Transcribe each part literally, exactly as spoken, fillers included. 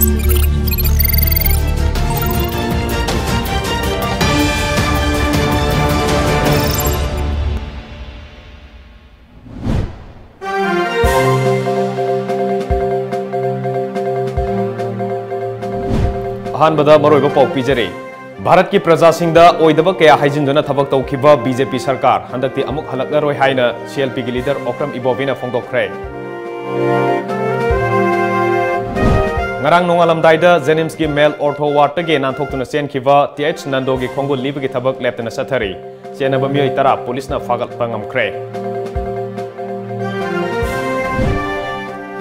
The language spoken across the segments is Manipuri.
ꯑꯍꯥꯟꯕꯗ ꯃꯔꯨꯑꯣꯏꯕ ꯄꯥꯎ ꯄꯤꯖꯔꯤ꯫ ꯚꯥꯔꯠꯀꯤ ꯄ꯭ꯔꯖꯥꯁꯤꯡꯗ ꯑꯣꯏꯗꯕ ꯀꯌꯥ ꯍꯥꯏꯖꯤꯟꯗꯨꯅ ꯊꯕꯛ ꯇꯧꯈꯤꯕ ꯕꯤ ꯖꯦ ꯄꯤ ꯁꯔꯀꯥꯔ ꯍꯟꯗꯛꯇꯤ ꯑꯃꯨꯛ ꯍꯜꯂꯛꯂꯔꯣꯏ ꯍꯥꯏꯅ ꯁꯤ ꯑꯦꯜ ꯄꯤꯒꯤ ꯂꯤꯗꯔ ꯑꯣꯀ꯭ꯔꯝ ꯏꯕꯣꯕꯤꯅ ꯐꯣꯡꯗꯣꯛꯈ꯭ꯔꯦ꯫ ꯉꯔꯥꯡ ꯅꯣꯡꯉꯥꯜꯂꯝꯗꯥꯏꯗ ꯖꯦꯅꯤꯝꯁꯀꯤ ꯃꯦꯜ ꯑꯣꯔꯊꯣ ꯋꯥꯔꯗꯇꯒꯤ ꯅꯥꯟꯊꯣꯛꯇꯨꯅ ꯆꯦꯟꯈꯤꯕ ꯇꯤ ꯑꯩꯆ ꯅꯟꯗꯣꯒꯤ ꯈꯣꯡꯒꯨꯜ ꯂꯤꯕꯒꯤ ꯊꯕꯛ ꯂꯦꯞꯇꯅ ꯆꯠꯊꯔꯤ꯫ ꯆꯦꯟꯅꯕ ꯃꯤꯑꯣꯏ ꯇꯔꯥ ꯄꯨꯂꯤꯁꯅ ꯐꯥꯒꯠꯄ ꯉꯝꯈ꯭ꯔꯦ꯫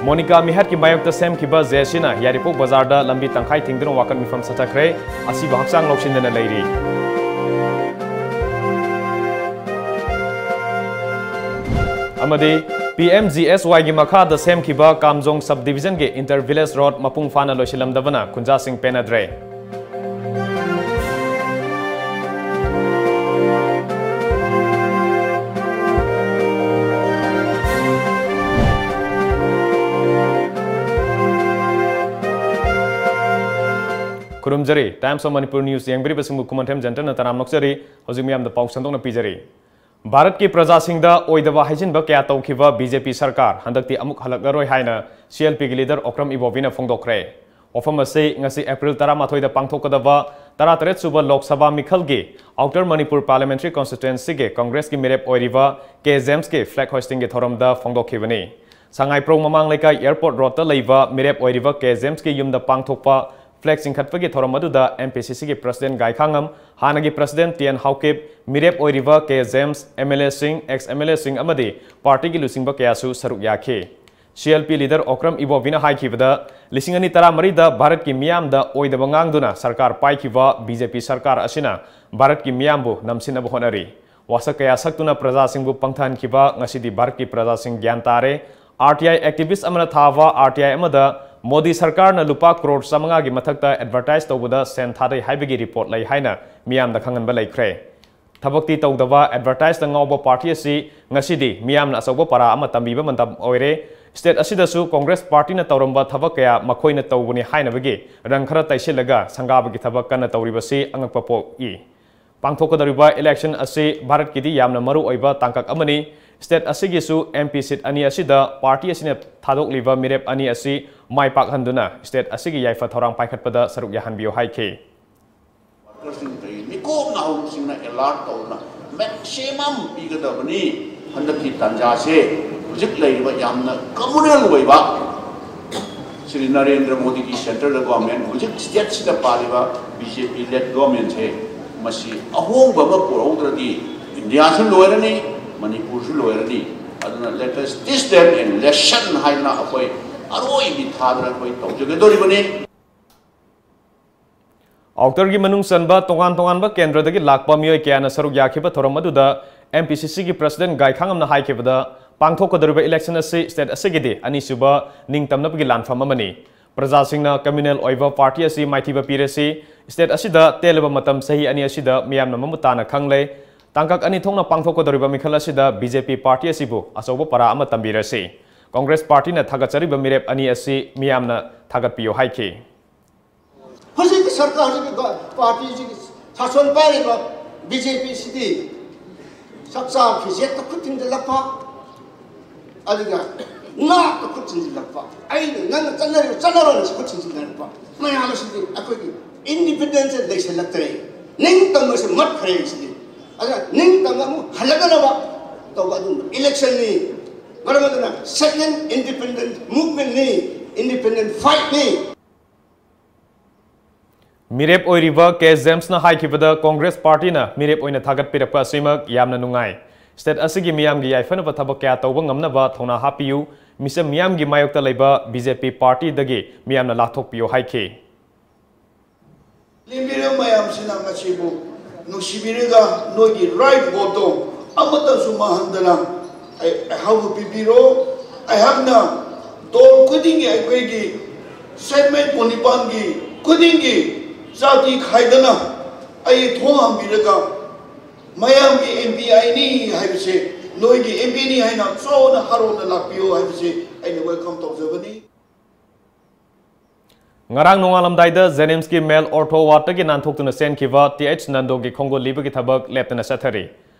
ꯃꯣꯅꯤꯀꯥ ꯃꯤꯍꯠꯀꯤ ꯃꯥꯌꯣꯛꯇ ꯁꯦꯝꯈꯤꯕ ꯖꯦ ꯑꯦꯁ ꯁꯤꯅ ꯌꯥꯏꯔꯤꯄꯣꯛ ꯕꯖꯥꯔꯗ ꯂꯝꯕꯤ ꯇꯪꯈꯥꯏ ꯊꯤꯡꯗꯨꯅ ꯋꯥꯀꯠ ꯃꯤꯐꯝ ꯆꯠꯊꯈ꯭ꯔꯦ꯫ ꯑꯁꯤꯕꯨ ꯍꯛꯆꯥꯡ ꯂꯧꯁꯤꯟꯗꯅ ꯂꯩꯔꯤ꯫ ꯑꯃꯗꯤ ꯄꯤ ꯑꯦꯝ ꯖꯤ ꯑꯦꯁ ꯋꯥꯏꯒꯤ ꯃꯈꯥꯗ ꯁꯦꯝꯈꯤꯕ ꯀꯥꯝꯖꯣꯡ ꯁꯕ ꯗꯤꯕꯤꯖꯟꯒꯤ ꯏꯟꯇꯔ ꯚꯤꯂꯦꯖ ꯔꯣꯗ ꯃꯄꯨꯡ ꯐꯥꯅ ꯂꯣꯏꯁꯤꯜꯂꯝꯗꯕꯅ ꯈꯨꯟꯖꯥꯁꯤꯡ ꯄꯦꯟꯅꯗ꯭ꯔꯦ꯫ ꯈꯨꯔꯨꯝꯖꯔꯤ꯫ Times of Manipur News ꯌꯦꯡꯕꯤꯔꯤꯕꯁꯤꯡꯕꯨ ꯈꯨꯃꯟꯊꯦꯝ ꯖꯦꯟꯇꯅ ꯇꯔꯥꯝ ꯅꯣꯛꯆꯔꯤ꯫ ꯍꯧꯖꯤꯛ ꯃꯤꯌꯥꯝꯗ ꯄꯥꯎ ꯁꯟꯗꯣꯛꯅ ꯄꯤꯖꯔꯤ꯫ ꯚꯥꯔꯠꯀꯤ ꯄ꯭ꯔꯖꯥꯁꯤꯡꯗ ꯑꯣꯏꯗꯕ ꯍꯥꯏꯖꯤꯟꯕ ꯀꯌꯥ ꯇꯧꯈꯤꯕ ꯕꯤ ꯖꯦ ꯄꯤ ꯁꯔꯀꯥꯔ ꯍꯟꯗꯛꯇꯤ ꯑꯃꯨꯛ ꯍꯜꯂꯛꯂꯔꯣꯏ ꯍꯥꯏꯅ ꯁꯤ ꯑꯦꯜ ꯄꯤꯒꯤ ꯂꯤꯗꯔ ꯑꯣꯀ꯭ꯔꯝ ꯏꯕꯣꯕꯤꯅ ꯐꯣꯡꯗꯣꯛꯈ꯭ꯔꯦ꯫ ꯋꯥꯐꯝ ꯑꯁꯤ ꯉꯁꯤ ꯑꯦꯄ꯭ꯔꯤꯜ ꯇꯔꯥꯃꯥꯊꯣꯏꯗ ꯄꯥꯡꯊꯣꯛꯀꯗꯕ ꯇꯔꯥꯇꯔꯦꯠ ꯁꯨꯕ ꯂꯣꯛ ꯁꯚꯥ ꯃꯤꯈꯜꯒꯤ ꯑꯥꯎꯇꯔ ꯃꯅꯤꯄꯨꯔ ꯄꯥꯔꯂꯤꯌꯥꯃꯦꯟꯇꯔꯤ ꯀꯟꯁꯇꯤꯇ꯭ꯋꯦꯟꯁꯤꯒꯤ ꯀꯪꯒ꯭ꯔꯦꯁꯀꯤ ꯃꯤꯔꯦꯞ ꯑꯣꯏꯔꯤꯕ ꯀꯦ ꯖꯦꯝꯁꯀꯤ ꯐ꯭ꯂꯦꯒ ꯍꯣꯏꯁꯇꯤꯡꯒꯤ ꯊꯧꯔꯝꯗ ꯐꯣꯡꯗꯣꯛꯈꯤꯕꯅꯤ꯫ ꯁꯉꯥꯏꯄ꯭ꯔꯧ ꯃꯃꯥꯡ ꯂꯩꯀꯥꯏ ꯑꯦꯌꯔꯄꯣꯔꯠ ꯔꯣꯗꯇ ꯂꯩꯕ ꯃꯤꯔꯦꯞ ꯑꯣꯏꯔꯤꯕ ꯀꯦ ꯖꯦꯝꯁꯀꯤ ꯌꯨꯝꯗ ꯄꯥꯡꯊꯣꯛꯄ ꯐ꯭ꯂꯦꯒ ꯆꯤꯡꯈꯠꯄꯒꯤ ꯊꯧꯔꯝ ꯑꯗꯨꯗ ꯑꯦꯝ ꯄꯤ ꯁꯤ ꯁꯤꯒꯤ ꯄ꯭ꯔꯁꯤꯗꯦꯟꯠ ꯒꯥꯏꯈꯥꯉꯝ, ꯍꯥꯟꯅꯒꯤ ꯄ꯭ꯔꯁꯤꯗꯦꯟꯠ ꯇꯤ ꯑꯦꯟ ꯍꯥꯎꯀꯤꯞ, ꯃꯤꯔꯦꯞ ꯑꯣꯏꯔꯤꯕ ꯀꯦ ꯖꯦꯝꯁ, ꯑꯦꯝ ꯑꯦꯜ ꯑꯦꯁꯤꯡ, ꯑꯦꯛꯁ ꯑꯦꯝ ꯑꯦꯜ ꯑꯦꯁꯤꯡ ꯑꯃꯗꯤ ꯄꯥꯔꯇꯤꯒꯤ ꯂꯨꯆꯤꯡꯕ ꯀꯌꯥꯁꯨ ꯁꯔꯨꯛ ꯌꯥꯈꯤ꯫ C L P leader Okram ꯏꯕꯣꯕꯤꯅ ꯍꯥꯏꯈꯤꯕꯗ, ꯂꯤꯁꯤꯡ ꯑꯅꯤ ꯇꯔꯥꯃꯔꯤꯗ ꯚꯥꯔꯠꯀꯤ ꯃꯤꯌꯥꯝꯗ ꯑꯣꯏꯗꯕ ꯉꯥꯡꯗꯨꯅ ꯁꯔꯀꯥꯔ ꯄꯥꯏꯈꯤꯕ ꯕꯤ ꯖꯦ ꯄꯤ ꯁꯔꯀꯥꯔ ꯑꯁꯤꯅ ꯚꯥꯔꯠꯀꯤ ꯃꯤꯌꯥꯝꯕꯨ ꯅꯝꯁꯤꯟꯅꯕ ꯍꯣꯠꯅꯔꯤ꯫ ꯋꯥꯁꯛ ꯀꯌꯥ ꯁꯛꯇꯨꯅ ꯄ꯭ꯔꯖꯥꯁꯤꯡꯕꯨ ꯄꯪꯊꯍꯟꯈꯤꯕ ꯉꯁꯤꯗꯤ ꯚꯥꯔꯠꯀꯤ ꯄ꯭ꯔꯖꯥꯁꯤꯡ ꯒ꯭ꯌꯥꯟ ꯇꯥꯔꯦ꯫ ꯑꯥꯔ ꯇꯤ ꯑꯥꯏ ꯑꯦꯛꯇꯤꯚꯤꯁ꯭ꯠ ꯑꯃꯅ ꯊꯥꯕ ꯑꯥꯔ ꯇꯤ ꯑꯥꯏ ꯑꯃꯗ ꯃꯣꯗꯤ ꯁꯔꯀꯥꯔꯅ ꯂꯨꯄꯥ ꯀ꯭ꯔꯣꯔ ꯆꯥꯃꯉꯥꯒꯤ ꯃꯊꯛꯇ ꯑꯦꯗꯚꯔꯇꯥꯏꯖ ꯇꯧꯕꯗ ꯁꯦꯟ ꯊꯥꯗꯩ ꯍꯥꯏꯕꯒꯤ ꯔꯤꯄꯣꯔꯠ ꯂꯩ ꯍꯥꯏꯅ ꯃꯤꯌꯥꯝꯗ ꯈꯪꯍꯟꯕ ꯂꯩꯈ꯭ꯔꯦ꯫ ꯊꯕꯛꯇꯤ ꯇꯧꯗꯕ, ꯑꯦꯗꯚꯔꯇꯥꯏꯖꯇ ꯉꯥꯎꯕ ꯄꯥꯔꯇꯤ ꯑꯁꯤ ꯉꯁꯤꯗꯤ ꯃꯤꯌꯥꯝꯅ ꯑꯆꯧꯕ ꯄꯥꯔꯥ ꯑꯃ ꯇꯝꯕꯤꯕ ꯃꯇꯝ ꯑꯣꯏꯔꯦ꯫ ꯁ꯭ꯇꯦꯠ ꯑꯁꯤꯗꯁꯨ ꯀꯣꯡꯒ꯭ꯔꯦꯁ ꯄꯥꯔꯇꯤꯅ ꯇꯧꯔꯝꯕ ꯊꯕꯛ ꯀꯌꯥ ꯃꯈꯣꯏꯅ ꯇꯧꯕꯅꯤ ꯍꯥꯏꯅꯕꯒꯤ ꯔꯪ ꯈꯔ ꯇꯩꯁꯤꯜꯂꯒ ꯁꯪꯒꯥꯕꯒꯤ ꯊꯕꯛ ꯀꯟꯅ ꯇꯧꯔꯤꯕꯁꯤ ꯑꯉꯛꯄ ꯄꯣꯛꯏ꯫ ꯄꯥꯡꯊꯣꯛꯀꯗꯧꯔꯤꯕ ꯏꯂꯦꯛꯁꯟ ꯑꯁꯤ ꯚꯥꯔꯠꯀꯤꯗꯤ ꯌꯥꯝꯅ ꯃꯔꯨ ꯑꯣꯏꯕ ꯇꯥꯡꯀꯛ ꯑꯃꯅꯤ꯫ ꯁ꯭ꯇꯦꯠ ꯑꯁꯤꯒꯤꯁꯨ ꯑꯦꯝ ꯄꯤ ꯁꯤꯠ ꯑꯅꯤ ꯑꯁꯤꯗ ꯄꯥꯔꯇꯤ ꯑꯁꯤꯅ ꯊꯥꯗꯣꯛꯂꯤꯕ ꯃꯤꯔꯦꯞ ꯑꯅꯤ ꯑꯁꯤ ꯃꯥꯏ ꯄꯥꯛꯍꯟꯗꯨꯅ ꯁ꯭ꯇꯦꯠ ꯑꯁꯤꯒꯤ ꯌꯥꯏꯐ ꯊꯧꯔꯥꯡ ꯄꯥꯏꯈꯠꯄꯗ ꯁꯔꯨꯛ ꯌꯥꯍꯟꯕꯤꯌꯨ ꯍꯥꯏꯈꯤ꯫ ꯋꯥꯔꯀꯔꯁꯤꯡ, ꯀꯔꯤ ꯃꯤꯀꯣꯝꯅ ꯍꯧꯕꯁꯤꯡꯅ ꯑꯦꯂꯥꯔꯠ ꯇꯧꯗꯨꯅ ꯃꯦꯛꯁꯤꯃꯝ ꯄꯤꯒꯗꯕꯅꯤ꯫ ꯍꯟꯗꯛꯀꯤ ꯇꯥꯟꯖꯥꯁꯦ ꯍꯧꯖꯤꯛ ꯂꯩꯔꯤꯕ ꯌꯥꯝꯅ ꯀꯝꯃꯨꯅꯦꯜ ꯑꯣꯏꯕ ꯁ꯭ꯔꯤ ꯅꯔꯦꯟꯗ꯭ꯔ ꯃꯣꯗꯤꯒꯤ ꯁꯦꯟꯇꯔꯗ ꯒꯣꯔꯃꯦꯟ, ꯍꯧꯖꯤꯛ ꯁ꯭ꯇꯦꯠꯁꯤꯗ ꯄꯥꯜꯂꯤꯕ ꯕꯤ ꯖꯦ ꯄꯤ ꯂꯦꯗ ꯒꯣꯔꯃꯦꯟꯁꯦ, ꯃꯁꯤ ꯑꯍꯣꯡꯕ ꯑꯃ ꯄꯨꯔꯛꯍꯧꯗ꯭ꯔꯗꯤ ꯏꯟꯗꯤꯌꯥꯁꯨ ꯂꯣꯏꯔꯅꯤ, ꯃꯅꯤꯄꯨꯔꯁꯨ ꯂꯣꯏꯔꯅꯤ꯫ ꯑꯗꯨꯅ let us teach them a lesson ꯍꯥꯏꯗꯅ ꯑꯩꯈꯣꯏ ꯑꯔꯣꯏꯕꯤ ꯊꯥꯗꯅ ꯑꯩꯈꯣꯏ ꯇꯧꯖꯒꯗꯧꯔꯤꯕꯅꯤ꯫ ꯑꯥꯎꯇꯔꯒꯤ ꯃꯅꯨꯡ ꯆꯟꯕ ꯇꯣꯉꯥꯟ ꯇꯣꯉꯥꯟꯕ ꯀꯦꯟꯗ꯭ꯔꯗꯒꯤ ꯂꯥꯛꯄ ꯃꯤꯑꯣꯏ ꯀꯌꯥꯅ ꯁꯔꯨꯛ ꯌꯥꯈꯤꯕ ꯊꯧꯔꯝ ꯑꯗꯨꯗ ꯑꯦꯝ ꯄꯤ ꯁꯤ ꯁꯤꯒꯤ ꯄ꯭ꯔꯁꯤꯗꯦꯟ ꯒꯥꯏꯈꯥꯉꯝꯅ ꯍꯥꯏꯈꯤꯕꯗ, ꯄꯥꯡꯊꯣꯛꯀꯗꯧꯔꯤꯕ ꯏꯂꯦꯛꯁꯟ ꯑꯁꯤ ꯁ꯭ꯇꯦꯠ ꯑꯁꯤꯒꯤꯗꯤ ꯑꯅꯤꯁꯨꯕ ꯅꯤꯡꯇꯝꯅꯕꯒꯤ ꯂꯥꯟꯐꯝ ꯑꯃꯅꯤ꯫ ꯄ꯭ꯔꯖꯥꯁꯤꯡꯅ ꯀꯝꯃ꯭ꯌꯨꯅꯦꯜ ꯑꯣꯏꯕ ꯄꯥꯔꯇꯤ ꯑꯁꯤ ꯃꯥꯏꯊꯤꯕ ꯄꯤꯔꯁꯤ꯫ ꯁ꯭ꯇꯦꯠ ꯑꯁꯤꯗ ꯇꯦꯜꯂꯕ ꯃꯇꯝ ꯆꯍꯤ ꯑꯅꯤ ꯑꯁꯤꯗ ꯃꯤꯌꯥꯝꯅ ꯃꯃꯨꯠ ꯇꯥꯅ ꯈꯪꯂꯦ꯫ ꯇꯥꯡꯀꯛ ꯑꯅꯤ ꯊꯣꯛꯅ ꯄꯥꯡꯊꯣꯛꯀꯗꯧꯔꯤꯕ ꯃꯤꯈꯜ ꯑꯁꯤꯗ ꯕꯤ ꯖꯦ ꯄꯤ ꯄꯥꯔꯇꯤ ꯑꯁꯤꯕꯨ ꯑꯆꯧꯕ ꯄꯔꯥ ꯑꯃ ꯇꯝꯕꯤꯔꯁꯤ꯫ ꯀꯣꯡꯒ꯭ꯔꯦꯁ ꯄꯥꯔꯇꯤꯅ ꯊꯥꯒꯠꯆꯔꯤꯕ ꯃꯤꯔꯦꯞ ꯑꯅꯤ ꯑꯁꯤ ꯃꯤꯌꯥꯝꯅ ꯊꯥꯒꯠꯄꯤꯌꯨ ꯍꯥꯏꯈꯤ꯫ ꯍꯧꯖꯤꯛꯀꯤ ꯁꯔꯀꯥꯔꯁꯤꯒꯤ ꯄꯥꯔꯇꯤꯁꯤꯒꯤ ꯁꯥꯁꯣꯟ ꯄꯥꯏꯔꯤꯕ ꯕꯤ ꯖꯦ ꯄꯤ ꯁꯤꯗꯤ ꯆꯥꯛꯆꯥ ꯐꯤꯖꯦꯠꯇ ꯈꯨꯠ ꯊꯤꯟꯖꯤꯜꯂꯛꯄ, ꯑꯗꯨꯒ ꯅꯥꯠꯇ ꯈꯨꯠ ꯊꯤꯟꯖꯤꯜꯂꯛꯄ, ꯑꯩꯅ ꯅꯪꯅ ꯆꯠꯅꯔꯤꯕ ꯆꯠꯅꯔꯣꯏꯅ ꯈꯨꯠ ꯊꯤꯟꯖꯤꯜꯂꯛꯄ ꯃꯌꯥꯝ ꯑꯁꯤꯗꯤ ꯑꯩꯈꯣꯏꯒꯤ ꯏꯟꯗꯤꯄꯦꯟꯗꯦꯟꯁꯁꯦ ꯂꯩꯁꯤꯜꯂꯛꯇ꯭ꯔꯦ꯫ ꯅꯤꯡꯇꯝꯕꯁꯦ ꯃꯠꯈ꯭ꯔꯦ ꯁꯤꯗꯤ꯫ ꯑꯗꯨꯅ ꯅꯤꯡꯇꯝꯕ ꯑꯃꯨꯛ ꯍꯜꯂꯛꯅꯅꯕ ꯇꯧꯕ ꯑꯗꯨꯒꯨꯝꯕ ꯏꯂꯦꯛꯁꯟꯅꯤ꯫ ꯃꯔꯝ ꯑꯗꯨꯅ second independent movementꯅꯤ, independent fightꯅꯤ꯫ ꯃꯤꯔꯦꯞ ꯑꯣꯏꯔꯤꯕ ꯀꯦ ꯖꯦꯝꯁꯅ ꯍꯥꯏꯈꯤꯕꯗ, ꯀꯣꯡꯒ꯭ꯔꯦꯁ ꯄꯥꯔꯇꯤꯅ ꯃꯤꯔꯦꯞ ꯑꯣꯏꯅ ꯊꯥꯒꯠꯄꯤꯔꯛꯄ ꯑꯁꯤꯃꯛ ꯌꯥꯝꯅ ꯅꯨꯡꯉꯥꯏ꯫ ꯁ꯭ꯇꯦꯠ ꯑꯁꯤꯒꯤ ꯃꯤꯌꯥꯝꯒꯤ ꯌꯥꯏꯐꯅꯕ ꯊꯕꯛ ꯀꯌꯥ ꯇꯧꯕ ꯉꯝꯅꯕ ꯊꯧꯅꯥ ꯍꯥꯞꯄꯤꯌꯨ꯫ ꯃꯤꯆꯝ ꯃꯤꯌꯥꯝꯒꯤ ꯃꯥꯌꯣꯛꯇ ꯂꯩꯕ ꯕꯤ ꯖꯦ ꯄꯤ ꯄꯥꯔꯇꯤꯗꯒꯤ ꯃꯤꯌꯥꯝꯅ ꯂꯥꯊꯣꯛꯄꯤꯌꯨ ꯍꯥꯏꯈꯤ꯫ ꯂꯦꯝꯕꯤꯔꯕ ꯃꯌꯥꯝꯁꯤꯅ ꯃꯁꯤꯕꯨ ꯅꯨꯡꯁꯤꯕꯤꯔꯒ ꯅꯣꯏꯒꯤ ꯔꯥꯏꯠ ꯚꯣꯠꯇꯣ ꯑꯃꯠꯇꯁꯨ ꯃꯥꯡꯍꯟꯗꯅ ꯑꯩ ꯑꯩꯍꯥꯛꯄꯨ ꯄꯤꯕꯤꯔꯣ꯫ ꯑꯩꯍꯥꯛꯅ ꯗꯣꯜ ꯈꯨꯗꯤꯡꯒꯤ, ꯑꯩꯈꯣꯏꯒꯤ ꯁꯦꯒꯃꯦꯟ ꯀꯨꯟꯅꯤꯄꯥꯟꯒꯤ ꯈꯨꯗꯤꯡꯒꯤ ꯖꯥꯇꯤ ꯈꯥꯏꯗꯅ ꯑꯩ ꯊꯣꯡ ꯍꯥꯡꯕꯤꯔꯒ ꯃꯌꯥꯝꯒꯤ ꯑꯦꯝ ꯄꯤ ꯑꯥꯏꯅꯤ ꯍꯥꯏꯕꯁꯦ ꯅꯣꯏꯒꯤ ꯑꯦꯝ ꯄꯤꯅꯤ ꯍꯥꯏꯅ ꯆꯥꯎꯅ ꯍꯔꯥꯎꯅ ꯂꯥꯛꯄꯤꯌꯨ ꯍꯥꯏꯕꯁꯤ ꯑꯩꯅ welcome ꯇꯧꯖꯕꯅꯤ꯫ ꯉꯔꯥꯡ ꯅꯣꯡꯉꯥꯜꯂꯝꯗꯥꯏꯗ JNIMSꯀꯤ male ortho wardꯇꯒꯤ ꯅꯥꯟꯊꯣꯛꯇꯨꯅ ꯆꯦꯟꯈꯤꯕ ꯇꯤ ꯑꯩꯆ ꯅꯟꯗꯣꯒꯤ ꯈꯣꯡꯒꯨꯜ ꯂꯤꯕꯒꯤ ꯊꯕꯛ ꯂꯦꯞꯇꯅ ꯆꯠꯊꯔꯤ꯫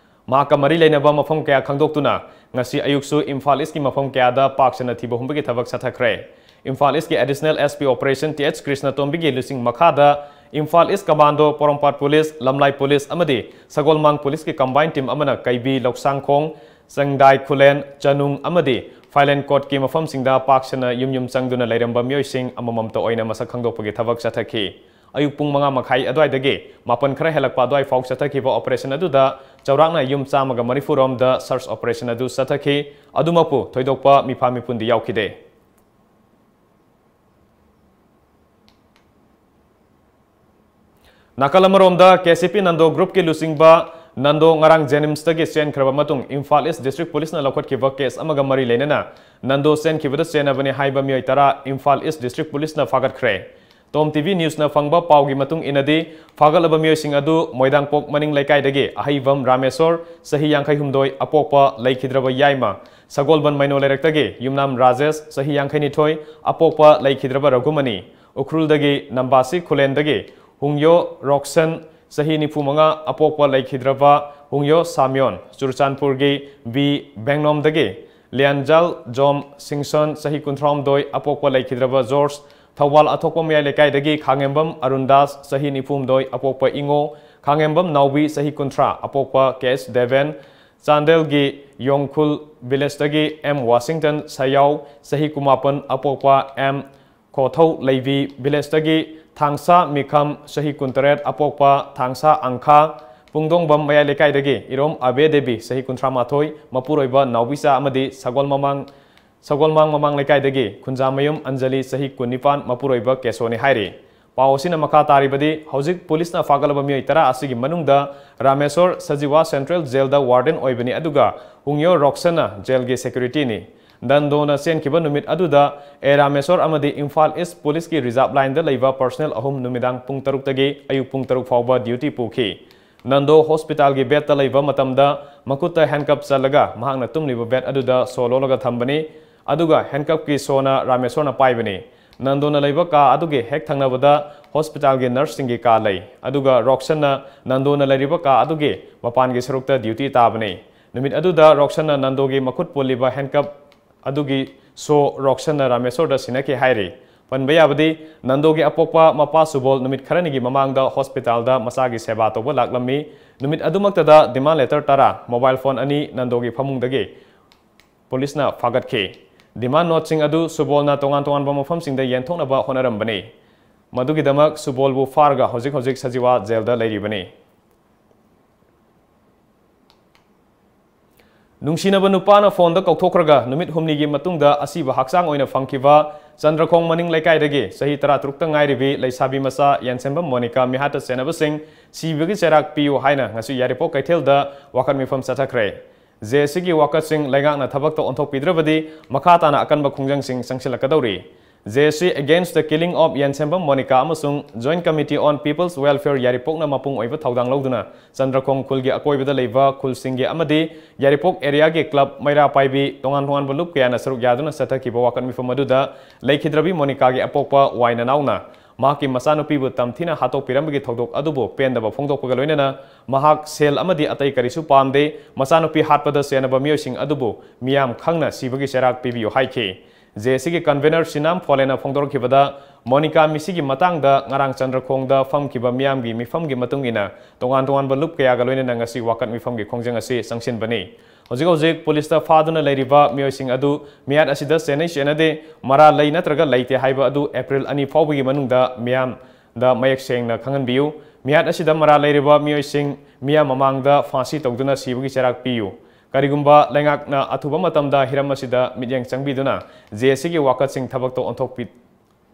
ꯃꯍꯥꯛꯀ ꯃꯔꯤ ꯂꯩꯅꯕ ꯃꯐꯝ ꯀꯌꯥ ꯈꯪꯗꯣꯛꯇꯨꯅ ꯉꯁꯤ ꯑꯌꯨꯛꯁꯨ ꯏꯝꯐꯥꯜ ꯏꯁꯀꯤ ꯃꯐꯝ ꯀꯌꯥꯗ ꯄꯥꯛ ꯁꯟꯅ ꯊꯤꯕ ꯍꯨꯝꯕꯒꯤ ꯊꯕꯛ ꯆꯠꯊꯈ꯭ꯔꯦ꯫ ꯏꯝꯐꯥꯜ ꯏꯁꯀꯤ Additional S P Operation T H ꯀ꯭ꯔꯤꯁꯅꯇꯣꯝꯕꯤꯒꯤ ꯂꯨꯆꯤꯡ ꯃꯈꯥꯗ Imphal east commando, Porompat police, Lamlai police ꯑꯃꯗꯤ ꯁꯒꯣꯜꯃꯥꯡ ꯄꯨꯂꯤꯁꯀꯤ combined team ꯑꯃꯅ ꯀꯩꯕꯤ, ꯂꯧꯁꯥꯡꯈꯣꯡ, ꯆꯪꯗꯥꯏ ꯈꯨꯂꯦꯟ, ꯆꯅꯨꯡ ꯑꯃꯗꯤ ꯐꯥꯏꯂꯦꯟ ꯀꯣꯠꯀꯤ ꯃꯐꯝꯁꯤꯡꯗ ꯄꯥꯛ ꯁꯟꯅ ꯌꯨꯝ ꯌꯨꯝ ꯆꯪꯗꯨꯅ ꯂꯩꯔꯝꯕ ꯃꯤꯑꯣꯏꯁꯤꯡ ꯑꯃꯃꯝꯇ ꯑꯣꯏꯅ ꯃꯁꯛ ꯈꯪꯗꯣꯛꯄꯒꯤ ꯊꯕꯛ ꯆꯠꯊꯈꯤ꯫ ꯑꯌꯨꯛ ꯄꯨꯡ ꯃꯉꯥ ꯃꯈꯥꯏ ꯑꯗꯨꯋꯥꯏꯗꯒꯤ ꯃꯥꯄꯟ ꯈꯔ ꯍꯦꯜꯂꯛꯄ ꯑꯗꯨꯋꯥꯏ ꯐꯥꯎ ꯆꯠꯊꯈꯤꯕ operation ꯑꯗꯨꯗ ꯆꯥꯎꯔꯥꯛꯅ ꯌꯨꯝ ꯆꯥꯝꯃꯒ ꯃꯔꯤꯐꯨ ꯔꯣꯝꯗ search operation ꯑꯗꯨ ꯆꯠꯊꯈꯤ꯫ ꯑꯗꯨꯃꯛꯄꯨ ꯊꯣꯏꯗꯣꯛꯄ ꯃꯤꯐꯥ ꯃꯤꯄꯨꯟꯗꯤ ꯌꯥꯎꯈꯤꯗꯦ꯫ ꯅꯥꯀꯜ ꯑꯃꯔꯣꯝꯗ, ꯀꯦ ꯁꯤ ꯄꯤ ꯅꯟꯗꯣ groupꯀꯤ ꯂꯨꯆꯤꯡꯕ ꯅꯟꯗꯣ ꯉꯔꯥꯡ JNIMSꯇꯒꯤ ꯆꯦꯟꯈ꯭ꯔꯕ ꯃꯇꯨꯡ ꯏꯝꯐꯥꯜ ꯏꯁ ꯗꯤꯁꯇ꯭ꯔꯤꯛ ꯄꯨꯂꯤꯁꯅ ꯂꯧꯈꯠꯈꯤꯕ case ꯑꯃꯒ ꯃꯔꯤ ꯂꯩꯅꯅ ꯅꯟꯗꯣ ꯆꯦꯟꯈꯤꯕꯗ ꯆꯦꯟꯅꯕꯅꯤ ꯍꯥꯏꯕ ꯃꯤꯑꯣꯏ ꯇꯔꯥ ꯏꯝꯐꯥꯜ ꯏꯁ ꯗꯤꯁꯇ꯭ꯔꯤꯛ ꯄꯨꯂꯤꯁꯅ ꯐꯥꯒꯠꯈ꯭ꯔꯦ꯫ ꯇꯣꯝ ꯇꯤ ꯚꯤ ꯅ꯭ꯌꯨꯁꯅ ꯐꯪꯕ ꯄꯥꯎꯒꯤ ꯃꯇꯨꯡ ꯏꯟꯅꯗꯤ, ꯐꯥꯒꯠꯂꯕ ꯃꯤꯑꯣꯏꯁꯤꯡ ꯑꯗꯨ ꯃꯣꯏꯗꯥꯡꯄꯣꯛ ꯃꯅꯤꯡ ꯂꯩꯀꯥꯏꯗꯒꯤ ꯑꯍꯩꯕꯝ ꯔꯥꯃꯦꯁꯣꯔ, ꯆꯍꯤ ꯌꯥꯡꯈꯩ ꯍꯨꯝꯗꯣꯏ, ꯑꯄꯣꯛꯄ ꯂꯩꯈꯤꯗ꯭ꯔꯕ ꯌꯥꯏꯃ, ꯁꯒꯣꯜꯕꯟ ꯃꯩꯅꯣ ꯂꯩꯔꯛꯇꯒꯤ ꯌꯨꯝꯅꯥꯝ ꯔꯥꯖꯦꯁ, ꯆꯍꯤ ꯌꯥꯡꯈꯩ ꯅꯤꯊꯣꯏ, ꯑꯄꯣꯛꯄ ꯂꯩꯈꯤꯗ꯭ꯔꯕ ꯔꯘꯨꯃꯅꯤ, ꯎꯈ꯭ꯔꯨꯜꯗꯒꯤ ꯅꯝꯕꯥꯁꯤ ꯈꯨꯂꯦꯟꯗꯒꯤ ꯍꯨꯡꯌꯣ ꯔꯣꯛꯁꯟ, ꯆꯍꯤ ꯅꯤꯐꯨ ꯃꯉꯥ, ꯑꯄꯣꯛꯄ ꯂꯩꯈꯤꯗ꯭ꯔꯕ ꯍꯨꯡꯌꯣ ꯁꯥꯃꯤꯌꯣꯟ, ꯆꯨꯔꯆꯥꯟꯄꯨꯔꯒꯤ ꯕꯤ ꯕꯦꯡꯅꯣꯝꯗꯒꯤ ꯂꯤꯌꯥꯟꯖꯥꯜ ꯖꯣꯝ ꯁꯤꯡꯁꯣꯟ, ꯆꯍꯤ ꯀꯨꯟꯊ꯭ꯔꯥꯍꯨꯝꯗꯣꯏ, ꯑꯄꯣꯛꯄ ꯂꯩꯈꯤꯗ꯭ꯔꯕ ꯖꯣꯔꯖ, ꯊꯧꯕꯥꯜ ꯑꯊꯣꯛꯄ ꯃꯌꯥꯏ ꯂꯩꯀꯥꯏꯗꯒꯤ ꯈꯥꯉꯦꯝꯕꯝ ꯑꯔꯨꯟꯗꯥꯁ, ꯆꯍꯤ ꯅꯤꯐꯨꯍꯨꯝꯗꯣꯏ, ꯑꯄꯣꯛꯄ ꯏꯉꯣ ꯈꯥꯉꯦꯝꯕꯝ ꯅꯥꯎꯕꯤ, ꯆꯍꯤ ꯀꯨꯟꯊ꯭ꯔꯥ, ꯑꯄꯣꯛꯄ ꯀꯦ ꯑꯦꯁ ꯗꯦꯕꯦꯟ, ꯆꯥꯟꯗꯦꯜꯒꯤ ꯌꯣꯡꯈꯨꯜ ꯚꯤꯂꯦꯖꯇꯒꯤ ꯑꯦꯝ ꯋꯥꯁꯤꯡꯇꯟ ꯁꯌꯥꯎ, ꯆꯍꯤ ꯀꯨꯟꯃꯥꯄꯟ, ꯑꯄꯣꯛꯄ ꯑꯦꯝ ꯈꯣꯊꯧ ꯂꯩꯕꯤ ꯚꯤꯂꯦꯖꯇꯒꯤ ꯊꯥꯡꯁꯥ ꯃꯤꯈꯝ, ꯆꯍꯤ ꯀꯨꯟꯇꯔꯦꯠ, ꯑꯄꯣꯛꯄ ꯊꯥꯡꯁꯥ ꯑꯪꯈꯥ, ꯄꯨꯡꯗꯣꯡꯕꯝ ꯃꯌꯥꯏ ꯂꯩꯀꯥꯏꯗꯒꯤ ꯏꯔꯣꯝ ꯑꯕꯦ ꯗꯦꯕꯤ, ꯆꯍꯤ ꯀꯨꯟꯊ꯭ꯔꯥꯃꯥꯊꯣꯏ, ꯃꯄꯨꯔꯣꯏꯕ ꯅꯥꯎꯕꯤꯆꯥ ꯑꯃꯗꯤ ꯁꯒꯣꯜ ꯃꯃꯥꯡ, ꯁꯒꯣꯜꯃꯥꯡ ꯃꯃꯥꯡ ꯂꯩꯀꯥꯏꯗꯒꯤ ꯈꯨꯟꯖꯥꯃꯌꯨꯝ ꯑꯟꯖꯂꯤ, ꯆꯍꯤ ꯀꯨꯟꯅꯤꯄꯥꯟ, ꯃꯄꯨꯔꯣꯏꯕ ꯀꯦꯁꯣꯅꯤ ꯍꯥꯏꯔꯤ꯫ ꯄꯥꯎ ꯑꯁꯤꯅ ꯃꯈꯥ ꯇꯥꯔꯤꯕꯗꯤ, ꯍꯧꯖꯤꯛ ꯄꯨꯂꯤꯁꯅ ꯐꯥꯒꯠꯂꯕ ꯃꯤꯑꯣꯏ ꯇꯔꯥ ꯑꯁꯤꯒꯤ ꯃꯅꯨꯡꯗ ꯔꯥꯃꯦꯁꯣꯔ ꯁꯖꯤꯋꯥ central jailꯗ warden ꯑꯣꯏꯕꯅꯤ, ꯑꯗꯨꯒ ꯍꯨꯡꯌꯣ ꯔꯣꯛꯁꯟꯅ jailꯒꯤ securityꯅꯤ꯫ ꯅꯟꯗꯣꯅ ꯆꯦꯟꯈꯤꯕ ꯅꯨꯃꯤꯠ ꯑꯗꯨꯗ ꯑꯦ ꯔꯥꯃꯦꯁꯣꯔ ꯑꯃꯗꯤ ꯏꯝꯐꯥꯜ ꯏꯁ ꯄꯨꯂꯤꯁꯀꯤ reserve lineꯗ ꯂꯩꯕ personnel ꯑꯍꯨꯝ ꯅꯨꯃꯤꯗꯥꯡ ꯄꯨꯡ ꯇꯔꯨꯛꯇꯒꯤ ꯑꯌꯨꯛ ꯄꯨꯡ ꯇꯔꯨꯛ ꯐꯥꯎꯕ duty ꯄꯨꯈꯤ꯫ ꯅꯟꯗꯣ ꯍꯣꯁꯄꯤꯇꯥꯜꯒꯤ ꯕꯦꯗꯇ ꯂꯩꯕ ꯃꯇꯝꯗ ꯃꯈꯨꯠꯇ ꯍꯦꯟꯀꯞ ꯆꯜꯂꯒ ꯃꯍꯥꯛꯅ ꯇꯨꯝꯂꯤꯕ ꯕꯦꯗ ꯑꯗꯨꯗ ꯁꯣ ꯂꯣꯜꯂꯒ ꯊꯝꯕꯅꯤ꯫ ꯑꯗꯨꯒ ꯍꯦꯟꯀꯞꯀꯤ ꯁꯣꯅ ꯔꯥꯃꯦꯁꯣꯔꯅ ꯄꯥꯏꯕꯅꯤ꯫ ꯅꯟꯗꯣꯅ ꯂꯩꯕ ꯀꯥ ꯑꯗꯨꯒꯤ ꯍꯦꯛ ꯊꯪꯅꯕꯗ ꯍꯣꯁꯄꯤꯇꯥꯜꯒꯤ ꯅꯔꯁꯁꯤꯡꯒꯤ ꯀꯥ ꯂꯩ꯫ ꯑꯗꯨꯒ ꯔꯣꯛꯁꯟꯅ ꯅꯟꯗꯣꯅ ꯂꯩꯔꯤꯕ ꯀꯥ ꯑꯗꯨꯒꯤ ꯃꯄꯥꯟꯒꯤ ꯁꯔꯨꯛꯇ ꯗ꯭ꯌꯨꯇꯤ ꯇꯥꯕꯅꯤ꯫ ꯅꯨꯃꯤꯠ ꯑꯗꯨꯗ ꯔꯣꯛꯁꯟꯅ ꯅꯟꯗꯣꯒꯤ ꯃꯈꯨꯠ ꯄꯨꯜꯂꯤꯕ ꯍꯦꯟꯀꯞ ꯑꯗꯨꯒꯤ ꯁꯣ ꯔꯣꯛꯁꯟꯅ ꯔꯥꯃꯦꯁꯣꯔꯗ ꯁꯤꯟꯅꯈꯤ ꯍꯥꯏꯔꯤ꯫ ꯄꯟꯕ ꯌꯥꯕꯗꯤ, ꯅꯟꯗꯣꯒꯤ ꯑꯄꯣꯛꯄ ꯃꯄꯥ ꯁꯨꯕꯣꯜ ꯅꯨꯃꯤꯠ ꯈꯔꯅꯤꯒꯤ ꯃꯃꯥꯡꯗ ꯍꯣꯁꯄꯤꯇꯥꯜꯗ ꯃꯆꯥꯒꯤ ꯁꯦꯕꯥ ꯇꯧꯕ ꯂꯥꯛꯂꯝꯃꯤ꯫ ꯅꯨꯃꯤꯠ ꯑꯗꯨꯃꯛꯇꯗ ꯗꯤꯃꯥꯟ ꯂꯦꯇꯔ ꯇꯔꯥ, ꯃꯣꯕꯥꯏꯜ ꯐꯣꯟ ꯑꯅꯤ ꯅꯟꯗꯣꯒꯤ ꯐꯃꯨꯡꯗꯒꯤ ꯄꯨꯂꯤꯁꯅ ꯐꯥꯒꯠꯈꯤ꯫ ꯗꯤꯃꯥꯟ ꯅꯣꯠꯁꯤꯡ ꯑꯗꯨ ꯁꯨꯕꯣꯜꯅ ꯇꯣꯉꯥꯟ ꯇꯣꯉꯥꯟꯕ ꯃꯐꯝꯁꯤꯡꯗ ꯌꯦꯟꯊꯣꯛꯅꯕ ꯍꯣꯠꯅꯔꯝꯕꯅꯤ꯫ ꯃꯗꯨꯒꯤꯗꯃꯛ ꯁꯨꯕꯣꯜꯕꯨ ꯐꯥꯔꯒ ꯍꯧꯖꯤꯛ ꯍꯧꯖꯤꯛ ꯁꯖꯤꯋꯥ ꯖꯦꯜꯗ ꯂꯩꯔꯤꯕꯅꯤ꯫ ꯅꯨꯡꯁꯤꯅꯕ ꯅꯨꯄꯥꯅ ꯐꯣꯟꯗ ꯀꯥꯎꯊꯣꯛꯈ꯭ꯔꯒ ꯅꯨꯃꯤꯠ ꯍꯨꯝꯅꯤꯒꯤ ꯃꯇꯨꯡꯗ ꯑꯁꯤꯕ ꯍꯛꯆꯥꯡ ꯑꯣꯏꯅ ꯐꯪꯈꯤꯕ ꯆꯟꯗ꯭ꯔꯈꯣꯡ ꯃꯅꯤꯡ ꯂꯩꯀꯥꯏꯗꯒꯤ ꯆꯍꯤ ꯇꯔꯥꯇꯔꯨꯛꯇ ꯉꯥꯏꯔꯤꯕꯤ ꯂꯩꯁꯥꯕꯤ ꯃꯆꯥ ꯌꯦꯟꯁꯦꯝꯕꯝ ꯃꯣꯅꯤꯀꯥ ꯃꯤꯍꯥꯠꯇ ꯆꯦꯟꯅꯕꯁꯤꯡ ꯁꯤꯕꯒꯤ ꯆꯩꯔꯥꯛ ꯄꯤꯌꯨ ꯍꯥꯏꯅ ꯉꯁꯤ ꯌꯥꯏꯔꯤꯄꯣꯛ ꯀꯩꯊꯦꯜꯗ ꯋꯥꯀꯠ ꯃꯤꯐꯝ ꯆꯠꯊꯈ꯭ꯔꯦ꯫ ꯖꯦ ꯑꯦꯁ ꯁꯤꯒꯤ ꯋꯥꯀꯠꯁꯤꯡ ꯂꯩꯉꯥꯛꯅ ꯊꯕꯛꯇ ꯑꯣꯟꯊꯣꯛꯄꯤꯗ꯭ꯔꯕꯗꯤ ꯃꯈꯥ ꯇꯥꯅ ꯑꯀꯟꯕ ꯈꯣꯡꯖꯪꯁꯤꯡ ꯆꯪꯁꯤꯜꯂꯛꯀꯗꯧꯔꯤ꯫ J A C against the killing of Yensembam Monika ꯑꯃꯁꯨꯡ Joint Committee on People's Welfare ꯌꯥꯏꯔꯤꯄꯣꯛꯅ ꯃꯄꯨꯡ ꯑꯣꯏꯕ ꯊꯧꯗꯥꯡ ꯂꯧꯗꯨꯅ ꯆꯟꯗ꯭ꯔꯈꯣꯡ ꯈꯨꯜꯒꯤ ꯑꯀꯣꯏꯕꯗ ꯂꯩꯕ ꯈꯨꯜꯁꯤꯡꯒꯤ ꯑꯃꯗꯤ ꯌꯥꯏꯔꯤꯄꯣꯛ ꯑꯦꯔꯤꯌꯥꯒꯤ ꯀ꯭ꯂꯕ ꯃꯩꯔꯥ ꯄꯥꯏꯕꯤ ꯇꯣꯉꯥꯟ ꯇꯣꯉꯥꯟꯕ ꯂꯨꯞ ꯀꯌꯥꯅ ꯁꯔꯨꯛ ꯌꯥꯗꯨꯅ ꯆꯠꯊꯈꯤꯕ ꯋꯥꯀꯠ ꯃꯤꯐꯝ ꯑꯗꯨꯗ ꯂꯩꯈꯤꯗ꯭ꯔꯕꯤ ꯃꯣꯅꯤꯀꯥꯒꯤ ꯑꯄꯣꯛꯄ ꯋꯥꯏ ꯅꯅꯥꯎꯅ ꯃꯍꯥꯛꯀꯤ ꯃꯆꯥꯅꯨꯄꯤꯕꯨ ꯇꯝꯊꯤꯅ ꯍꯥꯠꯇꯣꯛꯄꯤꯔꯝꯕꯒꯤ ꯊꯧꯗꯣꯛ ꯑꯗꯨꯕꯨ ꯄꯦꯟꯗꯕ ꯐꯣꯡꯗꯣꯛꯄꯒ ꯂꯣꯏꯅꯅ ꯃꯍꯥꯛ ꯁꯦꯜ ꯑꯃꯗꯤ ꯑꯇꯩ ꯀꯔꯤꯁꯨ ꯄꯥꯝꯗꯦ, ꯃꯆꯥꯅꯨꯄꯤ ꯍꯥꯠꯄꯗ ꯆꯦꯟꯅꯕ ꯃꯤꯑꯣꯏꯁꯤꯡ ꯑꯗꯨꯕꯨ ꯃꯤꯌꯥꯝ ꯈꯪꯅ ꯁꯤꯕꯒꯤ ꯆꯩꯔꯥꯛ ꯄꯤꯕꯤꯌꯨ ꯍꯥꯏꯈꯤ꯫ J A C ꯒꯤ convener ꯁꯤꯅꯥꯝ ꯐꯣꯂꯦꯅ ꯐꯣꯡꯗꯣꯔꯛꯈꯤꯕꯗ, ꯃꯣꯅꯤꯀꯥ ꯃꯤꯁꯤꯒꯤ ꯃꯇꯥꯡꯗ ꯉꯔꯥꯡ ꯆꯟꯗ꯭ꯔꯈꯣꯡꯗ ꯐꯝꯈꯤꯕ ꯃꯤꯌꯥꯝꯒꯤ ꯃꯤꯐꯝꯒꯤ ꯃꯇꯨꯡ ꯏꯟꯅ ꯇꯣꯉꯥꯟ ꯇꯣꯉꯥꯟꯕ ꯂꯨꯞ ꯀꯌꯥꯒ ꯂꯣꯏꯅꯅ ꯉꯁꯤ ꯋꯥꯀꯠ ꯃꯤꯐꯝꯒꯤ ꯈꯣꯡꯖꯪ ꯑꯁꯤ ꯆꯪꯁꯤꯟꯕꯅꯤ꯫ ꯍꯧꯖꯤꯛ ꯍꯧꯖꯤꯛ ꯄꯨꯂꯤꯁꯇ ꯐꯥꯗꯨꯅ ꯂꯩꯔꯤꯕ ꯃꯤꯑꯣꯏꯁꯤꯡ ꯑꯗꯨ ꯃꯤꯍꯥꯠ ꯑꯁꯤꯗ ꯆꯦꯟꯅꯩ ꯆꯦꯟꯅꯗꯦ, ꯃꯔꯥꯜ ꯂꯩ ꯅꯠꯇ꯭ꯔꯒ ꯂꯩꯇꯦ ꯍꯥꯏꯕ ꯑꯗꯨ April ꯑꯅꯤ ꯐꯥꯎꯕꯒꯤ ꯃꯅꯨꯡꯗ ꯃꯤꯌꯥꯝꯗ ꯃꯌꯦꯛ ꯁꯦꯡꯅ ꯈꯪꯍꯟꯕꯤꯌꯨ꯫ ꯃꯤꯍꯥꯠ ꯑꯁꯤꯗ ꯃꯔꯥꯜ ꯂꯩꯔꯤꯕ ꯃꯤꯑꯣꯏꯁꯤꯡ ꯃꯤꯌꯥꯝ ꯃꯃꯥꯡꯗ ꯐꯥꯁꯤ ꯇꯧꯗꯨꯅ ꯁꯤꯕꯒꯤ ꯆꯩꯔꯥꯛ ꯄꯤꯌꯨ꯫ ꯀꯔꯤꯒꯨꯝꯕ ꯂꯩꯉꯥꯛꯅ ꯑꯊꯨꯕ ꯃꯇꯝꯗ ꯍꯤꯔꯝ ꯑꯁꯤꯗ ꯃꯤꯠꯌꯦꯡ ꯆꯪꯕꯤꯗꯨꯅ J A C ꯒꯤ ꯋꯥꯀꯠꯁꯤꯡ ꯊꯕꯛꯇ ꯑꯣꯟꯊꯣꯛꯄꯤ-,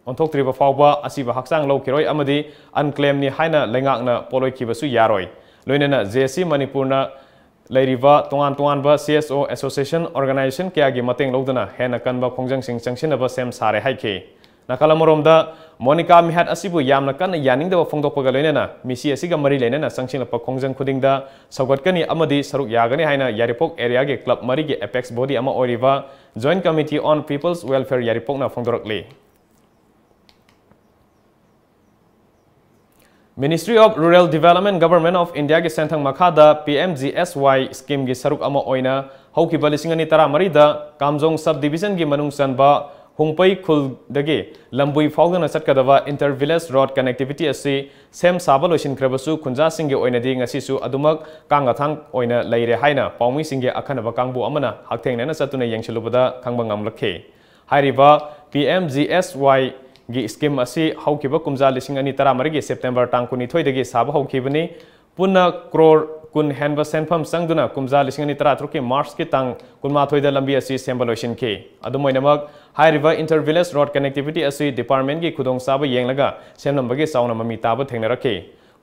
ꯑꯣꯟꯊꯣꯛꯇ꯭ꯔꯤꯕ ꯐꯥꯎꯕ ꯑꯁꯤꯕ ꯍꯛꯆꯥꯡ ꯂꯧꯈꯤꯔꯣꯏ ꯑꯃꯗꯤ unclaimꯅꯤ ꯍꯥꯏꯅ ꯂꯩꯉꯥꯛꯅ ꯄꯣꯠꯂꯣꯏꯈꯤꯕꯁꯨ ꯌꯥꯔꯣꯏ꯫ ꯂꯣꯏꯅꯅ J A C ꯃꯅꯤꯄꯨꯔꯅ ꯂꯩꯔꯤꯕ ꯇꯣꯉꯥꯟ ꯇꯣꯉꯥꯟꯕ C S O association, organization ꯀꯌꯥꯒꯤ ꯃꯇꯦꯡ ꯂꯧꯗꯨꯅ ꯍꯦꯟꯅ ꯀꯟꯕ ꯈꯣꯡꯖꯪꯁꯤꯡ ꯆꯪꯁꯤꯟꯅꯕ ꯁꯦꯝ ꯁꯥꯔꯦ ꯍꯥꯏꯈꯤ꯫ ꯅꯥꯀꯜ ꯑꯃꯔꯣꯝꯗ, ꯃꯣꯅꯤꯀꯥ ꯃꯤꯍꯥꯠ ꯑꯁꯤꯕꯨ ꯌꯥꯝꯅ ꯀꯟꯅ ꯌꯥꯅꯤꯡꯗꯕ ꯐꯣꯡꯗꯣꯛꯄꯒ ꯂꯣꯏꯅꯅ ꯃꯤꯁꯤ ꯑꯁꯤꯒ ꯃꯔꯤ ꯂꯩꯅꯅ ꯆꯪꯁꯤꯜꯂꯛꯄ ꯈꯣꯡꯖꯪ ꯈꯨꯗꯤꯡꯗ ꯁꯧꯒꯠꯀꯅꯤ ꯑꯃꯗꯤ ꯁꯔꯨꯛ ꯌꯥꯒꯅꯤ ꯍꯥꯏꯅ ꯌꯥꯏꯔꯤꯄꯣꯛ ꯑꯦꯔꯤꯌꯥꯒꯤ ꯀ꯭ꯂꯕ ꯃꯔꯤꯒꯤ ꯑꯦꯄꯦꯛꯁ ꯕꯣꯗꯤ ꯑꯃ ꯑꯣꯏꯔꯤꯕ Joint Committee on People's Welfare ꯌꯥꯏꯔꯤꯄꯣꯛꯅ ꯐꯣꯡꯗꯣꯔꯛꯂꯤ꯫ Ministry of Rural Development, Government of Indiaꯒꯤ ꯁꯦꯟꯊꯪ ꯃꯈꯥꯗ P M G S Y schemeꯒꯤ ꯁꯔꯨꯛ ꯑꯃ ꯑꯣꯏꯅ ꯍꯧꯈꯤꯕ ꯂꯤꯁꯤꯡ ꯑꯅꯤ ꯇꯔꯥꯃꯔꯤꯗ ꯀꯥꯝꯖꯣꯡ sub divisionꯒꯤ ꯃꯅꯨꯡ ꯆꯟꯕ ꯍꯨꯡꯄꯩ ꯈꯨꯜꯗꯒꯤ ꯂꯝꯕꯨꯏ ꯐꯥꯎꯗꯨꯅ ꯆꯠꯀꯗꯕ inter village road connectivity ꯑꯁꯤ ꯁꯦꯝ ꯁꯥꯕ ꯂꯣꯏꯁꯤꯟꯈ꯭ꯔꯕꯁꯨ, ꯈꯨꯟꯖꯥꯁꯤꯡꯒꯤ ꯑꯣꯏꯅꯗꯤ ꯉꯁꯤꯁꯨ ꯑꯗꯨꯃꯛ ꯀꯥꯡꯒ ꯊꯥꯡ ꯑꯣꯏꯅ ꯂꯩꯔꯦ ꯍꯥꯏꯅ ꯄꯥꯎꯃꯤꯁꯤꯡꯒꯤ ꯑꯈꯟꯅꯕ ꯀꯥꯡꯕꯨ ꯑꯃꯅ ꯍꯛꯊꯦꯡꯅꯅ ꯆꯠꯇꯨꯅ ꯌꯦꯡꯁꯤꯜꯂꯨꯕꯗ ꯈꯪꯕ ꯉꯝꯂꯛꯈꯤ꯫ ꯍꯥꯏꯔꯤꯕ P M G S Yꯒꯤ scheme ꯑꯁꯤ ꯍꯧꯈꯤꯕ ꯀꯨꯝꯖꯥ ꯂꯤꯁꯤꯡ ꯑꯅꯤ ꯇꯔꯥꯃꯔꯤꯒꯤ September ꯇꯥꯡ ꯀꯨꯟꯅꯤꯊꯣꯏꯗꯒꯤ ꯁꯥꯕ ꯍꯧꯈꯤꯕꯅꯤ꯫ ꯄꯨꯟꯅ ꯀ꯭ꯔꯣꯔ ꯀꯨꯟ ꯍꯦꯟꯕ ꯁꯦꯟꯐꯝ ꯆꯪꯗꯨꯅ ꯀꯨꯝꯖꯥ ꯂꯤꯁꯤꯡ ꯑꯅꯤ ꯇꯔꯥꯇꯔꯨꯛꯀꯤ Marchꯀꯤ ꯇꯥꯡ ꯀꯨꯟꯃꯥꯊꯣꯏꯗ ꯂꯝꯕꯤ ꯑꯁꯤ ꯁꯦꯝꯕ ꯂꯣꯏꯁꯤꯟꯈꯤ꯫ ꯑꯗꯨꯝ ꯑꯣꯏꯅꯃꯛ, ꯍꯥꯏꯔꯤꯕ inter village road connectivity ꯑꯁꯤ departmentꯀꯤ ꯈꯨꯗꯣꯡꯆꯥꯕ ꯌꯦꯡꯂꯒ ꯁꯦꯝꯂꯝꯕꯒꯤ ꯆꯥꯎꯅ ꯃꯃꯤ ꯇꯥꯕ ꯊꯦꯡꯅꯔꯛꯈꯤ꯫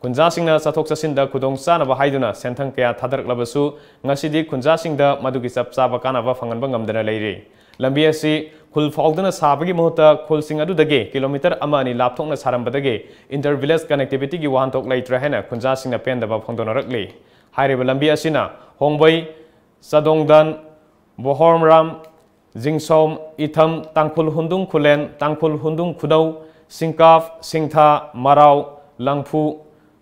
ꯈꯨꯟꯖꯥꯁꯤꯡꯅ ꯆꯠꯊꯣꯛ ꯆꯠꯁꯤꯟꯗ ꯈꯨꯗꯣꯡ ꯆꯥꯅꯕ ꯍꯥꯏꯗꯨꯅ ꯁꯦꯟꯊꯪ ꯀꯌꯥ ꯊꯥꯗꯔꯛꯂꯕꯁꯨ, ꯉꯁꯤꯗꯤ ꯈꯨꯟꯖꯥꯁꯤꯡꯗ ꯃꯗꯨꯒꯤ ꯆꯞ ꯆꯥꯕ ꯀꯥꯟꯅꯕ ꯐꯪꯍꯟꯕ ꯉꯝꯗꯅ ꯂꯩꯔꯤ꯫ ꯂꯝꯕꯤ ꯑꯁꯤ ꯈꯨꯜ ꯐꯥꯎꯗꯨꯅ ꯁꯥꯕꯒꯤ ꯃꯍꯨꯠꯇ ꯈꯨꯜꯁꯤꯡ ꯑꯗꯨꯗꯒꯤ kilometre ꯑꯃ ꯑꯅꯤ ꯂꯥꯞꯊꯣꯛꯅ ꯁꯥꯔꯝꯕꯗꯒꯤ inter village connectivityꯒꯤ ꯋꯥꯍꯟꯊꯣꯛ ꯂꯩꯇ꯭ꯔꯦ ꯍꯥꯏꯅ ꯈꯨꯟꯖꯥꯁꯤꯡꯅ ꯄꯦꯟꯗꯕ ꯐꯣꯡꯗꯣꯛꯅꯔꯛꯂꯤ꯫ ꯍꯥꯏꯔꯤꯕ ꯂꯝꯕꯤ ꯑꯁꯤꯅ ꯍꯣꯡꯕꯩ, ꯆꯥꯗꯣꯡꯗꯥꯟ, ꯕꯣꯍꯣꯔꯝꯔꯥꯝ, ꯖꯤꯡꯁꯣꯝ, ꯏꯊꯝ, ꯇꯥꯡꯈꯨꯜ ꯍꯨꯟꯗꯨꯡ ꯈꯨꯂꯦꯟ, ꯇꯥꯡꯈꯨꯜ ꯍꯨꯟꯗꯨꯡ ꯈꯨꯅꯧ, ꯁꯤꯡꯀꯥꯞ, ꯁꯤꯡꯊꯥ, ꯃꯔꯥꯎ, ꯂꯪꯐꯨ,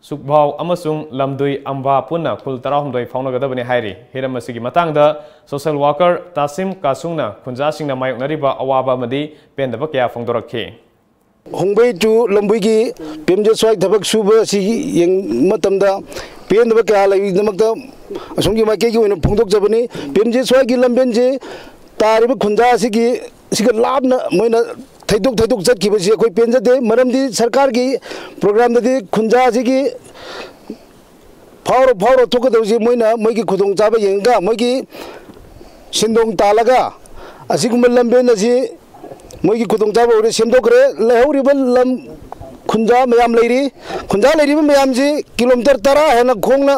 ꯁꯨꯛꯚꯥꯎ ꯑꯃꯁꯨꯡ ꯂꯝꯗꯨꯏ ꯑꯝꯕꯥ ꯄꯨꯟꯅ ꯈꯨꯜ ꯇꯔꯥꯍꯨꯝꯗꯣꯏ ꯐꯥꯎꯅꯒꯗꯕꯅꯤ ꯍꯥꯏꯔꯤ꯫ ꯍꯤꯔꯝ ꯑꯁꯤꯒꯤ ꯃꯇꯥꯡꯗ social worker ꯇꯥꯁꯤꯝ ꯀꯥꯁꯨꯡꯅ ꯈꯨꯟꯖꯥꯁꯤꯡꯅ ꯃꯥꯌꯣꯛꯅꯔꯤꯕ ꯑꯋꯥꯕ ꯑꯃꯗꯤ ꯄꯦꯟꯗꯕ ꯀꯌꯥ ꯐꯣꯡꯗꯣꯔꯛꯈꯤ꯫ ꯍꯣꯡꯕꯩ to ꯂꯝꯕꯨꯏꯒꯤ P M G S Y ꯊꯕꯛ ꯁꯨꯕ ꯑꯁꯤ ꯌꯦꯡꯕ ꯃꯇꯝꯗ ꯄꯦꯟꯗꯕ ꯀꯌꯥ ꯂꯩꯕꯒꯤꯗꯃꯛꯇ ꯑꯁꯣꯝꯒꯤ ꯃꯥꯏꯀꯩꯒꯤ ꯑꯣꯏꯅ ꯐꯣꯡꯗꯣꯛꯆꯕꯅꯤ꯫ P M G S Yꯒꯤ ꯂꯝꯕꯦꯟꯁꯦ ꯇꯥꯔꯤꯕ ꯈꯨꯟꯖꯥ ꯑꯁꯤꯒꯤ, ꯁꯤꯒ ꯂꯥꯞꯅ ꯃꯣꯏꯅ ꯊꯩꯗꯣꯛ ꯊꯩꯗꯣꯛ ꯆꯠꯈꯤꯕꯁꯤ ꯑꯩꯈꯣꯏ ꯄꯦꯟꯖꯗꯦ꯫ ꯃꯔꯝꯗꯤ ꯁꯔꯀꯥꯔꯒꯤ programꯗꯗꯤ ꯈꯨꯟꯖꯥ ꯑꯁꯤꯒꯤ ꯐꯥꯎꯔ ꯐꯥꯎꯔ ꯊꯣꯛꯀꯗꯧꯁꯤ ꯃꯣꯏꯅ ꯃꯣꯏꯒꯤ ꯈꯨꯗꯣꯡꯆꯥꯕ ꯌꯦꯡꯉꯒ ꯃꯣꯏꯒꯤ ꯁꯦꯟꯗꯣꯡ ꯇꯥꯜꯂꯒ ꯑꯁꯤꯒꯨꯝꯕ ꯂꯝꯕꯦꯟ ꯑꯁꯤ ꯃꯣꯏꯒꯤ ꯈꯨꯗꯣꯡꯆꯥꯕ ꯑꯣꯏꯅ ꯁꯦꯝꯗꯣꯛꯈ꯭ꯔꯦ꯫ ꯂꯩꯍꯧꯔꯤꯕ ꯂꯝ ꯈꯨꯟꯖꯥ ꯃꯌꯥꯝ ꯂꯩꯔꯤ꯫ ꯈꯨꯟꯖꯥ ꯂꯩꯔꯤꯕ ꯃꯌꯥꯝꯁꯤ kilometre ꯇꯔꯥ ꯍꯦꯟꯅ ꯈꯣꯡꯅ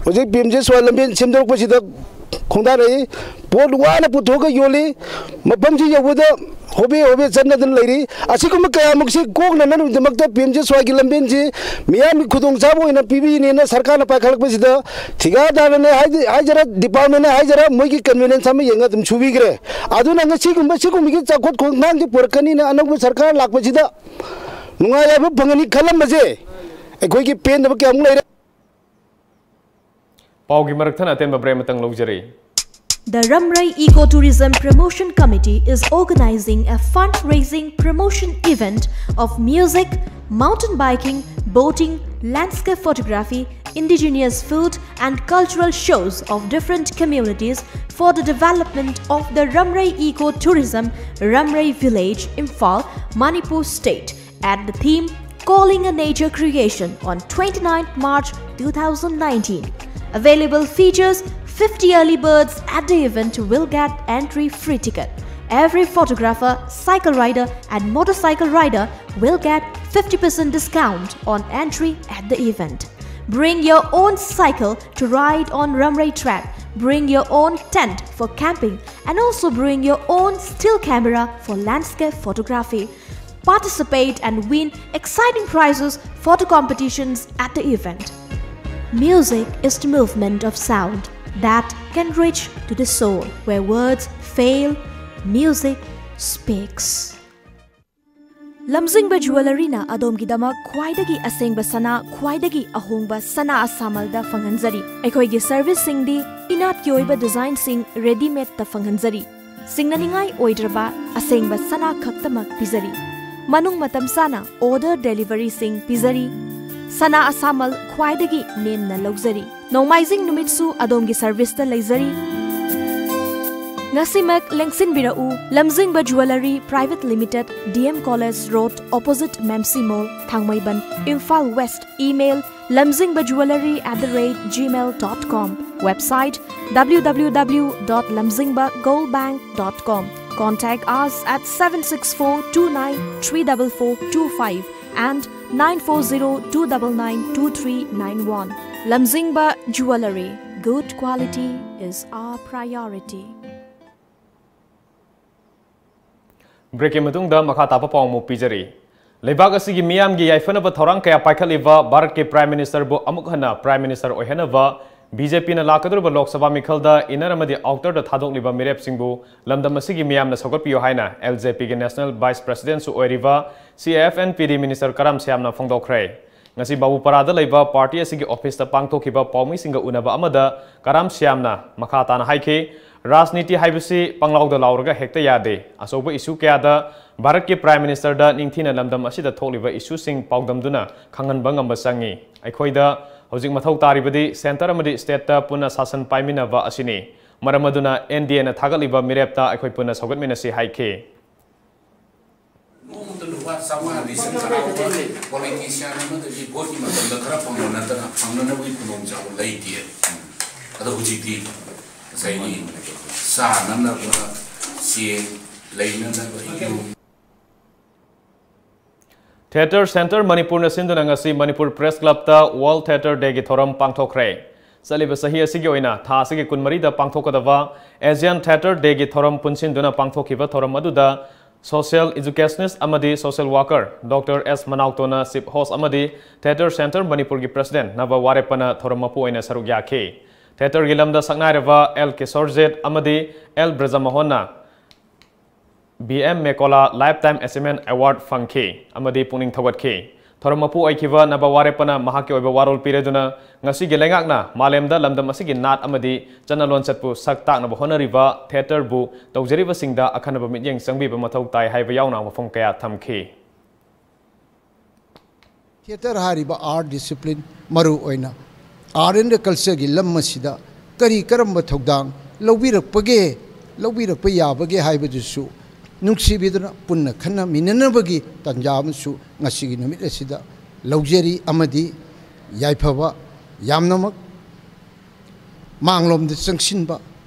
ꯍꯧꯖꯤꯛ P M G S Y ꯂꯝꯕꯦꯟ ꯁꯦꯝꯗꯣꯔꯛꯄꯁꯤꯗ ꯈꯣꯡꯗꯥꯔꯛꯏ꯫ ꯄꯣꯠ ꯋꯥꯅ ꯄꯨꯊꯣꯛꯑꯒ ꯌꯣꯜꯂꯤ꯫ ꯃꯐꯝꯁꯤ ꯌꯧꯕꯗ ꯍꯣꯕꯦ ꯍꯣꯕꯦ ꯆꯠꯅꯗꯨꯅ ꯂꯩꯔꯤ꯫ ꯑꯁꯤꯒꯨꯝꯕ ꯀꯌꯥꯃꯨꯛꯁꯤ ꯀꯣꯛꯅꯅꯕꯒꯤꯗꯃꯛꯇ ꯄꯤ ꯑꯦꯝ ꯖꯤ ꯑꯦꯁ ꯋꯥꯏꯒꯤ ꯂꯝꯕꯦꯟꯁꯤ ꯃꯤꯌꯥꯝꯒꯤ ꯈꯨꯗꯣꯡꯆꯥꯕ ꯑꯣꯏꯅ ꯄꯤꯕꯤꯅꯦꯅ ꯁꯔꯀꯥꯔꯅ ꯄꯥꯏꯈꯠꯂꯛꯄꯁꯤꯗ ꯊꯤꯀꯥꯗꯥꯔꯅꯦ ꯍꯥꯏꯗꯤ-, ꯍꯥꯏꯖꯔ, ꯗꯤꯄꯥꯔꯠꯃꯦꯟꯅꯦ ꯍꯥꯏꯖꯔ, ꯃꯣꯏꯒꯤ ꯀꯟꯚꯤꯅꯦꯟꯁ ꯑꯃ ꯌꯦꯡꯉ ꯑꯗꯨꯝ ꯁꯨꯕꯤꯈ꯭ꯔꯦ꯫ ꯑꯗꯨꯅ ꯉꯁꯤꯒꯨꯝꯕ ꯁꯤꯒꯨꯝꯕꯒꯤ ꯆꯥꯎꯈꯠ ꯈꯣꯡꯊꯥꯡꯁꯤ ꯄꯨꯔꯛꯀꯅꯤꯅ ꯑꯅꯧꯕ ꯁꯔꯀꯥꯔ ꯂꯥꯛꯄꯁꯤꯗ ꯅꯨꯡꯉꯥꯏ ꯌꯥꯏꯐ ꯐꯪꯒꯅꯤ ꯈꯜꯂꯝꯕꯁꯦ ꯑꯩꯈꯣꯏꯒꯤ ꯄꯦꯟꯗꯕ ꯀꯌꯥꯃꯨꯛ ꯂꯩꯔꯦ꯫ ꯄꯥꯎꯒꯤ ꯃꯔꯛꯊꯠꯅ ꯑꯇꯦꯟꯕ ꯕ꯭ꯔꯦꯛ ꯑꯃꯇꯪ ꯂꯧꯖꯔꯤ꯫ The Ramrei Eco Tourism Promotion Committee is organizing a fundraising promotion event of music, mountain biking, boating, landscape photography, indigenous food, and cultural shows of different communities for the development of the Ramrei Eco Tourism Ramrei Village, Imphal, Manipur State, at the theme Calling a Nature Creation on twenty-ninth March two thousand nineteen. Available features: fifty early birds at the event will get entry free ticket. Every photographer, cycle rider, and motorcycle rider will get fifty percent discount on entry at the event. Bring your own cycle to ride on Ramrei track. Bring your own tent for camping and also bring your own still camera for landscape photography. Participate and win exciting prizes for the competitions at the event. Music is the movement of sound that can reach to the soul. Where words fail, music speaks. ꯂꯝꯖꯤꯡꯕ ꯖꯨꯋꯦꯂꯔꯤꯅ ꯑꯗꯣꯝꯒꯤꯗꯃꯛ ꯈ꯭ꯋꯥꯏꯗꯒꯤ ꯑꯁꯦꯡꯕ ꯁꯅꯥ, ꯈ꯭ꯋꯥꯏꯗꯒꯤ ꯑꯍꯣꯡꯕ ꯁꯅꯥ ꯑꯁꯥꯃꯜꯗ ꯐꯪꯍꯟꯖꯔꯤ꯫ ꯑꯩꯈꯣꯏꯒꯤ ꯁꯔꯚꯤꯁꯁꯤꯡꯗꯤ ꯏꯅꯥꯠꯀꯤ ꯑꯣꯏꯕ ꯗꯤꯖꯥꯏꯟꯁꯤꯡ ꯔꯦꯗꯤꯃꯦꯗꯇ ꯐꯪꯍꯟꯖꯔꯤ꯫ ꯁꯤꯡꯅꯅꯤꯡꯉꯥꯏ ꯑꯣꯏꯗ꯭ꯔꯕ ꯑꯁꯦꯡꯕ ꯁꯅꯥ ꯈꯛꯇꯃꯛ ꯄꯤꯖꯔꯤ꯫ ꯃꯅꯨꯡ ꯃꯇꯝ ꯆꯥꯅ ꯑꯣꯔꯗꯔ ꯗꯦꯂꯤꯚꯔꯤꯁꯤꯡ ꯄꯤꯖꯔꯤ꯫ ꯁꯅꯥ ꯑꯁꯥꯃꯜ ꯈ꯭ꯋꯥꯏꯗꯒꯤ ꯅꯦꯝꯅ ꯂꯧꯖꯔꯤ꯫ ꯅꯣꯡꯃꯥꯏꯖꯤꯡ ꯅꯨꯃꯤꯠꯁꯨ ꯑꯗꯣꯝꯒꯤ ꯁꯔꯚꯤꯁꯇ ꯂꯩꯖꯔꯤ꯫ ꯉꯁꯤꯃꯛ ꯂꯦꯡꯁꯤꯟꯕꯤꯔꯛꯎ, Lamzingba jewellery private limited, D M college road, opposite Memsi mall, Thangmeiband, Imphal west. Email: lamzingba jewellery at the rate gmail dot com. Website: W W W dot lamzingba gold bank dot com. Contact us at seven six four two nine three double four two five and nine four zero two double nine two three nine one. Lamzingba Jewellery, Good quality is our priority. Break ꯀꯤ ꯃꯇꯨꯡꯗ ꯃꯈꯥ ꯇꯥꯕ ꯄꯥꯎ ꯑꯃꯨꯛ ꯄꯤꯖꯔꯤ꯫ ꯂꯩꯕꯥꯛ ꯑꯁꯤꯒꯤ ꯃꯤꯌꯥꯝꯒꯤ ꯌꯥꯏꯐꯅꯕ ꯊꯧꯔꯥꯡ ꯀꯌꯥ ꯄꯥꯏꯈꯠꯂꯤꯕ ꯚꯥꯔꯠꯀꯤ Prime Minister ꯕꯨ ꯑꯃꯨꯛ ꯍꯟꯅ Prime Minister ꯑꯣꯏꯍꯟꯅꯕ BJP ꯅ ꯂꯥꯛꯀꯗꯧꯔꯤꯕ Lok Sabha ꯃꯤꯈꯜꯗ inner ꯑꯃꯗꯤ outer ꯗ ꯊꯥꯗꯣꯛꯂꯤꯕ ꯃꯤꯔꯦꯞꯁꯤꯡꯕꯨ ꯂꯝꯗꯝ ꯑꯁꯤꯒꯤ ꯃꯤꯌꯥꯝꯅ ꯁꯧꯒꯠꯄꯤꯌꯨ ꯍꯥꯏꯅ LJP ꯒꯤ National Vice President ꯁꯨ ꯑꯣꯏꯔꯤꯕ CFNPD Minister ꯀꯔꯥꯝ ꯁ꯭ꯌꯥꯝꯅ ꯐꯣꯡꯗꯣꯛꯈ꯭ꯔꯦ꯫ ꯉꯁꯤ ꯕꯥꯕꯨꯄꯥꯔꯥꯗ ꯂꯩꯕ party ꯑꯁꯤꯒꯤ office ꯇ ꯄꯥꯡꯊꯣꯛꯈꯤꯕ ꯄꯥꯎꯃꯤꯁꯤꯡꯒ ꯎꯅꯕ ꯑꯃꯗ ꯀꯔꯥꯝ ꯁ꯭ꯌꯥꯝꯅ ꯃꯈꯥ ꯇꯥꯅ ꯍꯥꯏꯈꯤ, ꯔꯥꯖꯅꯤꯇꯤ ꯍꯥꯏꯕꯁꯤ ꯄꯪꯂꯥꯎꯗ ꯂꯥꯎꯔꯒ ꯍꯦꯛꯇ ꯌꯥꯗꯦ꯫ ꯑꯆꯧꯕ issue ꯀꯌꯥꯗ ꯚꯥꯔꯠꯀꯤ Prime Minister ꯗ ꯅꯤꯡꯊꯤꯅ ꯂꯝꯗꯝ ꯑꯁꯤꯗ ꯊꯣꯛꯂꯤꯕ issue ꯁꯤꯡ ꯄꯥꯎꯗꯝꯗꯨꯅ ꯈꯪꯍꯟꯕ ꯉꯝꯕ ꯆꯪꯏ꯫ ꯑꯩꯈꯣꯏꯗ ꯍꯧꯖꯤꯛ ꯃꯊꯧ ꯇꯥꯔꯤꯕꯗꯤ centre ꯑꯃꯗꯤ state ꯇ ꯄꯨꯟꯅ ꯁꯥꯁꯟ ꯄꯥꯏꯃꯤꯟꯅꯕ ꯑꯁꯤꯅꯤ꯫ ꯃꯔꯝ ꯑꯗꯨꯅ NDA ꯅ ꯊꯥꯒꯠꯂꯤꯕ ꯃꯤꯔꯦꯞꯇ ꯑꯩꯈꯣꯏ ꯄꯨꯟꯅ ꯁꯧꯒꯠꯃꯤꯟꯅꯁꯤ ꯍꯥꯏꯈꯤ꯫ ꯅꯣꯡꯃꯇ ꯂꯨꯄꯥ ꯆꯥꯝꯃꯉꯥ ꯂꯤꯁꯤꯡ ꯇꯔꯥ ꯄꯣꯂꯤꯇꯤꯁꯤꯌꯥꯟ ꯑꯃꯗꯒꯤ ꯚꯣꯠꯀꯤ ꯃꯇꯝꯗ ꯈꯔ ꯐꯪꯕ ꯅꯠꯇꯅ ꯐꯪꯅꯅꯕꯒꯤ ꯈꯨꯗꯣꯡꯆꯥꯕ ꯂꯩꯇꯦ꯫ ꯑꯗꯣ ꯍꯧꯖꯤꯛꯇꯤ ꯉꯁꯥꯏꯒꯤ ꯆꯥꯅꯅꯕ ꯆꯦꯡ, ꯂꯩꯅꯅꯕ ꯌꯨꯝ꯫ Theatre Centre ꯃꯅꯤꯄꯨꯔꯅ ꯁꯤꯟꯗꯨꯅ ꯉꯁꯤ ꯃꯅꯤꯄꯨꯔ Press Club ꯇ World Theatre Day ꯒꯤ ꯊꯧꯔꯝ ꯄꯥꯡꯊꯣꯛꯈ꯭ꯔꯦ꯫ ꯆꯠꯂꯤꯕ ꯆꯍꯤ ꯑꯁꯤꯒꯤ ꯑꯣꯏꯅ ꯊꯥ ꯑꯁꯤꯒꯤ ꯀꯨꯟꯃꯔꯤꯗ ꯄꯥꯡꯊꯣꯛꯀꯗꯕ Asian Theatre Day ꯒꯤ ꯊꯧꯔꯝ ꯄꯨꯟꯁꯤꯟꯗꯨꯅ ꯄꯥꯡꯊꯣꯛꯈꯤꯕ ꯊꯧꯔꯝ ꯑꯗꯨꯗ social educationist ꯑꯃꯗꯤ social worker Doctor S ꯃꯅꯥꯎꯇꯣꯅ chief host ꯑꯃꯗꯤ Theatre Centre ꯃꯅꯤꯄꯨꯔꯒꯤ President ꯅꯕ ꯋꯥꯔꯦꯞꯄꯅ ꯊꯧꯔꯝ ꯃꯄꯨ ꯑꯣꯏꯅ ꯁꯔꯨꯛ ꯌꯥꯈꯤ꯫ Theatre ꯒꯤ ꯂꯝꯗ ꯁꯛꯅꯥꯏꯔꯕ L ꯀꯤꯁꯣꯔꯖꯤꯠ ꯑꯃꯗꯤ L ꯕ꯭ꯔꯖꯃꯣꯍꯟꯅ B M Mekola Lifetime Achievement Award ꯐꯪꯈꯤ ꯑꯃꯗꯤ ꯄꯨꯛꯅꯤꯡ ꯊꯧꯒꯠꯈꯤ꯫ ꯊꯧꯔꯝ ꯃꯄꯨ ꯑꯣꯏꯈꯤꯕ ꯅꯕ ꯋꯥꯔꯦꯞꯄꯅ ꯃꯍꯥꯛꯀꯤ ꯑꯣꯏꯕ ꯋꯥꯔꯣꯜ ꯄꯤꯔꯗꯨꯅ ꯉꯁꯤꯒꯤ ꯂꯩꯉꯥꯛꯅ ꯃꯥꯂꯦꯝꯗ ꯂꯝꯗꯝ ꯑꯁꯤꯒꯤ ꯅꯥꯠ ꯑꯃꯗꯤ ꯆꯠꯅ ꯂꯣꯟꯆꯠꯄꯨ ꯁꯛ ꯇꯥꯛꯅꯕ ꯍꯣꯠꯅꯔꯤꯕ theatre ꯕꯨ ꯇꯧꯖꯔꯤꯕꯁꯤꯡꯗ ꯑꯈꯟꯅꯕ ꯃꯤꯠꯌꯦꯡ ꯆꯪꯕꯤꯕ ꯃꯊꯧ ꯇꯥꯏ ꯍꯥꯏꯕ ꯌꯥꯎꯅ ꯋꯥꯐꯝ ꯀꯌꯥ ꯊꯝꯈꯤ꯫ Theatre ꯍꯥꯏꯔꯤꯕ art discipline, ꯃꯔꯨ ꯑꯣꯏꯅ art and culture ꯒꯤ ꯂꯝ ꯑꯁꯤꯗ ꯀꯔꯤ ꯀꯔꯝꯕ ꯊꯧꯗꯥꯡ ꯂꯧꯕꯤꯔꯛꯄꯒꯦ, ꯂꯧꯕꯤꯔꯛꯄ ꯌꯥꯕꯒꯦ ꯍꯥꯏꯕꯗꯨꯁꯨ ꯅꯨꯡꯁꯤꯕꯤꯗꯨꯅ ꯄꯨꯟꯅ ꯈꯟꯅꯃꯤꯟꯅꯅꯕꯒꯤ ꯇꯥꯟꯖꯥ ꯑꯃꯁꯨ ꯉꯁꯤꯒꯤ ꯅꯨꯃꯤꯠ ꯑꯁꯤꯗ ꯂꯧꯖꯔꯤ꯫ ꯑꯃꯗꯤ ꯌꯥꯏꯐꯕ, ꯌꯥꯝꯅꯃꯛ ꯃꯥꯡꯂꯣꯝꯗ ꯆꯪꯁꯤꯟꯕ,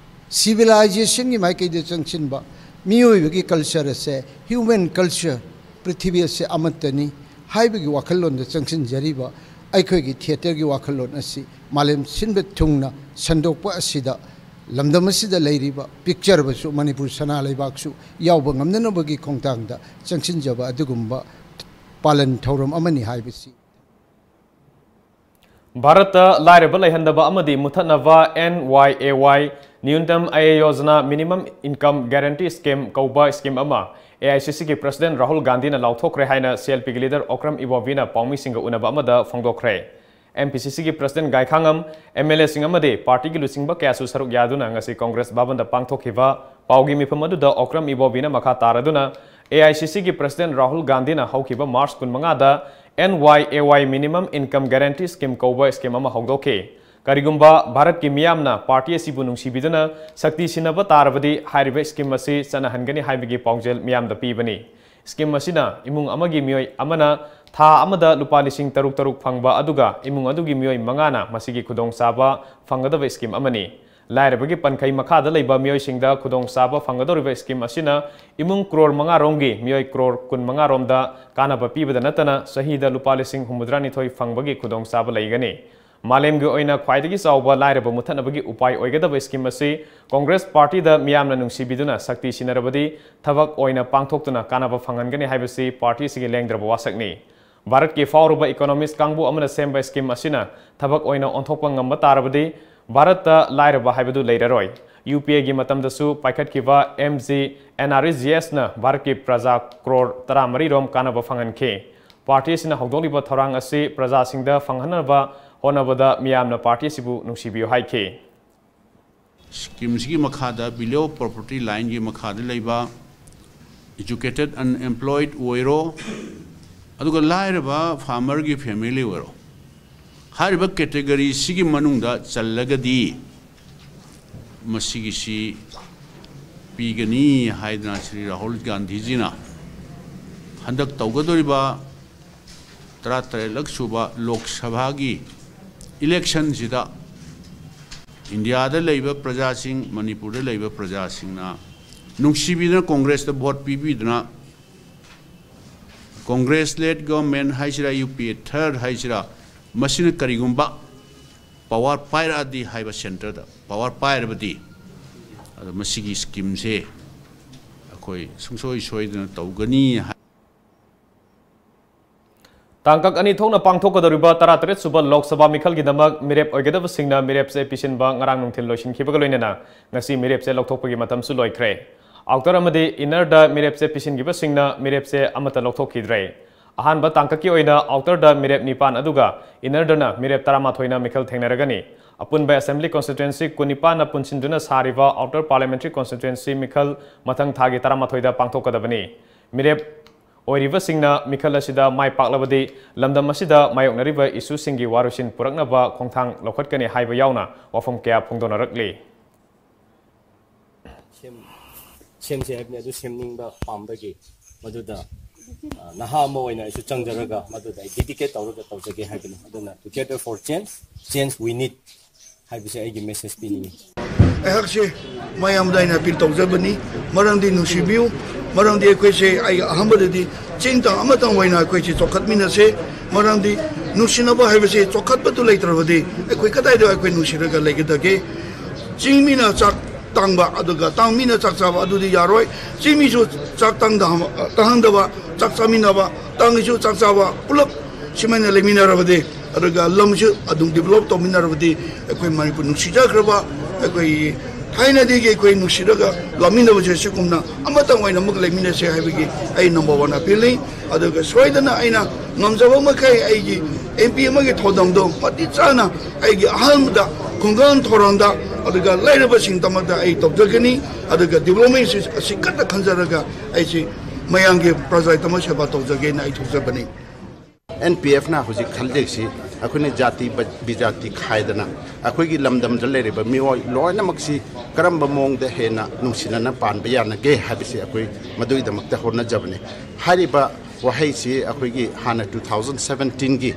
civilization ꯒꯤ ꯃꯥꯏꯀꯩꯗ ꯆꯪꯁꯤꯟꯕ, ꯃꯤꯑꯣꯏꯕꯒꯤ culture ꯑꯁꯦ human culture, ꯄ꯭ꯔꯤꯊꯤꯕꯤ ꯑꯁꯦ ꯑꯃꯠꯇꯅꯤ ꯍꯥꯏꯕꯒꯤ ꯋꯥꯈꯜꯂꯣꯟꯗ ꯆꯪꯁꯤꯟꯖꯔꯤꯕ ꯑꯩꯈꯣꯏꯒꯤ ꯊꯤꯌꯦꯇꯔꯒꯤ ꯋꯥꯈꯜꯂꯣꯟ ꯑꯁꯤ ꯃꯥꯂꯦꯝ ꯁꯤꯟꯕ ꯊꯨꯡꯅ ꯁꯟꯗꯣꯛꯄ ꯑꯁꯤꯗ ꯂꯝꯗꯝ ꯑꯁꯤꯗ ꯂꯩꯔꯤꯕ ꯄꯤꯛꯆꯔꯕꯁꯨ ꯃꯅꯤꯄꯨꯔ ꯁꯅꯥ ꯂꯩꯕꯥꯛꯁꯨ ꯌꯥꯎꯕ ꯉꯝꯅꯅꯕꯒꯤ ꯈꯣꯡꯊꯥꯡꯗ ꯆꯪꯁꯤꯟꯖꯕ ꯑꯗꯨꯒꯨꯝꯕ ꯄꯥꯂꯟ ꯊꯧꯔꯝ ꯑꯃꯅꯤ ꯍꯥꯏꯕꯁꯤ꯫ ꯚꯥꯔꯠꯇ ꯂꯥꯏꯔꯕ ꯂꯩꯍꯟꯗꯕ ꯑꯃꯗꯤ ꯃꯨꯊꯠꯅꯕ N Y A Y Nyuntam Aay Yojana Minimum Income Guarantee Scheme ꯀꯧꯕ ꯁ꯭ꯀꯤꯝ ꯑꯃ ꯑꯦ ꯑꯥꯏ ꯁꯤ ꯁꯤꯒꯤ ꯄ꯭ꯔꯁꯤꯗꯦꯟꯠ ꯔꯥꯍꯨꯜ ꯒꯥꯟꯙꯤꯅ ꯂꯥꯎꯊꯣꯛꯈ꯭ꯔꯦ ꯍꯥꯏꯅ ꯁꯤ ꯑꯦꯜ ꯄꯤꯒꯤ ꯂꯤꯗꯔ ꯑꯣꯀ꯭ꯔꯝ ꯏꯕꯣꯕꯤꯅ ꯄꯥꯎꯃꯤꯁꯤꯡꯒ ꯎꯅꯕ ꯑꯃꯗ ꯐꯣꯡꯗꯣꯛꯈ꯭ꯔꯦ꯫ ꯑꯦꯝ ꯄꯤ ꯁꯤ ꯁꯤꯒꯤ ꯄ꯭ꯔꯁꯤꯗꯦꯟꯠ ꯒꯥꯏꯈꯥꯉꯝ, ꯑꯦꯝ ꯑꯦꯜ ꯑꯦꯁꯤꯡ ꯑꯃꯗꯤ ꯄꯥꯔꯇꯤꯒꯤ ꯂꯨꯆꯤꯡꯕ ꯀꯌꯥꯁꯨ ꯁꯔꯨꯛ ꯌꯥꯗꯨꯅ ꯉꯁꯤ ꯀꯣꯡꯒ꯭ꯔꯦꯁ ꯚꯕꯟꯗ ꯄꯥꯡꯊꯣꯛꯈꯤꯕ ꯄꯥꯎꯒꯤ ꯃꯤꯐꯝ ꯑꯗꯨꯗ ꯑꯣꯀ꯭ꯔꯝ ꯏꯕꯣꯕꯤꯅ ꯃꯈꯥ ꯇꯥꯔꯗꯨꯅ ꯑꯦ ꯑꯥꯏ ꯁꯤ ꯁꯤꯒꯤ ꯄ꯭ꯔꯁꯤꯗꯦꯟꯠ ꯔꯥꯍꯨꯜ ꯒꯥꯟꯙꯤꯅ ꯍꯧꯈꯤꯕ ꯃꯥꯔꯆ ꯀꯨꯟꯃꯉꯥꯗ N Y A Y Minimum Income Guarantee Scheme ꯀꯧꯕ ꯁ꯭ꯀꯤꯝ ꯑꯃ ꯍꯧꯗꯣꯛꯈꯤ꯫ ꯀꯔꯤꯒꯨꯝꯕ ꯚꯥꯔꯠꯀꯤ ꯃꯤꯌꯥꯝꯅ ꯄꯥꯔꯇꯤ ꯑꯁꯤꯕꯨ ꯅꯨꯡꯁꯤꯕꯤꯗꯨꯅ ꯁꯛꯇꯤ ꯁꯤꯟꯅꯕ ꯇꯥꯔꯕꯗꯤ ꯍꯥꯏꯔꯤꯕ ꯁ꯭ꯀꯤꯝ ꯑꯁꯤ ꯆꯠꯅꯍꯟꯒꯅꯤ ꯍꯥꯏꯕꯒꯤ ꯄꯥꯎꯖꯦꯜ ꯃꯤꯌꯥꯝꯗ ꯄꯤꯕꯅꯤ꯫ ꯁ꯭ꯀꯤꯝ ꯑꯁꯤꯅ ꯏꯃꯨꯡ ꯑꯃꯒꯤ ꯃꯤꯑꯣꯏ ꯑꯃꯅ ꯊꯥ ꯑꯃꯗ ꯂꯨꯄꯥ ꯂꯤꯁꯤꯡ ꯇꯔꯨꯛ ꯇꯔꯨꯛ ꯐꯪꯕ ꯑꯗꯨꯒ ꯏꯃꯨꯡ ꯑꯗꯨꯒꯤ ꯃꯤꯑꯣꯏ ꯃꯉꯥꯅ ꯃꯁꯤꯒꯤ ꯈꯨꯗꯣꯡꯆꯥꯕ ꯐꯪꯒꯗꯕ ꯁ꯭ꯀꯤꯝ ꯑꯃꯅꯤ꯫ ꯂꯥꯏꯔꯕꯒꯤ ꯄꯟꯈꯩ ꯃꯈꯥꯗ ꯂꯩꯕ ꯃꯤꯑꯣꯏꯁꯤꯡꯗ ꯈꯨꯗꯣꯡꯆꯥꯕ ꯐꯪꯒꯗꯧꯔꯤꯕ ꯁ꯭ꯀꯤꯝ ꯑꯁꯤꯅ ꯏꯃꯨꯡ ꯀ꯭ꯔꯣꯔ ꯃꯉꯥ ꯔꯣꯝꯒꯤ ꯃꯤꯑꯣꯏ ꯀ꯭ꯔꯣꯔ ꯀꯨꯟꯃꯉꯥ ꯔꯣꯝꯗ ꯀꯥꯟꯅꯕ ꯄꯤꯕꯗ ꯅꯠꯇꯅ ꯆꯍꯤꯗ ꯂꯨꯄꯥ ꯂꯤꯁꯤꯡ ꯍꯨꯝꯐꯨꯇꯔꯥꯅꯤꯊꯣꯏ ꯐꯪꯕꯒꯤ ꯈꯨꯗꯣꯡꯆꯥꯕ ꯂꯩꯒꯅꯤ꯫ ꯃꯥꯂꯦꯝꯒꯤ ꯑꯣꯏꯅ ꯈ꯭ꯋꯥꯏꯗꯒꯤ ꯆꯥꯎꯕ ꯂꯥꯏꯔꯕ ꯃꯨꯊꯠꯅꯕꯒꯤ ꯎꯄꯥꯏ ꯑꯣꯏꯒꯗꯕ ꯁ꯭ꯀꯤꯝ ꯑꯁꯤ ꯀꯣꯡꯒ꯭ꯔꯦꯁ ꯄꯥꯔꯇꯤꯗ ꯃꯤꯌꯥꯝꯅ ꯅꯨꯡꯁꯤꯕꯤꯗꯨꯅ ꯁꯛꯇꯤ ꯁꯤꯟꯅꯔꯕꯗꯤ ꯊꯕꯛ ꯑꯣꯏꯅ ꯄꯥꯡꯊꯣꯛꯇꯨꯅ ꯀꯥꯟꯅꯕ ꯐꯪꯍꯟꯒꯅꯤ ꯍꯥꯏꯕꯁꯤ ꯄꯥꯔꯇꯤ ꯑꯁꯤꯒꯤ ꯂꯦꯡꯗ꯭ꯔꯕ ꯋꯥꯁꯛꯅꯤ꯫ ꯚꯥꯔꯠꯀꯤ ꯐꯥꯎꯔꯕ ꯏꯀꯣꯅꯣꯃꯤꯁ꯭ꯠ ꯀꯥꯡꯕꯨ ꯑꯃꯅ ꯁꯦꯝꯕ ꯁ꯭ꯀꯤꯝ ꯑꯁꯤꯅ ꯊꯕꯛ ꯑꯣꯏꯅ ꯑꯣꯟꯊꯣꯛꯄ ꯉꯝꯕ ꯇꯥꯔꯕꯗꯤ ꯚꯥꯔꯠꯇ ꯂꯥꯏꯔꯕ ꯍꯥꯏꯕꯗꯨ ꯂꯩꯔꯔꯣꯏ꯫ ꯌꯨ ꯄꯤ ꯑꯦꯒꯤ ꯃꯇꯝꯗꯁꯨ ꯄꯥꯏꯈꯠꯈꯤꯕ M G N R E G ꯑꯦꯁꯅ ꯚꯥꯔꯠꯀꯤ ꯄ꯭ꯔꯖꯥ ꯀ꯭ꯔꯣꯔ ꯇꯔꯥꯃꯔꯤ ꯔꯣꯝ ꯀꯥꯟꯅꯕ ꯐꯪꯍꯟꯈꯤ꯫ ꯄꯥꯔꯇꯤ ꯑꯁꯤꯅ ꯍꯧꯗꯣꯛꯂꯤꯕ ꯊꯧꯔꯥꯡ ꯑꯁꯤ ꯄ꯭ꯔꯖꯥꯁꯤꯡꯗ ꯐꯪꯍꯟꯅꯕ ꯍꯣꯠꯅꯕꯗ ꯃꯤꯌꯥꯝꯅ ꯄꯥꯔꯇꯤ ꯑꯁꯤꯕꯨ ꯅꯨꯡꯁꯤꯕꯤꯌꯨ ꯍꯥꯏꯈꯤ꯫ ꯁ꯭ꯀꯤꯝꯁꯤꯒꯤ ꯃꯈꯥꯗ below poverty lineꯒꯤ ꯃꯈꯥꯗ ꯂꯩꯕ educated unemployed ꯑꯣꯏꯔꯣ, ꯑꯗꯨꯒ ꯂꯥꯏꯔꯕ farmerꯒꯤ family ꯑꯣꯏꯔꯣ, ꯍꯥꯏꯔꯤꯕ categoryꯁꯤꯒꯤ ꯃꯅꯨꯡꯗ ꯆꯜꯂꯒꯗꯤ ꯃꯁꯤꯒꯤꯁꯤ ꯄꯤꯒꯅꯤ ꯍꯥꯏꯗꯅ ꯁ꯭ꯔꯤ ꯔꯥꯍꯨꯜ ꯒꯥꯟꯙꯤꯖꯤꯅ ꯍꯟꯗꯛ ꯇꯧꯒꯗꯧꯔꯤꯕ ꯇꯔꯥꯇꯔꯦꯠꯂꯛ ꯁꯨꯕ ꯂꯣꯛ ꯁꯚꯥꯒꯤ electionꯁꯤꯗ ꯏꯟꯗꯤꯌꯥꯗ ꯂꯩꯕ ꯄ꯭ꯔꯖꯥꯁꯤꯡ, ꯃꯅꯤꯄꯨꯔꯗ ꯂꯩꯕ ꯄ꯭ꯔꯖꯥꯁꯤꯡꯅ ꯅꯨꯡꯁꯤꯕꯤꯗꯨꯅ ꯀꯣꯡꯒ꯭ꯔꯦꯁꯇ vote ꯄꯤꯕꯤꯗꯨꯅ, ꯀꯣꯡꯒ꯭ꯔꯦꯁ led government ꯍꯥꯏꯁꯤꯔꯥ, ꯌꯨ ꯄꯤ ꯑꯦ third ꯍꯥꯏꯁꯤꯔꯥ, ꯃꯁꯤꯅ ꯀꯔꯤꯒꯨꯝꯕ ꯄꯋꯥꯔ ꯄꯥꯏꯔꯛꯑꯗꯤ ꯍꯥꯏꯕ ꯁꯦꯟꯇꯔꯗ ꯄꯋꯥꯔ ꯄꯥꯏꯔꯕꯗꯤ, ꯑꯗꯣ ꯃꯁꯤꯒꯤ ꯁ꯭ꯀꯤꯝꯁꯦ ꯑꯩꯈꯣꯏ ꯁꯨꯡꯁꯣꯏ ꯁꯣꯏꯗꯅ ꯇꯧꯒꯅꯤ ꯍꯥꯏ꯫ ꯇꯥꯡꯀꯛ ꯑꯅꯤ ꯊꯣꯛꯅ ꯄꯥꯡꯊꯣꯛꯀꯗꯧꯔꯤꯕ ꯇꯔꯥꯇꯔꯦꯠ ꯁꯨꯕ ꯂꯣꯛ ꯁꯚꯥ ꯃꯤꯈꯜꯒꯤꯗꯃꯛ ꯃꯤꯔꯦꯞ ꯑꯣꯏꯒꯗꯕꯁꯤꯡꯅ ꯃꯤꯔꯦꯞꯆꯦ ꯄꯤꯁꯤꯟꯕ ꯉꯔꯥꯡ ꯅꯨꯡꯊꯤꯜ ꯂꯣꯏꯁꯤꯟꯈꯤꯕꯒ ꯂꯣꯏꯅꯅ ꯉꯁꯤ ꯃꯤꯔꯦꯞꯆꯦ ꯂꯧꯊꯣꯛꯄꯒꯤ ꯃꯇꯝꯁꯨ ꯂꯣꯏꯈ꯭ꯔꯦ꯫ ꯑꯥꯎꯇꯔ ꯑꯃꯗꯤ ꯏꯟꯅꯔꯗ ꯃꯤꯔꯦꯞꯆꯦ ꯄꯤꯁꯤꯟꯈꯤꯕꯁꯤꯡꯅ ꯃꯤꯔꯦꯞꯆꯦ ꯑꯃꯠꯇ ꯂꯧꯊꯣꯛꯈꯤꯗ꯭ꯔꯦ꯫ ꯑꯍꯥꯟꯕ ꯇꯥꯡꯀꯛꯀꯤ ꯑꯣꯏꯅ ꯑꯥꯎꯇꯔꯗ ꯃꯤꯔꯦꯞ ꯅꯤꯄꯥꯟ ꯑꯗꯨꯒ ꯏꯟꯅꯔꯗꯅ ꯃꯤꯔꯦꯞ ꯇꯔꯥꯃꯥꯊꯣꯏꯅ ꯃꯤꯈꯜ ꯊꯦꯡꯅꯔꯒꯅꯤ꯫ ꯑꯄꯨꯟꯕ assembly constituency ꯀꯨꯟꯅꯤꯄꯥꯟꯅ ꯄꯨꯟꯁꯤꯟꯗꯨꯅ ꯁꯥꯔꯤꯕ ꯑꯥꯎꯇꯔ parliamentary constituency ꯃꯤꯈꯜ ꯃꯊꯪ ꯊꯥꯒꯤ ꯇꯔꯥꯃꯥꯊꯣꯏꯗ ꯄꯥꯡꯊꯣꯛꯀꯗꯕꯅꯤ꯫ ꯃꯤꯔꯦꯞ ꯑꯣꯏꯔꯤꯕꯁꯤꯡꯅ ꯃꯤꯈꯜ ꯑꯁꯤꯗ ꯃꯥꯏ ꯄꯥꯛꯂꯕꯗꯤ ꯂꯝꯗꯝ ꯑꯁꯤꯗ ꯃꯥꯌꯣꯛꯅꯔꯤꯕ ꯏꯁꯨꯁꯤꯡꯒꯤ ꯋꯥꯔꯣꯏꯁꯤꯟ ꯄꯨꯔꯛꯅꯕ ꯈꯣꯡꯊꯥꯡ ꯂꯧꯈꯠꯀꯅꯤ ꯍꯥꯏꯕ ꯌꯥꯎꯅ ꯋꯥꯐꯝ ꯀꯌꯥ ꯐꯣꯡꯗꯣꯛꯅꯔꯛꯂꯤ꯫ ꯁꯦꯝ ꯁꯦꯝꯁꯦ ꯍꯥꯏꯕꯅꯤ꯫ ꯑꯗꯨ ꯁꯦꯝꯅꯤꯡꯕ ꯄꯥꯝꯕꯒꯤ ꯃꯗꯨꯗ, ꯑ, ꯅꯍꯥ ꯑꯃ ꯑꯣꯏꯅ ꯑꯩꯁꯨ ꯆꯪꯖꯔꯒ ꯃꯗꯨꯗ ꯑꯩ dedicate ꯇꯧꯔꯒ ꯇꯧꯖꯒꯦ ꯍꯥꯏꯕꯅꯤ꯫ ꯑꯗꯨꯅ Together for Change, Change We Need ꯍꯥꯏꯕꯁꯦ ꯑꯩꯒꯤ message ꯄꯤꯅꯤꯡꯉꯤ꯫ ꯑꯩꯍꯥꯛꯁꯦ ꯃꯌꯥꯝꯗ ꯑꯩꯅ appeal ꯇꯧꯖꯕꯅꯤ꯫ ꯃꯔꯝꯗꯤ ꯅꯨꯡꯁꯤꯕꯤꯌꯨ, ꯃꯔꯝꯗꯤ ꯑꯩꯈꯣꯏꯁꯦ, ꯑꯩ ꯑꯍꯥꯟꯕꯗꯗꯤ ꯆꯤꯡ ꯇꯝ ꯑꯃꯇꯪ ꯑꯣꯏꯅ ꯑꯩꯈꯣꯏꯁꯦ ꯆꯥꯎꯈꯠꯃꯤꯟꯅꯁꯦ꯫ ꯃꯔꯝꯗꯤ ꯅꯨꯡꯁꯤꯅꯕ ꯍꯥꯏꯕꯁꯦ ꯆꯥꯎꯈꯠꯄꯗꯨ ꯂꯩꯇ꯭ꯔꯕꯗꯤ ꯑꯩꯈꯣꯏ ꯀꯗꯥꯏꯗ ꯑꯩꯈꯣꯏ ꯅꯨꯡꯁꯤꯔꯒ ꯂꯩꯒꯗꯒꯦ? ꯆꯤꯡ ꯃꯤꯅ ꯆꯥꯛ ꯇꯥꯡꯕ, ꯑꯗꯨꯒ ꯇꯥꯡ ꯃꯤꯅ ꯆꯥꯛ ꯆꯥꯕ, ꯑꯗꯨꯗꯤ ꯌꯥꯔꯣꯏ꯫ ꯆꯤꯡ ꯃꯤꯁꯨ ꯆꯥꯛ ꯇꯥꯡꯗ-, ꯇꯥꯡꯍꯟꯗꯕ, ꯆꯥꯛ ꯆꯥꯃꯤꯟꯅꯕ, ꯇꯥꯡꯒꯤꯁꯨ ꯆꯥꯛ ꯆꯥꯕ, ꯄꯨꯂꯞ ꯁꯨꯃꯥꯏꯅ ꯂꯩꯃꯤꯟꯅꯔꯕꯗꯤ, ꯑꯗꯨꯒ ꯂꯝꯁꯨ ꯑꯗꯨꯝ develop ꯇꯧꯃꯤꯟꯅꯔꯕꯗꯤ, ꯑꯩꯈꯣꯏ ꯃꯅꯤꯄꯨꯔ ꯅꯨꯡꯁꯤꯖꯈ꯭ꯔꯕ, ꯑꯩꯈꯣꯏ ꯊꯥꯏꯅꯗꯒꯤ ꯑꯩꯈꯣꯏ ꯅꯨꯡꯁꯤꯔꯒ ꯂꯥꯛꯃꯤꯟꯅꯕꯁꯦ ꯁꯤꯒꯨꯝꯅ ꯑꯃꯇꯪ ꯑꯣꯏꯅ ꯑꯃꯨꯛ ꯂꯩꯃꯤꯟꯅꯁꯦ ꯍꯥꯏꯕꯒꯤ ꯑꯩ number one appeal ꯅꯤ꯫ ꯑꯗꯨꯒ ꯁꯣꯏꯗꯅ ꯑꯩꯅ ꯉꯝꯖꯕ ꯃꯈꯩ ꯑꯩꯒꯤ M P ꯑꯃꯒꯤ ꯊꯧꯗꯥꯡꯗꯣ ꯃꯇꯤꯛ ꯆꯥꯅ ꯑꯩꯒꯤ ꯑꯍꯥꯟꯕꯗ ꯈꯨꯡꯒꯪ ꯊꯧꯔꯝꯗ, ꯑꯗꯨꯒ ꯂꯩꯔꯕꯁꯤꯡꯗꯃꯛꯇ ꯑꯩ ꯇꯧꯖꯒꯅꯤ꯫ ꯑꯗꯨꯒ development ꯁꯤ ꯑꯁꯤ ꯀꯟꯅ ꯈꯟꯖꯔꯒ ꯑꯩꯁꯤ ꯃꯌꯥꯝꯒꯤ ꯄ꯭ꯔꯖꯥꯒꯤꯗꯃꯛ ꯁꯦꯕꯥ ꯇꯧꯖꯒꯦꯅ ꯑꯩ ꯊꯣꯛꯆꯕꯅꯤ꯫ N P F ꯅ ꯍꯧꯖꯤꯛ ꯈꯜꯂꯤꯁꯤ ꯑꯩꯈꯣꯏꯅ ꯖꯥꯇꯤ ꯕ-, ꯕꯤꯖꯥꯇꯤ ꯈꯥꯏꯗꯅ ꯑꯩꯈꯣꯏꯒꯤ ꯂꯝꯗꯝꯗ ꯂꯩꯔꯤꯕ ꯃꯤꯑꯣꯏ ꯂꯣꯏꯅꯃꯛꯁꯤ ꯀꯔꯝꯕ ꯃꯑꯣꯡꯗ ꯍꯦꯟꯅ ꯅꯨꯡꯁꯤꯅꯅ ꯄꯥꯟꯕ ꯌꯥꯅꯒꯦ ꯍꯥꯏꯕꯁꯤ ꯑꯩꯈꯣꯏ ꯃꯗꯨꯒꯤꯗꯃꯛꯇ ꯍꯣꯠꯅꯖꯕꯅꯤ꯫ ꯍꯥꯏꯔꯤꯕ ꯋꯥꯍꯩꯁꯤ ꯑꯩꯈꯣꯏꯒꯤ ꯍꯥꯟꯅ two thousand seventeen ꯒꯤ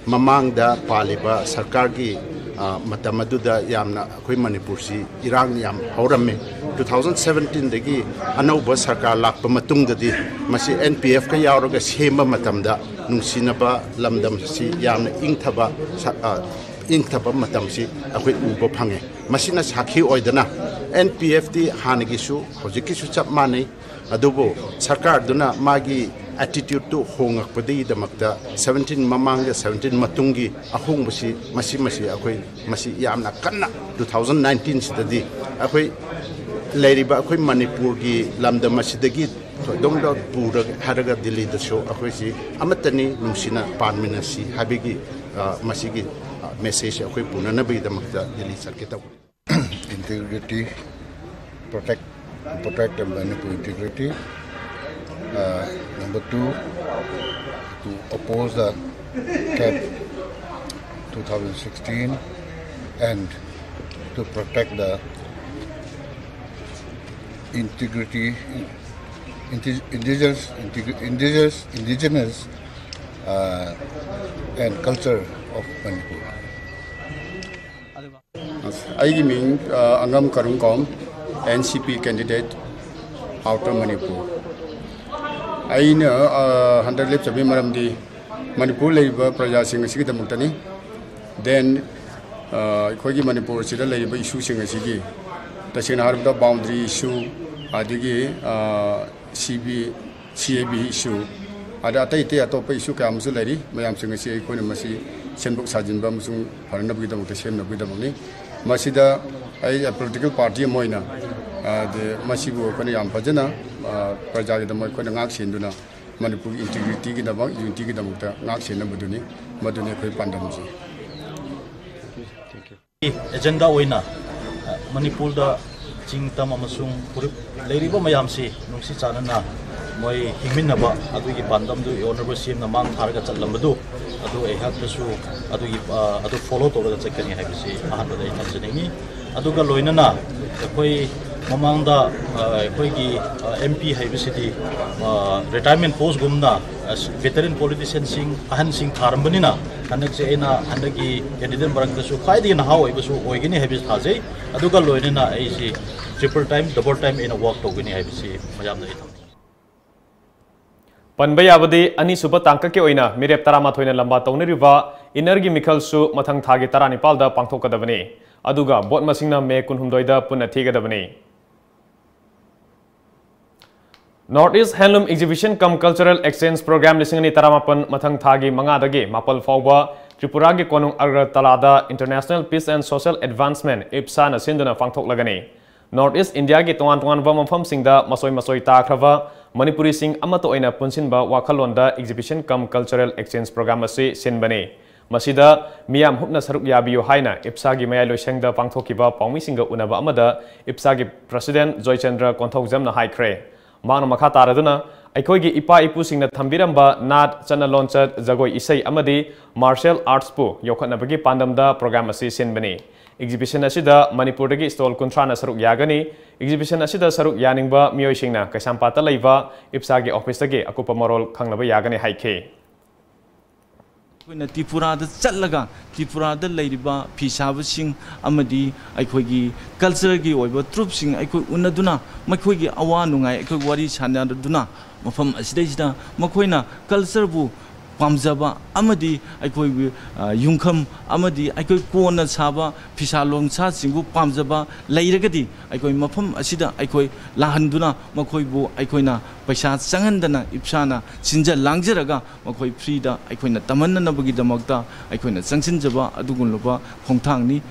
ꯃꯃꯥꯡꯗ ꯄꯥꯜꯂꯤꯕ ꯁꯔꯀꯥꯔꯒꯤ ꯑ, ꯃꯇꯝ ꯑꯗꯨꯗ ꯌꯥꯝꯅ ꯑꯩꯈꯣꯏ ꯃꯅꯤꯄꯨꯔꯁꯤ ꯏꯔꯥꯡ ꯌꯥꯝ ꯍꯧꯔꯝꯃꯤ꯫ ꯇꯨ ꯊꯥꯎꯖꯟ ꯁꯕꯦꯟꯇꯤꯟꯗꯒꯤ ꯑꯅꯧꯕ ꯁꯔꯀꯥꯔ ꯂꯥꯛꯄ ꯃꯇꯨꯡꯗꯗꯤ ꯃꯁꯤ ꯑꯦꯟ ꯄꯤ ꯑꯦꯐꯀ ꯌꯥꯎꯔꯒ ꯁꯦꯝꯕ ꯃꯇꯝꯗ ꯅꯨꯡꯁꯤꯅꯕ ꯂꯝꯗꯝꯁꯤ ꯌꯥꯝꯅ ꯏꯪꯊꯕ ꯁ-, ꯑ, ꯏꯪꯊꯕ ꯃꯇꯝꯁꯤ ꯑꯩꯈꯣꯏ ꯎꯕ ꯐꯪꯉꯦ꯫ ꯃꯁꯤꯅ ꯁꯥꯈꯤ ꯑꯣꯏꯗꯅ ꯑꯦꯟ ꯄꯤ ꯑꯦꯐꯇꯤ ꯍꯥꯟꯅꯒꯤꯁꯨ ꯍꯧꯖꯤꯛꯀꯤꯁꯨ ꯆꯞ ꯃꯥꯟꯅꯩ꯫ ꯑꯗꯨꯕꯨ ꯁꯔꯀꯥꯔꯗꯨꯅ ꯃꯥꯒꯤ ꯑꯦꯇꯤꯇ꯭ꯌꯨꯠꯇꯨ ꯍꯣꯡꯉꯛꯄꯗꯒꯤꯗꯃꯛꯇ ꯁꯕꯦꯟꯇꯤꯟ ꯃꯃꯥꯡꯒ ꯁꯕꯦꯟꯇꯤꯟ ꯃꯇꯨꯡꯒꯤ ꯑꯍꯣꯡꯕꯁꯤ ꯃꯁꯤ, ꯃꯁꯤ ꯑꯩꯈꯣꯏ ꯃꯁꯤ ꯌꯥꯝꯅ ꯀꯟꯅ ꯇꯨ ꯊꯥꯎꯖꯟ ꯅꯥꯏꯟꯇꯤꯟꯁꯤꯗꯗꯤ ꯑꯩꯈꯣꯏ ꯂꯩꯔꯤꯕ ꯑꯩꯈꯣꯏ ꯃꯅꯤꯄꯨꯔꯒꯤ ꯂꯝꯗꯝ ꯑꯁꯤꯗꯒꯤ ꯊꯣꯏꯗꯣꯛꯅ ꯄꯨꯔꯒ ꯍꯥꯏꯔꯒ ꯗꯤꯜꯂꯤꯗꯁꯨ ꯑꯩꯈꯣꯏꯁꯤ ꯑꯃꯠꯇꯅꯤ, ꯅꯨꯡꯁꯤꯅ ꯄꯥꯟꯃꯤꯟꯅꯁꯤ ꯍꯥꯏꯕꯒꯤ, ꯑ, ꯃꯁꯤꯒꯤ, ꯑ, ꯃꯦꯁꯦꯖꯁꯤ ꯑꯩꯈꯣꯏ ꯄꯨꯅꯅꯕꯒꯤꯗꯃꯛꯇ ꯗꯤꯜꯂꯤ ꯆꯠꯀꯦ ꯇꯧꯕꯅꯤ꯫ Integrity, protect, protect the Manipur integrity. Uh, number two, to oppose the cap two thousand sixteen and to protect the integrity, indi-, indigenous, integri-, indigenous, indigenous, uh, and culture of Manipur. ꯑꯩꯒꯤ ꯃꯤꯡ, ꯑ, ꯑꯉꯝ ꯀꯔꯨꯝ ꯀꯧꯝ, ꯑꯦꯟ ꯁꯤ ꯄꯤ candidate, Outer Manipur꯫ ꯑꯩꯅ, ꯑ, ꯍꯟꯗꯛ ꯂꯦꯞꯆꯕꯒꯤ ꯃꯔꯝꯗꯤ ꯃꯅꯤꯄꯨꯔ ꯂꯩꯔꯤꯕ ꯄ꯭ꯔꯖꯥꯁꯤꯡ ꯑꯁꯤꯒꯤꯗꯃꯛꯇꯅꯤ꯫ Then, ꯑ, ꯑꯩꯈꯣꯏꯒꯤ ꯃꯅꯤꯄꯨꯔ ꯑꯁꯤꯗ ꯂꯩꯔꯤꯕ ꯏꯁꯨꯁꯤꯡ ꯑꯁꯤꯒꯤ, ꯇꯁꯦꯡꯅ ꯍꯥꯏꯔꯕꯗ boundary issue, ꯑꯗꯒꯤ, ꯑ, ꯁꯤ ꯕꯤ, ꯁꯤ ꯑꯦ ꯕꯤ issue, ꯑꯗ ꯑꯇꯩ ꯑꯇꯩ ꯑꯇꯣꯞꯄ issue ꯀꯌꯥ ꯑꯃꯁꯨ ꯂꯩꯔꯤ꯫ ꯃꯌꯥꯝꯁꯤꯡ ꯑꯁꯤ ꯑꯩꯈꯣꯏꯅ ꯃꯁꯤ ꯁꯦꯝꯗꯣꯛ ꯁꯥꯖꯤꯟꯕ ꯑꯃꯁꯨꯡ ꯐꯅꯅꯕꯒꯤꯗꯃꯛꯇ ꯁꯦꯝꯅꯕꯒꯤꯗꯃꯛꯅꯤ꯫ ꯃꯁꯤꯗ ꯑꯩ political party ꯑꯃ ꯑꯣꯏꯅ, ꯑꯗ ꯃꯁꯤꯕꯨ ꯑꯩꯈꯣꯏꯅ ꯌꯥꯝ ꯐꯖꯅ, ꯑ, ꯄ꯭ꯔꯖꯥꯒꯤꯗꯃꯛ ꯑꯩꯈꯣꯏꯅ ꯉꯥꯛ ꯁꯦꯟꯗꯨꯅ ꯃꯅꯤꯄꯨꯔꯒꯤ integrityꯒꯤꯗꯃꯛ, unityꯒꯤꯗꯃꯛꯇ ꯉꯥꯛ ꯁꯦꯟꯅꯕꯗꯨꯅꯤ꯫ ꯃꯗꯨꯅꯤ ꯑꯩꯈꯣꯏ ꯄꯥꯟꯗꯝꯁꯤ꯫ ꯑꯦꯖꯦꯟꯗꯥ ꯑꯣꯏꯅ, ꯑ, ꯃꯅꯤꯄꯨꯔꯗ ꯆꯤꯡ, ꯇꯝ ꯑꯃꯁꯨꯡ ꯐꯨꯔꯨꯞ ꯂꯩꯔꯤꯕ ꯃꯌꯥꯝꯁꯤ ꯅꯨꯡꯁꯤ ꯆꯥꯟꯅꯅ ꯃꯣꯏ ꯍꯤꯡꯃꯤꯟꯅꯕ ꯑꯗꯨꯒꯤ ꯄꯥꯟꯗꯝꯗꯨ ꯑꯣꯅꯔꯦꯕꯜ ꯁꯤ ꯑꯦꯝꯅ ꯃꯥꯡ ꯊꯥꯔꯒ ꯆꯠꯂꯝꯕꯗꯨ, ꯑꯗꯨ ꯑꯩꯍꯥꯛꯇꯁꯨ ꯑꯗꯨꯒꯤ, ꯑ, ꯑꯗꯨ ꯐꯣꯂꯣ ꯇꯧꯔꯒ ꯆꯠꯀꯅꯤ ꯍꯥꯏꯕꯁꯤ ꯑꯍꯥꯟꯕꯗ ꯑꯩ ꯊꯝꯖꯅꯤꯡꯏ꯫ ꯑꯗꯨꯒ ꯂꯣꯏꯅꯅ ꯑꯩꯈꯣꯏ ꯃꯃꯥꯡꯗ ꯑ, ꯑꯩꯈꯣꯏꯒꯤ ꯑꯦꯝ ꯄꯤ ꯍꯥꯏꯕꯁꯤꯗꯤ ꯔꯤꯇꯥꯌꯔꯃꯦꯟ ꯄꯣꯁꯒꯨꯝꯅ ꯚꯦꯇꯔꯟ ꯄꯣꯂꯤꯇꯤꯁꯤꯌꯟꯁꯤꯡ, ꯑꯍꯟꯁꯤꯡ ꯊꯥꯔꯝꯕꯅꯤꯅ, ꯍꯟꯗꯛꯁꯦ ꯑꯩꯅ ꯍꯟꯗꯛꯀꯤ ꯀꯦꯟꯗꯤꯗꯦꯠ ꯃꯔꯛꯇꯁꯨ ꯈ꯭ꯋꯥꯏꯗꯒꯤ ꯅꯍꯥ ꯑꯣꯏꯕꯁꯨ ꯑꯣꯏꯒꯅꯤ ꯍꯥꯏꯕꯁꯤ ꯊꯥꯖꯩ꯫ ꯑꯗꯨꯒ ꯂꯣꯏꯅꯅ ꯑꯩꯁꯤ ꯇ꯭ꯔꯤꯄꯜ ꯇꯥꯏꯝ, ꯗꯕꯜ ꯇꯥꯏꯝ ꯑꯩꯅ ꯋꯥꯛ ꯇꯧꯒꯅꯤ ꯍꯥꯏꯕꯁꯤ ꯃꯌꯥꯝꯗ ꯑꯩ ꯊꯝꯖꯒꯦ꯫ ꯄꯟꯕ ꯌꯥꯕꯗꯤ, ꯑꯅꯤꯁꯨꯕ ꯇꯥꯡꯀꯛꯀꯤ ꯑꯣꯏꯅ ꯃꯤꯔꯦꯞ ꯇꯔꯥꯃꯥꯊꯣꯏꯅ ꯂꯝꯕꯥ ꯇꯧꯅꯔꯤꯕ ꯏꯟꯅꯔꯒꯤ ꯃꯤꯈꯜꯁꯨ ꯃꯊꯪ ꯊꯥꯒꯤ ꯇꯔꯥꯅꯤꯄꯥꯜꯗ ꯄꯥꯡꯊꯣꯛꯀꯗꯕꯅꯤ꯫ ꯑꯗꯨꯒ ꯚꯣꯠ ꯃꯁꯤꯡꯅ ꯃꯦ ꯀꯨꯟꯍꯨꯝꯗꯣꯏꯗ ꯄꯨꯟꯅ ꯊꯤꯒꯗꯕꯅꯤ꯫ North East Handloom Exhibition cum Cultural Exchange Program ꯂꯤꯁꯤꯡ ꯑꯅꯤ ꯇꯔꯥꯃꯥꯄꯟ ꯃꯊꯪ ꯊꯥꯒꯤ ꯃꯉꯥꯗꯒꯤ ꯃꯥꯄꯜ ꯐꯥꯎꯕ ꯇ꯭ꯔꯤꯄꯨꯔꯥꯒꯤ ꯀꯣꯅꯨꯡ ꯑꯒꯔꯇꯂꯥꯗ International Peace and Social Advancement, ꯏꯞꯁꯥꯅ ꯁꯤꯟꯗꯨꯅ ꯄꯥꯡꯊꯣꯛꯂꯒꯅꯤ꯫ North East Indiaꯒꯤ ꯇꯣꯉꯥꯟ ꯇꯣꯉꯥꯟꯕ ꯃꯐꯝꯁꯤꯡꯗ ꯃꯁꯣꯏ ꯃꯁꯣꯏ ꯇꯥꯈ꯭ꯔꯕ ꯃꯅꯤꯄꯨꯔꯤꯁꯤꯡ ꯑꯃꯠꯇ ꯑꯣꯏꯅ ꯄꯨꯟꯁꯤꯟꯕ ꯋꯥꯈꯜꯂꯣꯟꯗ Exhibition cum Cultural Exchange Program ꯑꯁꯤ ꯁꯤꯟꯕꯅꯤ꯫ ꯃꯁꯤꯗ ꯃꯤꯌꯥꯝ ꯍꯨꯞꯅ ꯁꯔꯨꯛ ꯌꯥꯕꯤꯌꯨ ꯍꯥꯏꯅ ꯏꯞꯁꯥꯒꯤ ꯃꯌꯥꯏꯂꯣꯏꯁꯪꯗ ꯄꯥꯡꯊꯣꯛꯈꯤꯕ ꯄꯥꯎꯃꯤꯁꯤꯡꯒ ꯎꯅꯕ ꯑꯃꯗ ꯏꯞꯁꯥꯒꯤ President ꯖꯣꯏꯆꯟꯗ꯭ꯔ ꯀꯣꯟꯊꯧꯖꯝꯅ ꯍꯥꯏꯈ꯭ꯔꯦ꯫ ꯃꯍꯥꯛꯅ ꯃꯈꯥ ꯇꯥꯔꯗꯨꯅ, ꯑꯩꯈꯣꯏꯒꯤ ꯏꯄꯥ ꯏꯄꯨꯁꯤꯡꯅ ꯊꯝꯕꯤꯔꯝꯕ ꯅꯥꯠ, ꯆꯠꯅ ꯂꯣꯟꯆꯠ, ꯖꯒꯣꯏ ꯏꯁꯩ ꯑꯃꯗꯤ martial artsꯄꯨ ꯌꯣꯛꯈꯠꯅꯕꯒꯤ ꯄꯥꯟꯗꯝꯗ program ꯑꯁꯤ ꯁꯤꯟꯕꯅꯤ꯫ Exhibition ꯑꯁꯤꯗ ꯃꯅꯤꯄꯨꯔꯗꯒꯤ stall ꯀꯨꯟꯊ꯭ꯔꯥꯅ ꯁꯔꯨꯛ ꯌꯥꯒꯅꯤ꯫ Exhibition ꯑꯁꯤꯗ ꯁꯔꯨꯛ ꯌꯥꯅꯤꯡꯕ ꯃꯤꯑꯣꯏꯁꯤꯡꯅ ꯀꯩꯁꯥꯝꯄꯥꯠꯇ ꯂꯩꯕ ꯏꯞꯁꯥꯒꯤ officeꯇꯒꯤ ꯑꯀꯨꯞꯄ ꯃꯔꯣꯜ ꯈꯪꯅꯕ ꯌꯥꯒꯅꯤ ꯍꯥꯏꯈꯤ꯫ ꯑꯩꯈꯣꯏꯅ ꯇ꯭ꯔꯤꯄꯨꯔꯥꯗ ꯆꯠꯂꯒ ꯇ꯭ꯔꯤꯄꯨꯔꯥꯗ ꯂꯩꯔꯤꯕ ꯐꯤ ꯁꯥꯕꯁꯤꯡ ꯑꯃꯗꯤ ꯑꯩꯈꯣꯏꯒꯤ cultureꯒꯤ ꯑꯣꯏꯕ troupeꯁꯤꯡ ꯑꯩꯈꯣꯏ ꯎꯅꯗꯨꯅ, ꯃꯈꯣꯏꯒꯤ ꯑꯋꯥ ꯅꯨꯡꯉꯥꯏ ꯑꯩꯈꯣꯏ ꯋꯥꯔꯤ ꯁꯥꯟꯅꯗꯨꯅ, ꯃꯐꯝ ꯑꯁꯤꯗꯩꯁꯤꯗ ꯃꯈꯣꯏꯅ cultureꯕꯨ ꯄꯥꯝꯖꯕ ꯑꯃꯗꯤ ꯑꯩꯈꯣꯏꯒꯤ, ꯑ, ꯌꯨꯝꯐꯝ ꯑꯃꯗꯤ ꯑꯩꯈꯣꯏ ꯀꯣꯟꯅ ꯁꯥꯕ ꯐꯤꯁꯥ ꯂꯣꯟꯁꯥꯁꯤꯡꯕꯨ ꯄꯥꯝꯖꯕ ꯂꯩꯔꯒꯗꯤ, ꯑꯩꯈꯣꯏ ꯃꯐꯝ ꯑꯁꯤꯗ ꯑꯩꯈꯣꯏ ꯂꯥꯛꯍꯟꯗꯨꯅ ꯃꯈꯣꯏꯕꯨ ꯑꯩꯈꯣꯏꯅ ꯄꯩꯁꯥ ꯆꯪꯍꯟꯗꯅ ꯏꯞꯁꯥꯅ ꯁꯤꯟꯖ ꯂꯥꯡꯖꯔꯒ ꯃꯈꯣꯏ freeꯗ ꯑꯩꯈꯣꯏꯅ ꯇꯝꯍꯟꯅꯅꯕꯒꯤꯗꯃꯛꯇ ꯑꯩꯈꯣꯏꯅ ꯆꯪꯁꯤꯟꯖꯕ ꯑꯗꯨꯒꯨꯝꯂꯕ ꯈꯣꯡꯊꯥꯡꯅꯤ꯫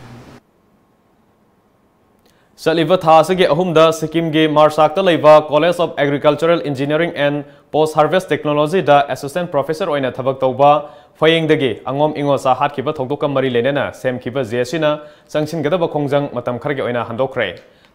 ꯆꯠꯂꯤꯕ ꯊꯥ ꯑꯁꯤꯒꯤ ꯑꯍꯨꯝꯗ ꯁꯤꯛꯀꯤꯝꯒꯤ ꯃꯥꯔꯁꯥꯛꯇ ꯂꯩꯕ College of Agricultural Engineering and Post Harvest Technologyꯗ Assistant Professor ꯑꯣꯏꯅ ꯊꯕꯛ ꯇꯧꯕ ꯐꯌꯦꯡꯗꯒꯤ ꯑꯉꯣꯝ ꯏꯉꯣꯆꯥ ꯍꯥꯠꯈꯤꯕ ꯊꯧꯗꯣꯛꯀ ꯃꯔꯤ ꯂꯩꯅꯅ ꯁꯦꯝꯈꯤꯕ ꯖꯦ ꯑꯦꯁ ꯁꯤꯅ ꯆꯪꯁꯤꯟꯒꯗꯕ ꯈꯣꯡꯖꯪ ꯃꯇꯝ ꯈꯔꯒꯤ ꯑꯣꯏꯅ ꯍꯟꯗꯣꯛꯈ꯭ꯔꯦ꯫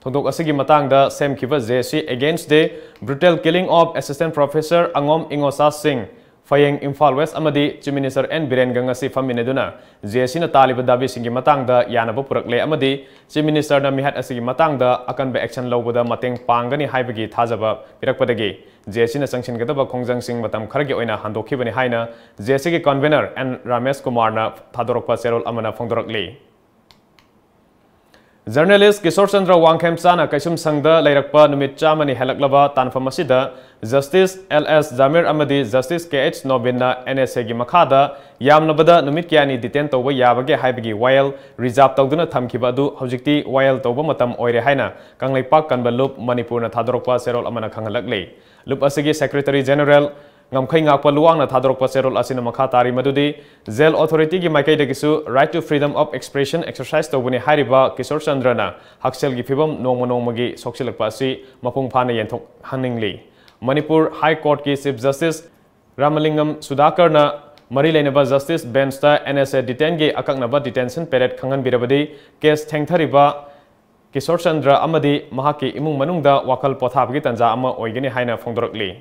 ꯊꯧꯗꯣꯛ ꯑꯁꯤꯒꯤ ꯃꯇꯥꯡꯗ ꯁꯦꯝꯈꯤꯕ J S C Against the Brutal Killing of Assistant Professor ꯑꯉꯣꯝ ꯏꯉꯣꯆꯥ ꯁꯤꯡ ꯐꯌꯦꯡ, ꯏꯝꯐꯥꯜ ꯋꯦꯁ ꯑꯃꯗꯤ Chief Minister N ꯕꯤꯔꯦꯟꯒ ꯉꯁꯤ ꯐꯝꯃꯤꯟꯅꯗꯨꯅ J A Cꯅ ꯇꯥꯜꯂꯤꯕ ꯗꯥꯕꯤꯁꯤꯡꯒꯤ ꯃꯇꯥꯡꯗ ꯌꯥꯅꯕ ꯄꯨꯔꯛꯂꯦ ꯑꯃꯗꯤ Chief Ministerꯅ ꯃꯤꯍꯥꯠ ꯑꯁꯤꯒꯤ ꯃꯇꯥꯡꯗ ꯑꯀꯟꯕ action ꯂꯧꯕꯗ ꯃꯇꯦꯡ ꯄꯥꯡꯒꯅꯤ ꯍꯥꯏꯕꯒꯤ ꯊꯥꯖꯕ ꯄꯤꯔꯛꯄꯗꯒꯤ J A Cꯅ ꯆꯪꯁꯤꯟꯒꯗꯕ ꯈꯣꯡꯖꯪꯁꯤꯡ ꯃꯇꯝ ꯈꯔꯒꯤ ꯑꯣꯏꯅ ꯍꯟꯗꯣꯛꯈꯤꯕꯅꯤ ꯍꯥꯏꯅ J A Cꯒꯤ convener N Ramesh ꯀꯨꯃꯥꯔꯅ ꯊꯥꯗꯣꯔꯛꯄ ꯆꯦꯔꯣꯜ ꯑꯃꯅ ꯐꯣꯡꯗꯣꯔꯛꯂꯤ꯫ Journalist ꯀꯤꯁꯣꯔ ꯆꯟꯗ꯭ꯔ ꯋꯥꯡꯈꯦꯝꯆꯥꯅ ꯀꯩꯁꯨꯝꯁꯪꯗ ꯂꯩꯔꯛꯄ ꯅꯨꯃꯤꯠ ꯆꯥꯝꯃꯅꯤ ꯍꯦꯜꯂꯛꯂꯕ ꯇꯥꯟꯐꯝ ꯑꯁꯤꯗ Justice L S ꯖꯥꯃꯤꯔ ꯑꯃꯗꯤ Justice K H ꯅꯣꯕꯤꯟꯅ N S Aꯒꯤ ꯃꯈꯥꯗ ꯌꯥꯝꯂꯕꯗ ꯅꯨꯃꯤꯠ ꯀꯌꯥꯅꯤ detain ꯇꯧꯕ ꯌꯥꯕꯒꯦ ꯍꯥꯏꯕꯒꯤ ꯋꯥꯌꯦꯜ reserve ꯇꯧꯗꯨꯅ ꯊꯝꯈꯤꯕ ꯑꯗꯨ ꯍꯧꯖꯤꯛꯇꯤ ꯋꯥꯌꯦꯜ ꯇꯧꯕ ꯃꯇꯝ ꯑꯣꯏꯔꯦ ꯍꯥꯏꯅ ꯀꯪꯂꯩꯄꯥꯛ ꯀꯟꯕ ꯂꯨꯞ ꯃꯅꯤꯄꯨꯔꯅ ꯊꯥꯗꯣꯔꯛꯄ ꯆꯦꯔꯣꯜ ꯑꯃꯅ ꯈꯪꯍꯜꯂꯛꯂꯤ꯫ ꯂꯨꯞ ꯑꯁꯤꯒꯤ Secretary General ꯉꯝꯈꯩ ꯉꯥꯛꯄ ꯂꯨꯋꯥꯡꯅ ꯊꯥꯗꯣꯔꯛꯄ ꯆꯦꯔꯣꯜ ꯑꯁꯤꯅ ꯃꯈꯥ ꯇꯥꯔꯤ ꯃꯗꯨꯗꯤ, jail authorityꯒꯤ ꯃꯥꯏꯀꯩꯗꯒꯤꯁꯨ right to freedom of expression exercise ꯇꯧꯕꯅꯤ ꯍꯥꯏꯔꯤꯕ ꯀꯤꯁꯣꯔ ꯆꯟꯗ꯭ꯔꯅ ꯍꯛꯁꯦꯜꯒꯤ ꯐꯤꯕꯝ ꯅꯣꯡꯃ ꯅꯣꯡꯃꯒꯤ ꯁꯣꯛꯆꯤꯜꯂꯛꯄ ꯑꯁꯤ ꯃꯄꯨꯡ ꯐꯥꯅ ꯌꯦꯟꯊꯣꯛꯍꯟꯅꯤꯡꯂꯤ꯫ ꯃꯅꯤꯄꯨꯔ High Courtꯀꯤ Chief Justice ꯔꯥꯃꯂꯤꯡꯒꯝ ꯁꯨꯙꯥꯀꯔꯅ ꯃꯔꯤ ꯂꯩꯅꯕ Justice Benchꯇ N S A detaineeꯒꯤ ꯑꯀꯛꯅꯕ detention period ꯈꯪꯍꯟꯕꯤꯔꯕꯗꯤ case ꯊꯦꯡꯊꯔꯤꯕ Kishore Chandra ꯑꯃꯗꯤ ꯃꯍꯥꯛꯀꯤ ꯏꯃꯨꯡ ꯃꯅꯨꯡꯗ ꯋꯥꯈꯜ ꯄꯣꯊꯥꯕꯒꯤ ꯇꯥꯟꯖꯥ ꯑꯃ ꯑꯣꯏꯒꯅꯤ ꯍꯥꯏꯅ ꯐꯣꯡꯗꯣꯔꯛꯂꯤ꯫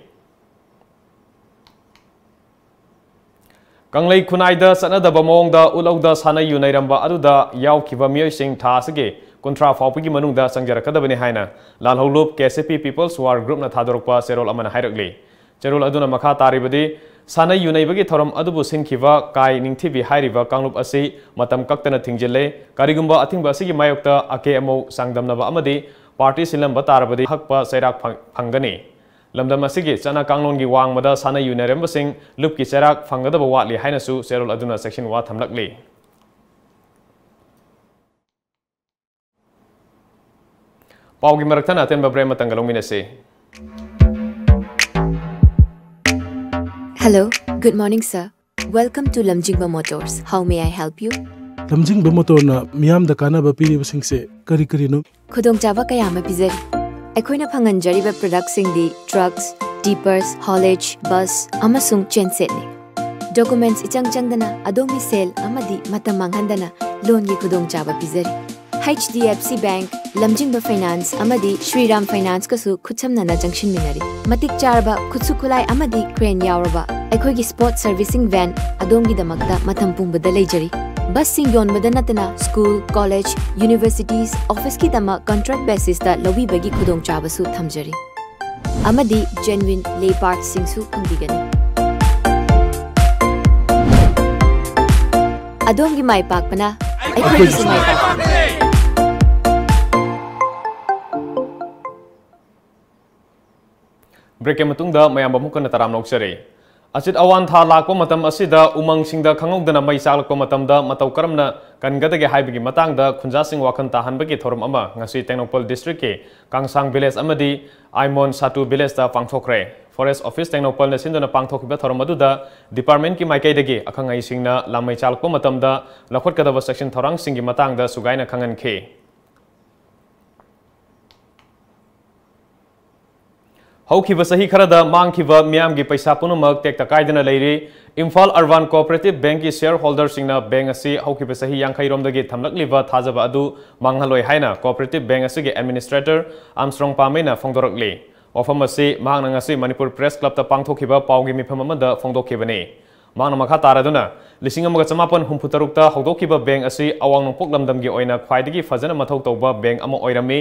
ꯀꯪꯂꯩ ꯈꯨꯟꯅꯥꯏꯗ ꯆꯠꯅꯗꯕ ꯃꯑꯣꯡꯗ ꯎꯠꯂꯧꯗ ꯁꯥꯟꯅ ꯌꯨ ꯅꯩꯔꯝꯕ ꯑꯗꯨꯗ ꯌꯥꯎꯈꯤꯕ ꯃꯤꯑꯣꯏꯁꯤꯡ ꯊꯥ ꯑꯁꯤꯒꯤ ꯀꯨꯟꯊ꯭ꯔꯥ ꯐꯥꯎꯕꯒꯤ ꯃꯅꯨꯡꯗ ꯆꯪꯖꯔꯛꯀꯗꯕꯅꯤ ꯍꯥꯏꯅ ꯂꯥꯜꯍꯧꯂꯨꯞ K C P People's War Groupꯅ ꯊꯥꯗꯣꯔꯛꯄ ꯆꯦꯔꯣꯜ ꯑꯃꯅ ꯍꯥꯏꯔꯛꯂꯤ꯫ ꯆꯦꯔꯣꯜ ꯑꯗꯨꯅ ꯃꯈꯥ ꯇꯥꯔꯤꯕꯗꯤ, ꯁꯥꯟꯅ ꯌꯨ ꯅꯩꯕꯒꯤ ꯊꯧꯔꯝ ꯑꯗꯨꯕꯨ ꯁꯤꯟꯈꯤꯕ ꯀꯥꯏ ꯅꯤꯡꯊꯤꯕꯤ ꯍꯥꯏꯔꯤꯕ ꯀꯥꯡꯂꯨꯞ ꯑꯁꯤ ꯃꯇꯝ ꯀꯛꯇꯅ ꯊꯤꯡꯖꯤꯜꯂꯦ꯫ ꯀꯔꯤꯒꯨꯝꯕ ꯑꯊꯤꯡꯕ ꯑꯁꯤꯒꯤ ꯃꯥꯌꯣꯛꯇ ꯑꯀꯦ ꯑꯃꯧ ꯆꯥꯡꯗꯝꯅꯕ ꯑꯃꯗꯤ party ꯁꯤꯜꯂꯝꯕ ꯇꯥꯔꯕꯗꯤ ꯍꯛꯄ ꯆꯩꯔꯥꯛ ꯐꯪ-, ꯐꯪꯒꯅꯤ꯫ ꯂꯝꯗꯝ ꯑꯁꯤꯒꯤ ꯆꯠꯅ ꯀꯥꯡꯂꯣꯟꯒꯤ ꯋꯥꯡꯃꯗ ꯁꯥꯟꯅ ꯌꯨꯅꯔꯝꯕꯁꯤꯡ ꯂꯨꯞꯀꯤ ꯆꯩꯔꯥꯛ ꯐꯪꯒꯗꯕ ꯋꯥꯠꯂꯤ ꯍꯥꯏꯅꯁꯨ ꯆꯦꯔꯣꯜ ꯑꯗꯨꯅ ꯆꯦꯛꯁꯤꯟ ꯋꯥ ꯊꯝꯂꯛꯂꯤ꯫ ꯄꯥꯎꯒꯤ ꯃꯔꯛꯇꯅ ꯑꯇꯦꯟꯕ break ꯑꯃꯇꯪꯒ ꯂꯧꯃꯤꯟꯅꯁꯤ꯫ Hello, good morning, sir. Welcome to Lamjingba Motors. How may I help you? ꯂꯝꯖꯤꯡꯕ ꯃꯣꯇꯣꯔꯅ ꯃꯤꯌꯥꯝꯗ ꯀꯥꯟꯅꯕ ꯄꯤꯔꯤꯕꯁꯤꯡꯁꯦ ꯀꯔꯤ ꯀꯔꯤꯅꯣ? ꯈꯨꯗꯣꯡꯆꯥꯕ ꯀꯌꯥ ꯑꯃ ꯄꯤꯖꯔꯤ꯫ ꯑꯩꯈꯣꯏꯅ ꯐꯪꯍꯟꯖꯔꯤꯕ productꯁꯤꯡꯗꯤ trucks, tippers, haulage, bus ꯑꯃꯁꯨꯡ gensetꯅꯤ꯫ Documents ꯏꯆꯪ ꯆꯪꯗꯅ ꯑꯗꯣꯝꯒꯤ ꯁꯦꯜ ꯑꯃꯗꯤ ꯃꯇꯝ ꯃꯥꯡꯍꯟꯗꯅ loanꯒꯤ ꯈꯨꯗꯣꯡꯆꯥꯕ ꯄꯤꯖꯔꯤ꯫ H D F C Bank, ꯂꯝꯖꯤꯡꯕ ꯐꯥꯏꯅꯥꯟꯁ ꯑꯃꯗꯤ ꯁ꯭ꯔꯤꯔꯥꯝ ꯐꯥꯏꯅꯥꯟꯁꯀꯁꯨ ꯈꯨꯠꯁꯝꯅꯅ ꯆꯪꯁꯤꯟꯃꯤꯟꯅꯔꯤ꯫ ꯃꯇꯤꯛ ꯆꯥꯔꯕ ꯈꯨꯠꯁꯨ ꯈꯨꯠꯂꯥꯏ ꯑꯃꯗꯤ ꯀ꯭ꯔꯦꯟ ꯌꯥꯎꯔꯕ ꯑꯩꯈꯣꯏꯒꯤ ꯁ꯭ꯄꯣꯔꯠ ꯁꯔꯚꯤꯁꯤꯡ ꯚꯦꯟ ꯑꯗꯣꯝꯒꯤꯗꯃꯛꯇ ꯃꯇꯝ ꯄꯨꯝꯕꯗ ꯂꯩꯖꯔꯤ꯫ ꯕꯁꯁꯤꯡ ꯌꯣꯟꯕꯗ ꯅꯠꯇꯅ ꯁ꯭ꯀꯨꯜ, ꯀꯣꯂꯦꯖ, ꯌꯨꯅꯤꯚꯔꯁꯤꯇꯤꯁ, ꯑꯣꯐꯤꯁꯀꯤꯗꯃꯛ ꯀꯟꯇ꯭ꯔꯦꯛ ꯕꯦꯁꯤꯁꯇ ꯂꯧꯕꯤꯕꯒꯤ ꯈꯨꯗꯣꯡꯆꯥꯕꯁꯨ ꯊꯝꯖꯔꯤ꯫ ꯑꯃꯗꯤ ꯖꯦꯟꯋꯤꯟ ꯂꯦ ꯄꯥꯔꯠꯁꯤꯡꯁꯨ ꯐꯪꯕꯤꯒꯅꯤ꯫ ꯑꯗꯣꯝꯒꯤ ꯃꯥꯏ ꯄꯥꯛꯄꯅ ꯑꯩꯈꯣꯏꯒꯤꯁꯨ ꯃꯥꯏ ꯄꯥꯛꯄꯅꯤ꯫ ꯕ꯭ꯔꯦꯛꯀꯤ ꯃꯇꯨꯡꯗ ꯃꯌꯥꯝꯕꯨ ꯑꯃꯨꯛ ꯍꯟꯅ ꯇꯔꯥꯝꯅ ꯑꯣꯛꯆꯔꯤ꯫ ꯑꯆꯤꯠ ꯑꯋꯥꯟ ꯊꯥ ꯂꯥꯛꯄ ꯃꯇꯝ ꯑꯁꯤꯗ ꯎꯃꯪꯁꯤꯡꯗ ꯈꯪꯍꯧꯗꯅ ꯃꯩ ꯆꯥꯛꯂꯛꯄ ꯃꯇꯝꯗ ꯃꯇꯧ ꯀꯔꯝꯅ ꯀꯟꯒꯗꯒꯦ ꯍꯥꯏꯕꯒꯤ ꯃꯇꯥꯡꯗ ꯈꯨꯟꯖꯥꯁꯤꯡ ꯋꯥꯈꯜ ꯇꯥꯍꯟꯕꯒꯤ ꯊꯧꯔꯝ ꯑꯃ ꯉꯁꯤ ꯇꯦꯡꯅꯧꯄꯜ ꯗꯤꯁꯇ꯭ꯔꯤꯛꯀꯤ ꯀꯥꯡꯁꯥꯡ ꯚꯤꯂꯦꯖ ꯑꯃꯗꯤ ꯑꯥꯏꯃꯣꯟ ꯁꯥꯇꯨ ꯚꯤꯂꯦꯖꯇ ꯄꯥꯡꯊꯣꯛꯈ꯭ꯔꯦ꯫ ꯐꯣꯔꯦꯁ ꯑꯣꯐꯤꯁ ꯇꯦꯡꯅꯧꯄꯜꯅ ꯁꯤꯟꯗꯨꯅ ꯄꯥꯡꯊꯣꯛꯈꯤꯕ ꯊꯧꯔꯝ ꯑꯗꯨꯗ ꯗꯤꯄꯥꯔꯠꯃꯦꯟꯠꯀꯤ ꯃꯥꯏꯀꯩꯗꯒꯤ ꯑꯈꯪ ꯑꯍꯩꯁꯤꯡꯅ ꯂꯥꯃꯩ ꯆꯥꯛꯂꯛꯄ ꯃꯇꯝꯗ ꯂꯧꯈꯠꯀꯗꯕ ꯆꯦꯛꯁꯤꯟ ꯊꯧꯔꯥꯡꯁꯤꯡꯒꯤ ꯃꯇꯥꯡꯗ ꯁꯨꯒꯥꯏꯅ ꯈꯪꯍꯟꯈꯤ꯫ ꯍꯧꯈꯤꯕ ꯆꯍꯤ ꯈꯔꯗ ꯃꯥꯡꯈꯤꯕ ꯃꯤꯌꯥꯝꯒꯤ ꯄꯩꯁꯥ ꯄꯨꯝꯅꯃꯛ ꯇꯦꯛꯇ ꯀꯥꯏꯗꯅ ꯂꯩꯔꯤ꯫ ꯏꯝꯐꯥꯜ ꯑꯔꯕꯥꯟ ꯀꯣꯑꯣꯄꯔꯦꯇꯤꯚ ꯕꯦꯡꯛꯀꯤ ꯁꯤꯌꯔ ꯍꯣꯜꯗꯔꯁꯤꯡꯅ ꯕꯦꯡꯛ ꯑꯁꯤ ꯍꯧꯈꯤꯕ ꯆꯍꯤ ꯌꯥꯡꯈꯩꯔꯣꯝꯗꯒꯤ ꯊꯝꯂꯛꯂꯤꯕ ꯊꯥꯖꯕ ꯑꯗꯨ ꯃꯥꯡꯍꯜꯂꯣꯏ ꯍꯥꯏꯅ ꯀꯣꯑꯣꯄꯔꯦꯇꯤꯚ ꯕꯦꯡꯛ ꯑꯁꯤꯒꯤ ꯑꯦꯗꯃꯤꯅꯤꯁꯇ꯭ꯔꯦꯇꯔ ꯑꯥꯝꯁ꯭ꯇ꯭ꯔꯣꯡ ꯄꯥꯃꯩꯅ ꯐꯣꯡꯗꯣꯔꯛꯂꯤ꯫ ꯋꯥꯐꯝ ꯑꯁꯤ ꯃꯍꯥꯛꯅ ꯉꯁꯤ ꯃꯅꯤꯄꯨꯔ ꯄ꯭ꯔꯦꯁ ꯀ꯭ꯂꯕꯇ ꯄꯥꯡꯊꯣꯛꯈꯤꯕ ꯄꯥꯎꯒꯤ ꯃꯤꯐꯝ ꯑꯃꯗ ꯐꯣꯡꯗꯣꯛꯈꯤꯕꯅꯤ꯫ ꯃꯍꯥꯛꯅ ꯃꯈꯥ ꯇꯥꯔꯗꯨꯅ, ꯂꯤꯁꯤꯡ ꯑꯃꯒ ꯆꯃꯥꯄꯟ ꯍꯨꯝꯐꯨ ꯇꯔꯨꯛꯇ ꯍꯧꯗꯣꯛꯈꯤꯕ ꯕꯦꯡꯛ ꯑꯁꯤ ꯑꯋꯥꯡ ꯅꯣꯡꯄꯣꯛ ꯂꯝꯗꯝꯒꯤ ꯑꯣꯏꯅ ꯈ꯭ꯋꯥꯏꯗꯒꯤ ꯐꯖꯅ ꯃꯊꯧ ꯇꯧꯕ ꯕꯦꯡꯛ ꯑꯃ ꯑꯣꯏꯔꯝꯃꯤ꯫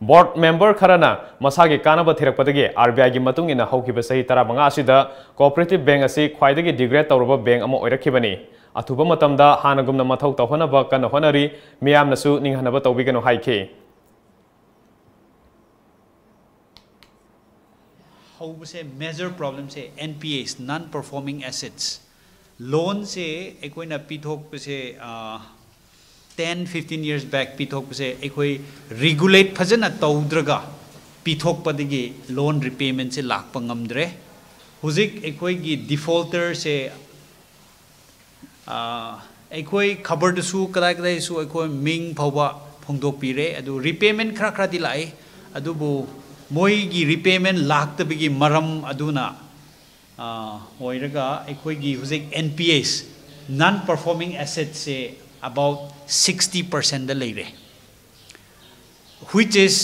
ꯕꯣꯔꯗ ꯃꯦꯝꯕꯔ ꯈꯔꯅ ꯃꯁꯥꯒꯤ ꯀꯥꯟꯅꯕ ꯊꯤꯔꯛꯄꯗꯒꯤ ꯑꯥꯔ ꯕꯤ ꯑꯥꯏꯒꯤ ꯃꯇꯨꯡ ꯏꯟꯅ ꯍꯧꯈꯤꯕ ꯆꯍꯤ ꯇꯔꯥꯃꯉꯥ ꯑꯁꯤꯗ ꯀꯣꯑꯣꯄꯔꯦꯇꯤꯚ ꯕꯦꯡꯛ ꯑꯁꯤ ꯈ꯭ꯋꯥꯏꯗꯒꯤ ꯗꯤꯒ꯭ꯔꯦꯗ ꯇꯧꯔꯕ ꯕꯦꯡꯛ ꯑꯃ ꯑꯣꯏꯔꯛꯈꯤꯕꯅꯤ꯫ ꯑꯊꯨꯕ ꯃꯇꯝꯗ ꯍꯥꯟꯅꯒꯨꯝꯅ ꯃꯊꯧ ꯇꯧꯍꯟꯅꯕ ꯀꯟꯅ ꯍꯣꯠꯅꯔꯤ, ꯃꯤꯌꯥꯝꯅꯁꯨ ꯅꯤꯡꯍꯟꯅꯕ ꯇꯧꯕꯤꯒꯅꯨ ꯍꯥꯏꯈꯤ꯫ ꯍꯧꯕꯁꯦ major ꯄ꯭ꯔꯣꯕ꯭ꯂꯦꯝꯁꯦ and P S, non performing ꯑꯦꯁꯦꯠꯁ꯫ ꯂꯣꯟꯁꯦ ꯑꯩꯈꯣꯏꯅ ꯄꯤꯊꯣꯛꯄꯁꯦ, ꯑ, ten fifteen years back ꯄꯤꯊꯣꯛꯄꯁꯦ ꯑꯩꯈꯣꯏ ꯔꯤꯒꯨꯂꯦꯠ ꯐꯖꯅ ꯇꯧꯗ꯭ꯔꯒ ꯄꯤꯊꯣꯛꯄꯗꯒꯤ ꯂꯣꯟ ꯔꯤꯄꯦꯃꯦꯟꯁꯦ ꯂꯥꯛꯄ ꯉꯝꯗ꯭ꯔꯦ꯫ ꯍꯧꯖꯤꯛ ꯑꯩꯈꯣꯏꯒꯤ ꯗꯤꯐꯣꯜꯇꯔꯁꯦ ꯑꯩꯈꯣꯏ ꯈꯕꯔꯗꯁꯨ ꯀꯗꯥꯏ ꯀꯗꯥꯏꯁꯨ ꯑꯩꯈꯣꯏ ꯃꯤꯡ ꯐꯥꯎꯕ ꯐꯣꯡꯗꯣꯛꯄꯤꯔꯦ꯫ ꯑꯗꯨ ꯔꯤꯄꯦꯃꯦꯟ ꯈꯔ ꯈꯔꯗꯤ ꯂꯥꯛꯏ, ꯑꯗꯨꯕꯨ ꯃꯣꯏꯒꯤ ꯔꯤꯄꯦꯃꯦꯟ ꯂꯥꯛꯇꯕꯒꯤ ꯃꯔꯝ ꯑꯗꯨꯅ, ꯑ, ꯑꯣꯏꯔꯒ ꯑꯩꯈꯣꯏꯒꯤ ꯍꯧꯖꯤꯛ N P S, non performing ꯑꯦꯁꯦꯠꯁꯦ, about sixty percentꯗ ꯂꯩꯔꯦ꯫ which is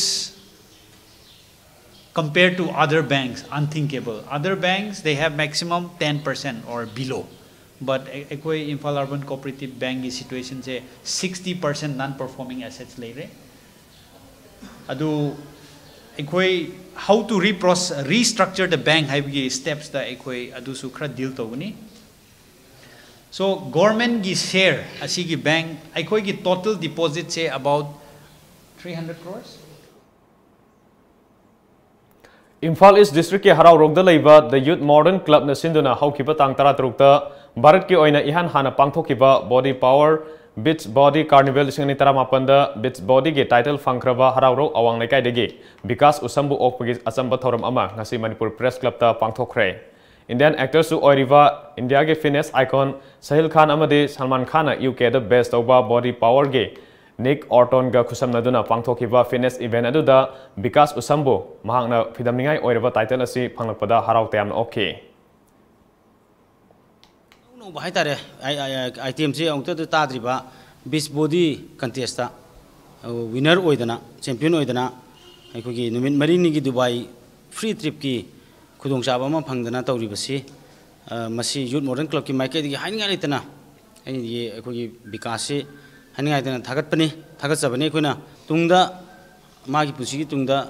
compared to other banks, unthinkable. Other banks, they have maximum ten percent or below. But ꯑꯩꯈꯣꯏ Imphal Urban Cooperative Bankꯀꯤ situationꯁꯦ sixty percent non performing assets ꯂꯩꯔꯦ꯫ ꯑꯗꯨ ꯑꯩꯈꯣꯏ how to restructure the bank ꯍꯥꯏꯕꯒꯤ stepsꯇ ꯑꯩꯈꯣꯏ ꯑꯗꯨꯁꯨ ꯈꯔ deal ꯇꯧꯒꯅꯤ꯫ So governmentꯀꯤ share ꯑꯁꯤꯒꯤ bank ꯑꯩꯈꯣꯏꯒꯤ total depositꯁꯦ about three hundred crores꯫ Imphal ꯏꯁ ꯗꯤꯁꯇ꯭ꯔꯤꯛꯀꯤ ꯍꯔꯥꯎꯔꯣꯛꯗ ꯂꯩꯕ The Youth Modern Clubꯅ ꯁꯤꯟꯗꯨꯅ ꯍꯧꯈꯤꯕ ꯇꯥꯡ ꯇꯔꯥꯇꯔꯨꯛꯇ ꯚꯥꯔꯠꯀꯤ ꯑꯣꯏꯅ ꯏꯍꯥꯟ ꯍꯥꯟꯅ ꯄꯥꯡꯊꯣꯛꯈꯤꯕ Body Power Beach Body Carnival ꯂꯤꯁꯤꯡ ꯑꯅꯤ ꯇꯔꯥꯃꯥꯄꯟꯗ Beach Bodyꯒꯤ title ꯐꯪꯈ꯭ꯔꯕ ꯍꯔꯥꯎꯔꯣꯛ ꯑꯋꯥꯡ ꯂꯩꯀꯥꯏꯗꯒꯤ ꯕꯤꯀꯥꯁ ꯎꯁꯝꯕꯨ ꯑꯣꯛꯄꯒꯤ ꯑꯆꯝꯕ ꯊꯧꯔꯝ ꯑꯃ ꯉꯁꯤ ꯃꯅꯤꯄꯨꯔ Press Clubꯇ ꯄꯥꯡꯊꯣꯛꯈ꯭ꯔꯦ꯫ Indian actorꯁꯨ ꯑꯣꯏꯔꯤꯕ ꯏꯟꯗꯤꯌꯥꯒꯤ fitness icon ꯁꯍꯤꯜ ꯈꯥꯟ ꯑꯃꯗꯤ ꯁꯜꯃꯥꯟ ꯈꯥꯟꯅ ꯌꯨ ꯀꯦꯗ base ꯇꯧꯕ Body Powerꯒꯤ ꯅꯤꯛ ꯑꯣꯔꯇꯣꯟꯒ ꯈꯨꯠꯁꯝꯅꯗꯨꯅ ꯄꯥꯡꯊꯣꯛꯈꯤꯕ fitness event ꯑꯗꯨꯗ ꯕꯤꯀꯥꯁ ꯎꯁꯝꯕꯨ ꯃꯍꯥꯛꯅ ꯐꯤꯗꯝꯅꯤꯡꯉꯥꯏ ꯑꯣꯏꯔꯕ title ꯑꯁꯤ ꯐꯪꯂꯛꯄꯗ ꯍꯔꯥꯎ ꯇꯌꯥꯝꯅ ꯑꯣꯛꯈꯤ꯫ ꯑꯅꯧꯕ ꯍꯥꯏꯇꯥꯔꯦ, itemꯁꯦ ꯑꯃꯨꯛꯇꯗ ꯇꯥꯗ꯭ꯔꯤꯕ Beach Body contestꯇ winner ꯑꯣꯏꯗꯅ, champion ꯑꯣꯏꯗꯅ, ꯑꯩꯈꯣꯏꯒꯤ ꯅꯨꯃꯤꯠ ꯃꯔꯤꯅꯤꯒꯤ ꯗꯨꯕꯥꯏ free tripꯀꯤ ꯈꯨꯗꯣꯡꯆꯥꯕ ꯑꯃ ꯐꯪꯗꯅ ꯇꯧꯔꯤꯕꯁꯤ, ꯃꯁꯤ Youth Modern Clubꯀꯤ ꯃꯥꯏꯀꯩꯗꯒꯤ ꯍꯥꯏꯅꯤꯡꯉꯥꯏ ꯂꯩꯇꯅ ꯑꯩꯒꯤ, ꯑꯩꯈꯣꯏꯒꯤ ꯕꯤꯀꯥꯁꯁꯤ ꯍꯥꯏꯅꯤꯡꯉꯥꯏ ꯂꯩꯇꯅ ꯊꯥꯒꯠꯄꯅꯤ, ꯊꯥꯒꯠꯆꯕꯅꯤ꯫ ꯑꯩꯈꯣꯏꯅ ꯇꯨꯡꯗ ꯃꯥꯒꯤ ꯄꯨꯟꯁꯤꯒꯤ ꯇꯨꯡꯗ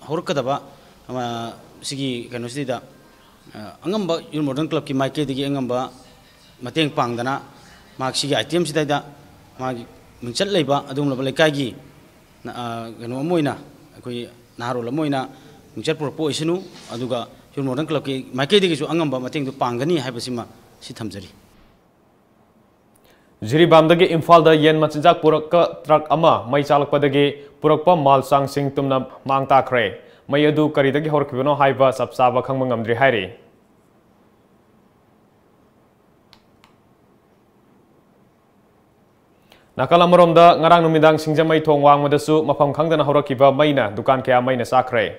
ꯍꯧꯔꯛꯀꯗꯕ, ꯑꯃ, ꯁꯤꯒꯤ ꯀꯩꯅꯣꯁꯤꯗ, ꯑ, ꯑꯉꯝꯕ Youth Modern Clubꯀꯤ ꯃꯥꯏꯀꯩꯗꯒꯤ ꯑꯉꯝꯕ ꯃꯇꯦꯡ ꯄꯥꯡꯗꯅ ꯃꯍꯥꯛ ꯁꯤꯒꯤ itemꯁꯤꯗꯩꯗ ꯃꯥꯒꯤ ꯃꯤꯡꯆꯠ ꯂꯩꯕ ꯑꯗꯨꯒꯨꯝꯂꯕ ꯂꯩꯀꯥꯏꯒꯤ, ꯑ, ꯀꯩꯅꯣ ꯑꯃ ꯑꯣꯏꯅ, ꯑꯩꯈꯣꯏ ꯅꯍꯥꯔꯣꯜ ꯑꯃ ꯑꯣꯏꯅ ꯃꯤꯡꯆꯠ ꯄꯨꯔꯛꯄ ꯑꯣꯏꯁꯅꯨ꯫ ꯑꯗꯨꯒ Youth Modern Clubꯀꯤ ꯃꯥꯏꯀꯩꯗꯒꯤꯁꯨ ꯑꯉꯝꯕ ꯃꯇꯦꯡꯗꯨ ꯄꯥꯡꯒꯅꯤ ꯍꯥꯏꯕꯁꯤꯃ ꯁꯤ ꯊꯝꯖꯔꯤ꯫ ꯖꯤꯔꯤꯕꯥꯝꯗꯒꯤ ꯏꯝꯐꯥꯜꯗ ꯌꯦꯟ ꯃꯆꯤꯟꯖꯥꯛ ꯄꯨꯔꯛꯄ truck ꯑꯃ ꯃꯩ ꯆꯥꯛꯂꯛꯄꯗꯒꯤ ꯄꯨꯔꯛꯄ ꯃꯥꯜ ꯆꯥꯡꯁꯤꯡ ꯇꯨꯝꯅ ꯃꯥꯡ ꯇꯥꯛꯈ꯭ꯔꯦ꯫ ꯃꯩ ꯑꯗꯨ ꯀꯔꯤꯗꯒꯤ ꯍꯧꯔꯛꯈꯤꯕꯅꯣ ꯍꯥꯏꯕ ꯆꯞ ꯆꯥꯕ ꯈꯪꯕ ꯉꯝꯗ꯭ꯔꯤ ꯍꯥꯏꯔꯤ꯫ ꯅꯥꯀꯜ ꯑꯃꯔꯣꯝꯗ, ꯉꯔꯥꯡ ꯅꯨꯃꯤꯗꯥꯡ ꯁꯤꯡꯖꯃꯩ ꯊꯣꯡ ꯋꯥꯡꯃꯗꯁꯨ ꯃꯐꯝ ꯈꯪꯗꯅ ꯍꯧꯔꯛꯈꯤꯕ ꯃꯩꯅ ꯗꯨꯀꯥꯟ ꯀꯌꯥ ꯃꯩꯅ ꯆꯥꯛꯈ꯭ꯔꯦ꯫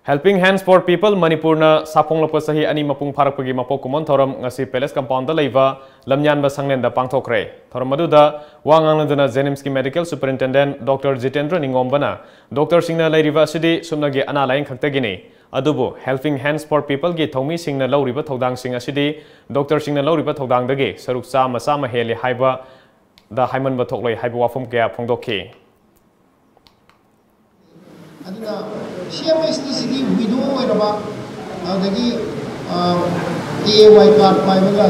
Helping Hands for People ꯃꯅꯤꯄꯨꯔꯅ ꯁꯥꯐꯣꯡꯂꯛꯄ ꯆꯍꯤ ꯑꯅꯤ ꯃꯄꯨꯡ ꯐꯥꯔꯛꯄꯒꯤ ꯃꯄꯣꯛ ꯀꯨꯝꯑꯣꯟ ꯊꯧꯔꯝ ꯉꯁꯤ Palace Compoundꯗ ꯂꯩꯕ ꯂꯝꯌꯥꯟꯕ ꯁꯪꯂꯦꯟꯗ ꯄꯥꯡꯊꯣꯛꯈ꯭ꯔꯦ꯫ ꯊꯧꯔꯝ ꯑꯗꯨꯗ ꯋꯥ ꯉꯥꯡꯂꯗꯨꯅ JNIMSꯀꯤ Medical Superintendent Doctor ꯖꯤꯇꯦꯟꯗ꯭ꯔ ꯅꯤꯉꯣꯝꯕꯅ doctorꯁꯤꯡꯅ ꯂꯩꯔꯤꯕ ꯑꯁꯤꯗꯤ ꯁꯨꯞꯅꯒꯤ ꯑꯅꯥ ꯂꯥꯌꯦꯡ ꯈꯛꯇꯒꯤꯅꯤ, ꯑꯗꯨꯕꯨ Helping Hands for Peopleꯒꯤ ꯊꯧꯃꯤꯁꯤꯡꯅ ꯂꯧꯔꯤꯕ ꯊꯧꯗꯥꯡꯁꯤꯡ ꯑꯁꯤꯗꯤ doctorꯁꯤꯡꯅ ꯂꯧꯔꯤꯕ ꯊꯧꯗꯥꯡꯗꯒꯤ ꯁꯔꯨꯛ ꯆꯥꯝꯃ ꯆꯥꯝꯃ ꯍꯦꯜꯂꯤ ꯍꯥꯏꯕꯗ ꯍꯥꯏꯃꯟꯕ ꯊꯣꯛꯂꯣꯏ ꯍꯥꯏꯕ ꯋꯥꯐꯝ ꯀꯌꯥ ꯐꯣꯡꯗꯣꯛꯈꯤ꯫ ꯑꯗꯨꯅ CMHTꯁꯤꯒꯤ widow ꯑꯣꯏꯔꯕ, ꯑꯗꯒꯤ AAY card ꯄꯥꯏꯕꯒ,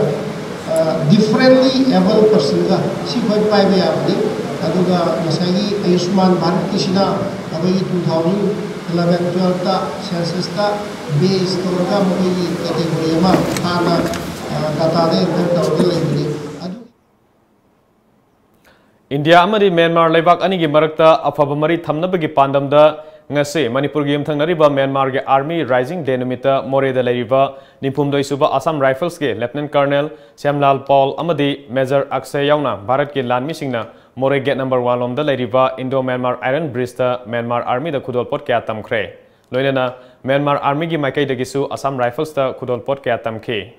differently abled personꯒ ꯁꯤ ꯑꯩꯈꯣꯏ ꯄꯥꯏꯕ ꯌꯥꯕꯅꯤ꯫ ꯑꯗꯨꯒ ꯉꯁꯥꯏꯒꯤ ꯑꯌꯨꯁꯃꯥꯟ ꯚꯥꯔꯠꯀꯤꯁꯤꯅ ꯑꯩꯈꯣꯏꯒꯤ two thousand eleven twelveꯇ censusꯇ base ꯇꯧꯔꯒ ꯃꯈꯣꯏꯒꯤ category ꯑꯃ ꯍꯥꯟꯅ dataꯗ enter ꯇꯧꯔꯒ ꯂꯩꯕꯅꯤ꯫ ꯑꯗꯨ ꯏꯟꯗꯤꯌꯥ ꯑꯃꯗꯤ ꯃ꯭ꯌꯥꯟꯃꯥꯔ ꯂꯩꯕꯥꯛ ꯑꯅꯤꯒꯤ ꯃꯔꯛꯇ ꯑꯐꯕ ꯃꯔꯤ ꯊꯝꯅꯕꯒꯤ ꯄꯥꯟꯗꯝꯗ ꯉꯁꯤ ꯃꯅꯤꯄꯨꯔꯒꯤ ꯌꯨꯝꯊꯪꯅꯔꯤꯕ ꯃ꯭ꯌꯥꯟꯃꯥꯔꯒꯤ Army Rising Day ꯅꯨꯃꯤꯠꯇ ꯃꯣꯔꯦꯗ ꯂꯩꯔꯤꯕ ꯅꯤꯐꯨꯍꯨꯝꯗꯣꯏ ꯁꯨꯕ Assam Riflesꯀꯤ Lieutenant Colonel ꯁ꯭ꯌꯥꯝꯂꯥꯜ ꯄꯥꯎꯜ ꯑꯃꯗꯤ Major ꯑꯛꯁꯦ ꯌꯥꯎꯅ ꯚꯥꯔꯠꯀꯤ ꯂꯥꯟꯃꯤꯁꯤꯡꯅ ꯃꯣꯔꯦ gate number one ꯂꯣꯝꯗ ꯂꯩꯔꯤꯕ Indo Myanmar Iron Bridgeꯇ ꯃ꯭ꯌꯥꯟꯃꯥꯔ Armyꯗ ꯈꯨꯗꯣꯜꯄꯣꯠ ꯀꯌꯥ ꯇꯝꯈ꯭ꯔꯦ꯫ ꯂꯣꯏꯅꯅ ꯃ꯭ꯌꯥꯟꯃꯥꯔ Armyꯒꯤ ꯃꯥꯏꯀꯩꯗꯒꯤꯁꯨ Assam Riflesꯇ ꯈꯨꯗꯣꯜꯄꯣꯠ ꯀꯌꯥ ꯇꯝꯈꯤ꯫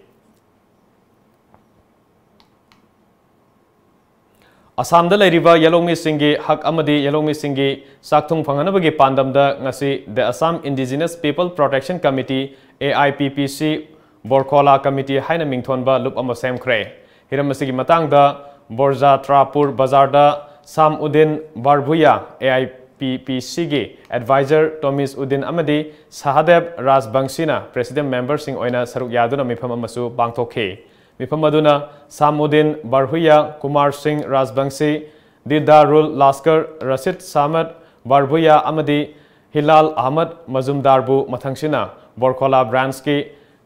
ꯑꯁꯥꯝꯗ ꯂꯩꯔꯤꯕ ꯌꯦꯜꯍꯧꯃꯤꯁꯤꯡꯒꯤ ꯍꯛ ꯑꯃꯗꯤ ꯌꯦꯜꯍꯧꯃꯤꯁꯤꯡꯒꯤ ꯆꯥꯛꯊꯨꯡ ꯐꯪꯍꯟꯅꯕꯒꯤ ꯄꯥꯟꯗꯝꯗ ꯉꯁꯤ The Assam Indigenous People Protection Committee, AIPPC, ꯕꯣꯔꯈꯣꯂꯥ Committee ꯍꯥꯏꯅ ꯃꯤꯡꯊꯣꯟꯕ ꯂꯨꯞ ꯑꯃ ꯁꯦꯝꯈ꯭ꯔꯦ꯫ ꯍꯤꯔꯝ ꯑꯁꯤꯒꯤ ꯃꯇꯥꯡꯗ ꯕꯣꯔꯖꯥꯇ꯭ꯔꯥꯄꯨꯔ ꯕꯖꯥꯔꯗ ꯁꯥꯝ ꯎꯗꯤꯟ ꯕꯥꯔꯚꯨꯌꯥ, AIPPCꯒꯤ Advisor ꯇꯣꯃꯤꯁ ꯎꯗꯤꯟ ꯑꯃꯗꯤ ꯁꯍꯥꯗꯦꯕ ꯔꯥꯖꯕꯪꯁꯤꯅ President memberꯁꯤꯡ ꯑꯣꯏꯅ ꯁꯔꯨꯛ ꯌꯥꯗꯨꯅ ꯃꯤꯐꯝ ꯑꯃꯁꯨ ꯄꯥꯡꯊꯣꯛꯈꯤ꯫ ꯃꯤꯐꯝ ꯑꯗꯨꯅ ꯁꯥꯝ ꯎꯗꯤꯟ ꯕꯥꯔꯍꯨꯌꯥ, ꯀꯨꯃꯥꯔ ꯁꯤꯡ ꯔꯥꯖꯕꯪꯁꯤ, ꯗꯤꯗꯥꯔꯨꯜ ꯂꯥꯁꯀꯔ ꯔꯁꯤꯗ ꯁꯥꯃꯗ ꯕꯥꯔꯍꯨꯌꯥ ꯑꯃꯗꯤ ꯍꯤꯂꯥꯜ Ahmad ꯃꯖꯨꯝꯗꯥꯔꯕꯨ ꯃꯊꯪꯁꯤꯅ ꯕꯣꯔꯈꯣꯂꯥ branchꯀꯤ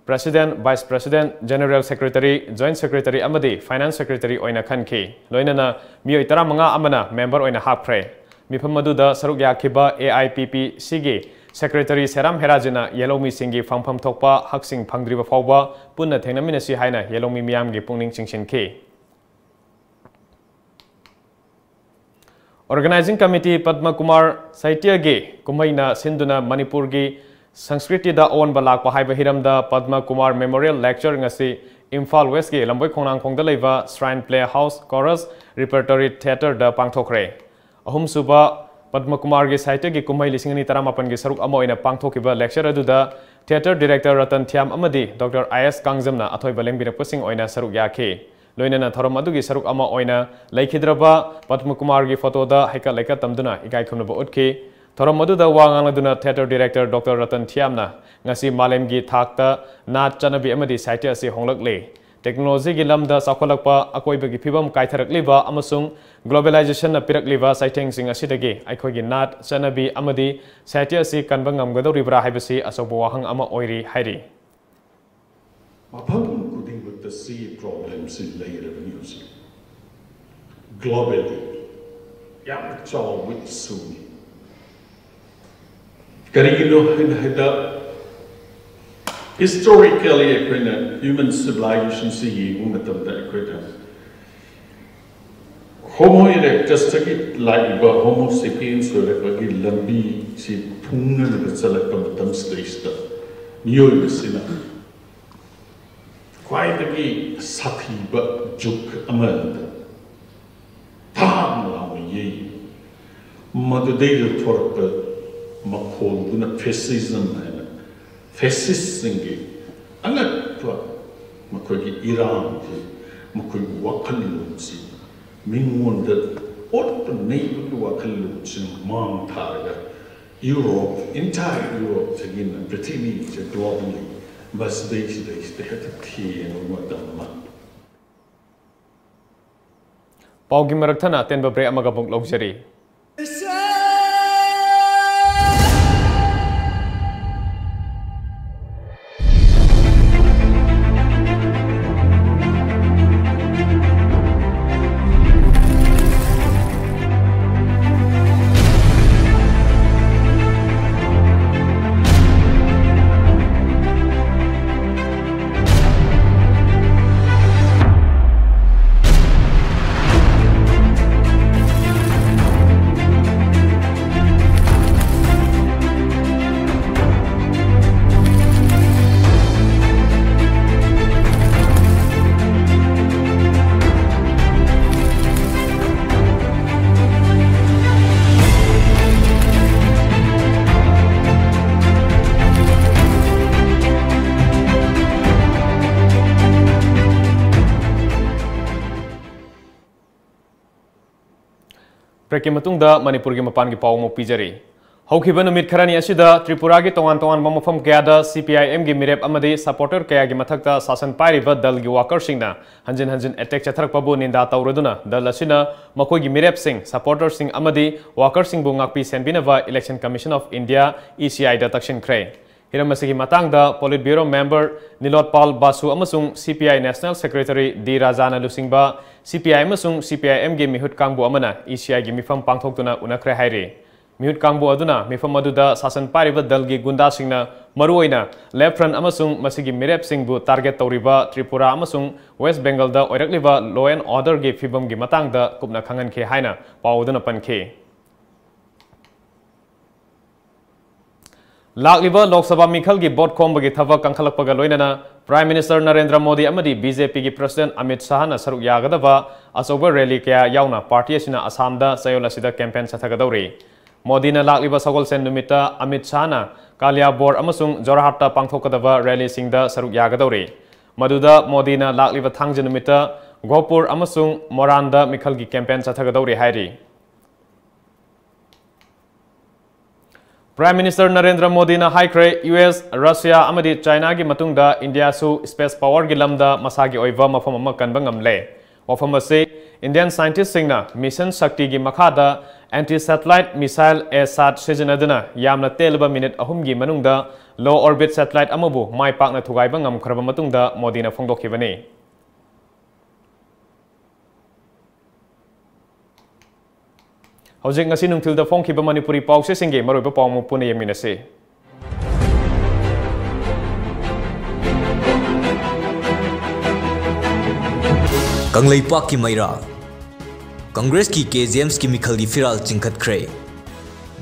President, Vice President, General Secretary, Joint Secretary ꯑꯃꯗꯤ Finance Secretary ꯑꯣꯏꯅ ꯈꯟꯈꯤ꯫ ꯂꯣꯏꯅꯅ ꯃꯤꯑꯣꯏ ꯇꯔꯥꯃꯉꯥ ꯑꯃꯅ member ꯑꯣꯏꯅ ꯍꯥꯞꯈ꯭ꯔꯦ꯫ ꯃꯤꯐꯝ ꯑꯗꯨꯗ ꯁꯔꯨꯛ ꯌꯥꯈꯤꯕ AIPPCꯒꯤ Secretary ꯁꯦꯔꯥꯝ ꯍꯦꯔꯥꯖꯤꯅ ꯌꯦꯜꯍꯧꯃꯤꯁꯤꯡꯒꯤ ꯐꯪꯐꯝ ꯊꯣꯛꯄ ꯍꯛꯁꯤꯡ ꯐꯪꯗ꯭ꯔꯤꯕ ꯐꯥꯎꯕ ꯄꯨꯟꯅ ꯊꯦꯡꯅꯃꯤꯟꯅꯁꯤ ꯍꯥꯏꯅ ꯌꯦꯜꯍꯧꯃꯤ ꯃꯤꯌꯥꯝꯒꯤ ꯄꯨꯛꯅꯤꯡ ꯆꯤꯡꯁꯤꯟꯈꯤ꯫ Organising Committee ꯄꯗꯃ ꯀꯨꯃꯥꯔ ꯁꯥꯍꯤꯇ꯭ꯌꯒꯤ ꯀꯨꯝꯍꯩꯅ ꯁꯤꯟꯗꯨꯅ ꯃꯅꯤꯄꯨꯔꯒꯤ ꯁꯪꯁꯀ꯭ꯔꯤꯇꯤꯗ ꯑꯑꯣꯟꯕ ꯂꯥꯛꯄ ꯍꯥꯏꯕ ꯍꯤꯔꯝꯗ ꯄꯗꯃ ꯀꯨꯃꯥꯔ ꯃꯦꯃꯣꯔꯤꯌꯦꯜ ꯂꯦꯛꯆꯔ ꯉꯁꯤ ꯏꯝꯐꯥꯜ ꯋꯦꯁꯀꯤ ꯂꯝꯕꯣꯏ ꯈꯣꯡꯅꯥꯡꯈꯣꯡꯗ ꯂꯩꯕ ꯁ꯭ꯔꯥꯏꯟ ꯄ꯭ꯂꯦ ꯍꯥꯎꯁ ꯀꯣꯔꯁ ꯔꯤꯄꯔꯇꯣꯔꯤ ꯊꯤꯌꯦꯇꯔꯗ ꯄꯥꯡꯊꯣꯛꯈ꯭ꯔꯦ꯫ ꯑꯍꯨꯝꯁꯨꯕ ꯄꯗꯃ ꯀꯨꯃꯥꯔꯒꯤ ꯁꯥꯍꯤꯇ꯭ꯌꯒꯤ ꯀꯨꯝꯍꯩ ꯂꯤꯁꯤꯡ ꯑꯅꯤ ꯇꯔꯥꯃꯥꯄꯟꯒꯤ ꯁꯔꯨꯛ ꯑꯃ ꯑꯣꯏꯅ ꯄꯥꯡꯊꯣꯛꯈꯤꯕ ꯂꯦꯛꯆꯔ ꯑꯗꯨꯗ ꯊꯤꯌꯦꯇꯔ ꯗꯤꯔꯦꯛꯇꯔ ꯔꯇꯟ ꯊꯤꯌꯥꯝ ꯑꯃꯗꯤ ꯗꯣꯛꯇꯔ ꯑꯥꯏ ꯑꯦꯁ ꯀꯥꯡꯖꯝꯅ ꯑꯊꯣꯏꯕ ꯂꯦꯡꯕꯤꯔꯛꯄꯁꯤꯡ ꯑꯣꯏꯅ ꯁꯔꯨꯛ ꯌꯥꯈꯤ꯫ ꯂꯣꯏꯅꯅ ꯊꯧꯔꯝ ꯑꯗꯨꯒꯤ ꯁꯔꯨꯛ ꯑꯃ ꯑꯣꯏꯅ ꯂꯩꯈꯤꯗ꯭ꯔꯕ ꯄꯗꯃ ꯀꯨꯃꯥꯔꯒꯤ ꯐꯣꯇꯣꯗ ꯍꯩꯀꯠ ꯂꯩꯀꯠ ꯇꯝꯗꯨꯅ ꯏꯀꯥꯏ ꯈꯨꯝꯅꯕ ꯎꯠꯈꯤ꯫ ꯊꯧꯔꯝ ꯑꯗꯨꯗ ꯋꯥ ꯉꯥꯡꯂꯗꯨꯅ ꯊꯤꯌꯦꯇꯔ ꯗꯤꯔꯦꯛꯇꯔ ꯗꯣꯛꯇꯔ ꯔꯇꯟ ꯊꯤꯌꯥꯝꯅ ꯉꯁꯤ ꯃꯥꯂꯦꯝꯒꯤ ꯊꯥꯛꯇ ꯅꯥꯠ ꯆꯠꯅꯕꯤ ꯑꯃꯗꯤ ꯁꯥꯍꯤꯇ꯭ꯌ ꯑꯁꯤ ꯍꯣꯡꯂꯛꯂꯤ꯫ ꯇꯦꯛꯅꯣꯂꯣꯖꯤꯒꯤ ꯂꯝꯗ ꯆꯥꯎꯈꯠꯂꯛꯄ, ꯑꯀꯣꯏꯕꯒꯤ ꯐꯤꯕꯝ ꯀꯥꯏꯊꯔꯛꯂꯤꯕ ꯑꯃꯁꯨꯡ ꯒ꯭ꯂꯣꯕꯦꯂꯥꯏꯖꯦꯁꯟꯅ ꯄꯤꯔꯛꯂꯤꯕ ꯆꯩꯊꯦꯡꯁꯤꯡ ꯑꯁꯤꯗꯒꯤ ꯑꯩꯈꯣꯏꯒꯤ ꯅꯥꯠ, ꯆꯠꯅꯕꯤ ꯑꯃꯗꯤ ꯁꯥꯍꯤꯇ꯭ꯌ ꯑꯁꯤ ꯀꯟꯕ ꯉꯝꯒꯗꯧꯔꯤꯕ꯭ꯔꯥ ꯍꯥꯏꯕꯁꯤ ꯑꯆꯧꯕ ꯋꯥꯍꯪ ꯑꯃ ꯑꯣꯏꯔꯤ ꯍꯥꯏꯔꯤ꯫ ꯃꯐꯝ ꯈꯨꯗꯤꯡꯃꯛꯇ ꯁꯤꯒꯤ ꯄ꯭ꯔꯣꯕ꯭ꯂꯦꯝꯁꯤ ꯂꯩꯔꯕꯅꯤ ꯍꯧꯖꯤꯛ꯫ ꯒ꯭ꯂꯣꯕꯦꯜꯂꯤ ꯌꯥꯝꯅ ꯆꯥꯎꯕ ꯏꯁꯨꯅꯤ꯫ ꯀꯔꯤꯒꯤꯅꯣ ꯍꯥꯏꯅ ꯍꯥꯏꯗ, ꯍꯤꯁꯇꯣꯔꯤꯀꯦꯜꯂꯤ ꯑꯩꯈꯣꯏꯅ ꯍ꯭ꯌꯨꯃꯟ ꯁꯤꯚꯤꯂꯥꯏꯖꯦꯁꯟꯁꯤ ꯌꯦꯡꯕ ꯃꯇꯝꯗ ꯑꯩꯈꯣꯏꯅ ꯍꯣꯃꯣ ꯏꯔꯦꯛꯇꯁꯇꯒꯤ ꯂꯥꯛꯏꯕ ꯍꯣꯃꯣ ꯁꯦꯄꯤꯌꯟꯁ ꯑꯣꯏꯔꯛꯄꯒꯤ ꯂꯝꯕꯤꯁꯤ ꯊꯨꯡꯅꯅꯕ ꯆꯠꯂꯛꯄ ꯃꯇꯝꯁꯤꯗꯩꯁꯤꯗ ꯃꯤꯑꯣꯏꯕꯁꯤꯅ ꯈ꯭ꯋꯥꯏꯗꯒꯤ ꯁꯥꯊꯤꯕ ꯖꯨꯛ ꯑꯃꯗ ꯊꯥꯡ ꯂꯥꯎꯅ ꯌꯩ꯫ ꯃꯗꯨꯗꯩꯗ ꯊꯣꯔꯛꯄ ꯃꯈꯣꯜꯗꯨꯅ ꯐꯦꯁꯤꯖꯝ ꯍꯥꯏꯅ, ꯐꯦꯁꯤꯁꯁꯤꯡꯒꯤ ꯑꯉꯛꯄ ꯃꯈꯣꯏꯒꯤ ꯏꯔꯥꯡꯁꯤ, ꯃꯈꯣꯏꯒꯤ ꯋꯥꯈꯜꯂꯣꯟꯁꯤ, ꯃꯤꯉꯣꯟꯗ ꯑꯣꯠꯄ ꯅꯩꯕꯒꯤ ꯋꯥꯈꯜꯂꯣꯟꯁꯤꯅ ꯃꯥꯡ ꯊꯥꯔꯒ ꯌꯨꯔꯣꯞ, entire ꯌꯨꯔꯣꯞꯇꯒꯤꯅ ꯄ꯭ꯔꯤꯊꯤꯕꯤꯁꯦ ꯒ꯭ꯂꯣꯕꯦꯜꯂꯤ ꯃꯁꯤꯗꯩꯁꯤꯗꯩꯁꯤꯗ ꯍꯦꯛꯇ ꯊꯦꯡꯕ ꯃꯇꯝ ꯑꯃ꯫ ꯄꯥꯎꯒꯤ ꯃꯔꯛ ꯊꯠꯅ ꯑꯇꯦꯟꯕ ꯕ꯭ꯔꯦꯛ ꯑꯃꯒ ꯑꯃꯨꯛ ꯂꯧꯖꯔꯤ꯫ Breakꯀꯤ ꯃꯇꯨꯡꯗ ꯃꯅꯤꯄꯨꯔꯒꯤ ꯃꯄꯥꯟꯒꯤ ꯄꯥꯎ ꯑꯃꯨꯛ ꯄꯤꯖꯔꯤ꯫ ꯍꯧꯈꯤꯕ ꯅꯨꯃꯤꯠ ꯈꯔꯅꯤ ꯑꯁꯤꯗ ꯇ꯭ꯔꯤꯄꯨꯔꯥꯒꯤ ꯇꯣꯉꯥꯟ ꯇꯣꯉꯥꯟꯕ ꯃꯐꯝ ꯀꯌꯥꯗ C P I M ꯒꯤ ꯃꯤꯔꯦꯞ ꯑꯃꯗꯤ supporter ꯀꯌꯥꯒꯤ ꯃꯊꯛꯇ ꯁꯥꯁꯟ ꯄꯥꯏꯔꯤꯕ ꯗꯜꯒꯤ workerꯁꯤꯡꯅ ꯍꯟꯖꯤꯟ ꯍꯟꯖꯤꯟ attack ꯆꯠꯊꯔꯛꯄꯕꯨ ꯅꯤꯟꯗꯥ ꯇꯧꯔꯗꯨꯅ ꯗꯜ ꯑꯁꯤꯅ ꯃꯈꯣꯏꯒꯤ ꯃꯤꯔꯦꯞꯁꯤꯡ, supporterꯁꯤꯡ ꯑꯃꯗꯤ workerꯁꯤꯡꯕꯨ ꯉꯥꯛꯄꯤ ꯁꯦꯟꯕꯤꯅꯕ Election Commission of India, E C I ꯗ ꯇꯛꯁꯤꯟꯈ꯭ꯔꯦ꯫ ꯍꯤꯔꯝ ꯑꯁꯤꯒꯤ ꯃꯇꯥꯡꯗ Politburo member ꯅꯤꯂꯣꯠꯄꯥꯜ ꯕꯥꯁꯨ ꯑꯃꯁꯨꯡ C P I National Secretary D ꯔꯥꯖꯥꯅ ꯂꯨꯆꯤꯡꯕ C P I ꯑꯃꯁꯨꯡ C P I M ꯒꯤ ꯃꯤꯍꯨꯠ ꯀꯥꯡꯕꯨ ꯑꯃꯅ E C I ꯒꯤ ꯃꯤꯐꯝ ꯄꯥꯡꯊꯣꯛꯇꯨꯅ ꯎꯅꯈ꯭ꯔꯦ ꯍꯥꯏꯔꯤ꯫ ꯃꯤꯍꯨꯠ ꯀꯥꯡꯕꯨ ꯑꯗꯨꯅ ꯃꯤꯐꯝ ꯑꯗꯨꯗ ꯁꯥꯁꯟ ꯄꯥꯏꯔꯤꯕ ꯗꯜꯒꯤ ꯒꯨꯟꯗꯥꯁꯤꯡꯅ ꯃꯔꯨꯑꯣꯏꯅ Left Front ꯑꯃꯁꯨꯡ ꯃꯁꯤꯒꯤ ꯃꯤꯔꯦꯞꯁꯤꯡꯕꯨ target ꯇꯧꯔꯤꯕ ꯇ꯭ꯔꯤꯄꯨꯔꯥ ꯑꯃꯁꯨꯡ West Bengalꯗ ꯑꯣꯏꯔꯛꯂꯤꯕ law and orderꯒꯤ ꯐꯤꯕꯝꯒꯤ ꯃꯇꯥꯡꯗ ꯀꯨꯞꯅ ꯈꯪꯍꯟꯈꯤ ꯍꯥꯏꯅ ꯄꯥꯎ ꯑꯗꯨꯅ ꯄꯟꯈꯤ꯫ ꯂꯥꯛꯂꯤꯕ ꯂꯣꯛ ꯁꯚꯥ ꯃꯤꯈꯜꯒꯤ ꯚꯣꯠ ꯈꯣꯝꯕꯒꯤ ꯊꯕꯛ ꯀꯟꯈꯠꯂꯛꯄꯒ ꯂꯣꯏꯅꯅ Prime Minister ꯅꯔꯦꯟꯗ꯭ꯔ ꯃꯣꯗꯤ ꯑꯃꯗꯤ B J Pꯒꯤ President ꯑꯃꯤꯠ ꯁꯥꯍꯅ ꯁꯔꯨꯛ ꯌꯥꯒꯗꯕ ꯑꯆꯧꯕ rally ꯀꯌꯥ ꯌꯥꯎꯅ party ꯑꯁꯤꯅ ꯑꯁꯥꯝꯗ ꯆꯌꯣꯜ ꯑꯁꯤꯗ campaign ꯆꯠꯊꯒꯗꯧꯔꯤ꯫ ꯃꯣꯗꯤꯅ ꯂꯥꯛꯂꯤꯕ ꯁꯒꯣꯜꯁꯦꯟ ꯅꯨꯃꯤꯠꯇ ꯑꯃꯤꯠ ꯁꯥꯍꯅ ꯀꯥꯂꯤꯌꯥꯕꯣꯔ ꯑꯃꯁꯨꯡ ꯖꯣꯔꯍꯥꯠꯇ ꯄꯥꯡꯊꯣꯛꯀꯗꯕ rallyꯁꯤꯡꯗ ꯁꯔꯨꯛ ꯌꯥꯒꯗꯧꯔꯤ꯫ ꯃꯗꯨꯗ ꯃꯣꯗꯤꯅ ꯂꯥꯛꯂꯤꯕ ꯊꯥꯡꯖ ꯅꯨꯃꯤꯠꯇ ꯒꯣꯍꯄꯨꯔ ꯑꯃꯁꯨꯡ ꯃꯣꯔꯥꯟꯗ ꯃꯤꯈꯜꯒꯤ campaign ꯆꯠꯊꯒꯗꯧꯔꯤ ꯍꯥꯏꯔꯤ꯫ Prime Minister ꯅꯔꯦꯟꯗ꯭ꯔ ꯃꯣꯗꯤꯅ ꯍꯥꯏꯈ꯭ꯔꯦ, U S, Russia ꯑꯃꯗꯤ Chinaꯒꯤ ꯃꯇꯨꯡꯗ Indiaꯁꯨ space powerꯒꯤ ꯂꯝꯗ ꯃꯁꯥꯒꯤ ꯑꯣꯏꯕ ꯃꯐꯝ ꯑꯃ ꯀꯟꯕ ꯉꯝꯂꯦ꯫ ꯋꯥꯐꯝ ꯑꯁꯤ Indian scientistꯁꯤꯡꯅ Mission Shaktiꯒꯤ ꯃꯈꯥꯗ anti-satellite missile A sat ꯁꯤꯖꯤꯟꯅꯗꯨꯅ ꯌꯥꯝꯅ ꯇꯦꯜꯂꯕ minute ꯑꯍꯨꯝꯒꯤ ꯃꯅꯨꯡꯗ low orbit satellite ꯑꯃꯕꯨ ꯃꯥꯏ ꯄꯥꯛꯅ ꯊꯨꯒꯥꯏꯕ ꯉꯝꯈ꯭ꯔꯕ ꯃꯇꯨꯡꯗ ꯃꯣꯗꯤꯅ ꯐꯣꯡꯗꯣꯛꯈꯤꯕꯅꯤ꯫ ꯍꯧꯖꯤꯛ ꯉꯁꯤ ꯅꯨꯡꯊꯤꯜꯗ ꯐꯣꯡꯈꯤꯕ ꯃꯅꯤꯄꯨꯔꯤ ꯄꯥꯎꯆꯦꯁꯤꯡꯒꯤ ꯃꯔꯨꯑꯣꯏꯕ ꯄꯥꯎ ꯑꯃꯨꯛ ꯄꯨꯟꯅ ꯌꯦꯡꯃꯤꯟꯅꯁꯤ꯫ ꯀꯪꯂꯩꯄꯥꯛꯀꯤ ꯃꯩꯔꯥ꯫ ꯀꯪꯒ꯭ꯔꯦꯁꯀꯤ ꯀꯦ ꯖꯦꯝꯁꯀꯤ ꯃꯤꯈꯜꯒꯤ ꯐꯤꯔꯥꯜ ꯆꯤꯡꯈꯠꯈ꯭ꯔꯦ꯫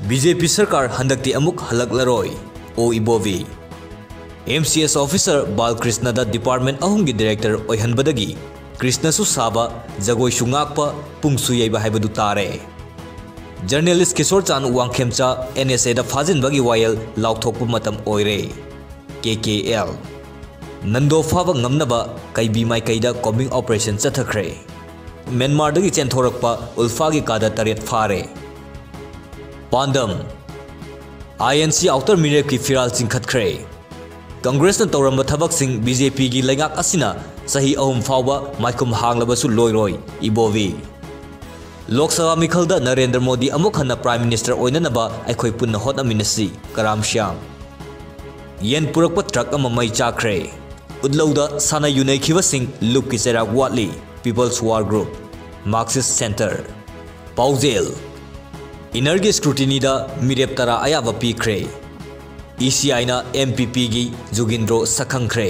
ꯕꯤ ꯖꯦ ꯄꯤ ꯁꯔꯀꯥꯔ ꯍꯟꯗꯛꯇꯤ ꯑꯃꯨꯛ ꯍꯜꯂꯛꯂꯔꯣꯏ, ꯑꯣ ꯏꯕꯣꯕꯤ꯫ M C S officer ꯕꯥꯜꯀ꯭ꯔꯤꯁꯅꯗ department ꯑꯍꯨꯝꯒꯤ director ꯑꯣꯏꯍꯟꯕꯗꯒꯤ ꯀ꯭ꯔꯤꯁꯅꯁꯨ ꯁꯥꯕ, ꯖꯒꯣꯏꯁꯨ ꯉꯥꯛꯄ, ꯄꯨꯡꯁꯨ ꯌꯩꯕ ꯍꯥꯏꯕꯗꯨ ꯇꯥꯔꯦ꯫ Journalist ꯀꯤꯁꯣꯔ ꯆꯥꯟ ꯋꯥꯡꯈꯦꯝꯆꯥ N S Aꯗ ꯐꯥꯖꯤꯟꯕꯒꯤ ꯋꯥꯌꯦꯜ ꯂꯥꯎꯊꯣꯛꯄ ꯃꯇꯝ ꯑꯣꯏꯔꯦ꯫ K K L꯫ ꯅꯟꯗꯣ ꯐꯥꯕ ꯉꯝꯅꯕ ꯀꯩꯕꯤ ꯃꯥꯏꯀꯩꯗ combing operation ꯆꯠꯊꯈ꯭ꯔꯦ꯫ ꯃ꯭ꯌꯥꯟꯃꯥꯔꯗꯒꯤ ꯆꯦꯟꯊꯣꯔꯛꯄ ꯎꯜꯐꯥꯒꯤ ꯀꯥꯗ ꯇꯔꯦꯠ ꯐꯥꯔꯦ꯫ ꯄꯥꯟꯗꯝ, ꯑꯥꯏ ꯑꯦꯟ ꯁꯤ ꯑꯥꯎꯇꯔ ꯃꯤꯔꯦꯞꯀꯤ ꯐꯤꯔꯥꯜ ꯆꯤꯡꯈꯠꯈ꯭ꯔꯦ꯫ ꯀꯪꯒ꯭ꯔꯦꯁꯅ ꯇꯧꯔꯝꯕ ꯊꯕꯛꯁꯤꯡ ꯕꯤ ꯖꯦ ꯄꯤꯒꯤ ꯂꯩꯉꯥꯛ ꯑꯁꯤꯅ ꯆꯍꯤ ꯑꯍꯨꯝ ꯐꯥꯎꯕ ꯃꯥꯏꯈꯨꯝ ꯍꯥꯡꯂꯕꯁꯨ ꯂꯣꯏꯔꯣꯏ, ꯏꯕꯣꯕꯤ꯫ ꯂꯣꯛ ꯁꯚꯥ ꯃꯤꯈꯜꯗ ꯅꯔꯦꯟꯗ꯭ꯔ ꯃꯣꯗꯤ ꯑꯃꯨꯛ ꯍꯟꯅ ꯄ꯭ꯔꯥꯏꯝ ꯃꯤꯅꯤꯁꯇꯔ ꯑꯣꯏꯅꯅꯕ ꯑꯩꯈꯣꯏ ꯄꯨꯟꯅ ꯍꯣꯠꯅꯃꯤꯟꯅꯁꯤ, ꯀꯔꯥꯝ ꯁ꯭ꯌꯥꯝ꯫ ꯌꯦꯟ ꯄꯨꯔꯛꯄ ꯇ꯭ꯔꯛ ꯑꯃ ꯃꯩ ꯆꯥꯛꯈ꯭ꯔꯦ꯫ ꯎꯠꯂꯧꯗ ꯁꯥꯟꯅ ꯌꯨꯅꯩꯈꯤꯕꯁꯤꯡ ꯂꯨꯞꯀꯤ ꯆꯩꯔꯥꯛ ꯋꯥꯠꯂꯤ, People's War Group, Marxist Centre꯫ ꯄꯥꯎꯖꯦꯜ, ꯏꯟꯅꯔꯒꯤ ꯁ꯭ꯀ꯭ꯔꯨꯇꯤꯅꯤꯗ ꯃꯤꯔꯦꯞ ꯇꯔꯥ ꯑꯌꯥꯕ ꯄꯤꯈ꯭ꯔꯦ꯫ ꯏ ꯁꯤ ꯑꯥꯏꯅ ꯑꯦꯝ ꯄꯤ ꯄꯤꯒꯤ ꯖꯨꯒꯤꯟꯗ꯭ꯔꯣ ꯁꯛꯈꯪꯈ꯭ꯔꯦ꯫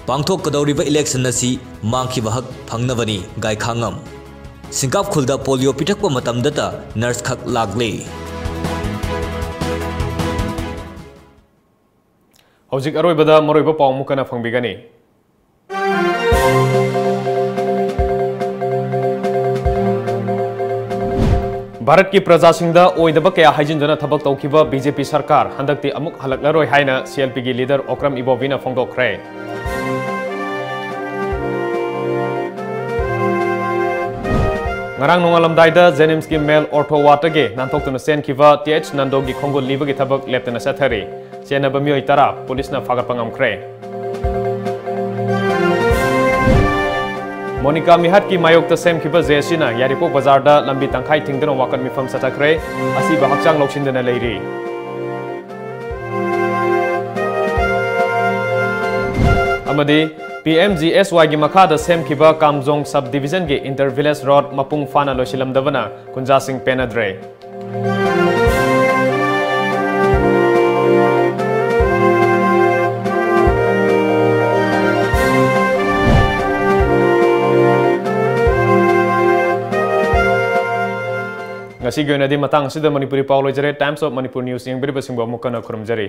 ꯄꯥꯡꯊꯣꯛꯀꯗꯧꯔꯤꯕ ꯏꯂꯦꯛꯁꯟ ꯑꯁꯤ ꯃꯥꯡꯈꯤꯕ ꯍꯛ ꯐꯪꯅꯕꯅꯤ, ꯒꯥꯏꯈꯥꯉꯝ꯫ ꯁꯤꯡꯀꯥꯞ ꯈꯨꯜꯗ ꯄꯣꯂꯤꯑꯣ ꯄꯤꯊꯛꯄ ꯃꯇꯝꯗꯇ ꯅꯔꯁ ꯈꯛ ꯂꯥꯛꯂꯦ꯫ ꯍꯧꯖꯤꯛ ꯑꯔꯣꯏꯕꯗ ꯃꯔꯨꯑꯣꯏꯕ ꯄꯥꯎ ꯑꯃꯨꯛ ꯍꯟꯅ ꯐꯪꯕꯤꯒꯅꯤ꯫ ꯚꯥꯔꯠꯀꯤ ꯄ꯭ꯔꯖꯥꯁꯤꯡꯗ ꯑꯣꯏꯗꯕ ꯀꯌꯥ ꯍꯥꯏꯖꯤꯟꯗꯨꯅ ꯊꯕꯛ ꯇꯧꯈꯤꯕ ꯕꯤ ꯖꯦ ꯄꯤ ꯁꯔꯀꯥꯔ ꯍꯟꯗꯛꯇꯤ ꯑꯃꯨꯛ ꯍꯜꯂꯛꯂꯔꯣꯏ ꯍꯥꯏꯅ ꯁꯤ ꯑꯦꯜ ꯄꯤꯒꯤ ꯂꯤꯗꯔ ꯑꯣꯀ꯭ꯔꯝ ꯏꯕꯣꯕꯤꯅ ꯐꯣꯡꯗꯣꯛꯈ꯭ꯔꯦ꯫ ꯉꯔꯥꯡ ꯅꯣꯡꯉꯥꯜꯂꯝꯗꯥꯏꯗ ꯖꯦꯅꯤꯝꯁꯀꯤ ꯃꯦꯜ ꯑꯣꯔꯊꯣ ꯋꯥꯔꯗꯇꯒꯤ ꯅꯥꯟꯊꯣꯛꯇꯨꯅ ꯆꯦꯟꯈꯤꯕ ꯇꯤ ꯑꯩꯆ ꯅꯟꯗꯣꯒꯤ ꯈꯣꯡꯒꯨꯜ ꯂꯤꯕꯒꯤ ꯊꯕꯛ ꯂꯦꯞꯇꯅ ꯆꯠꯊꯔꯤ꯫ ꯆꯦꯟꯅꯕ ꯃꯤꯑꯣꯏ ꯇꯔꯥ ꯄꯨꯂꯤꯁꯅ ꯐꯥꯒꯠꯄ ꯉꯝꯈ꯭ꯔꯦ꯫ ꯃꯣꯅꯤꯀꯥ ꯃꯤꯍꯥꯠꯀꯤ ꯃꯥꯌꯣꯛꯇ ꯁꯦꯝꯈꯤꯕ ꯖꯦ ꯑꯦꯁ ꯁꯤꯅ ꯌꯥꯏꯔꯤꯄꯣꯛ ꯕꯖꯥꯔꯗ ꯂꯝꯕꯤ ꯇꯪꯈꯥꯏ ꯊꯤꯡꯗꯨꯅ ꯋꯥꯀꯠ ꯃꯤꯐꯝ ꯆꯠꯊꯈ꯭ꯔꯦ꯫ ꯑꯁꯤꯕ ꯍꯛꯆꯥꯡ ꯂꯧꯁꯤꯟꯗꯅ ꯂꯩꯔꯤ꯫ ꯑꯃꯗꯤ ꯄꯤ ꯑꯦꯝ ꯖꯤ ꯑꯦꯁ ꯋꯥꯏꯒꯤ ꯃꯈꯥꯗ ꯁꯦꯝꯈꯤꯕ ꯀꯥꯝꯖꯣꯡ ꯁꯕ ꯗꯤꯕꯤꯖꯟꯒꯤ ꯏꯟꯇꯔ ꯚꯤꯂꯦꯖ ꯔꯣꯗ ꯃꯄꯨꯡ ꯐꯥꯅ ꯂꯣꯏꯁꯤꯜꯂꯝꯗꯕꯅ ꯈꯨꯟꯖꯥꯁꯤꯡ ꯄꯦꯟꯅꯗ꯭ꯔꯦ꯫ ꯉꯁꯤꯒꯤ ꯑꯣꯏꯅꯗꯤ ꯃꯇꯥꯡ ꯑꯁꯤꯗ ꯃꯅꯤꯄꯨꯔꯤ ꯄꯥꯎ ꯂꯣꯏꯖꯔꯦ꯫ Times of Manipur News ꯌꯦꯡꯕꯤꯔꯤꯕꯁꯤꯡꯕꯨ ꯑꯃꯨꯛ ꯍꯟꯅ ꯈꯨꯔꯨꯝꯖꯔꯤ꯫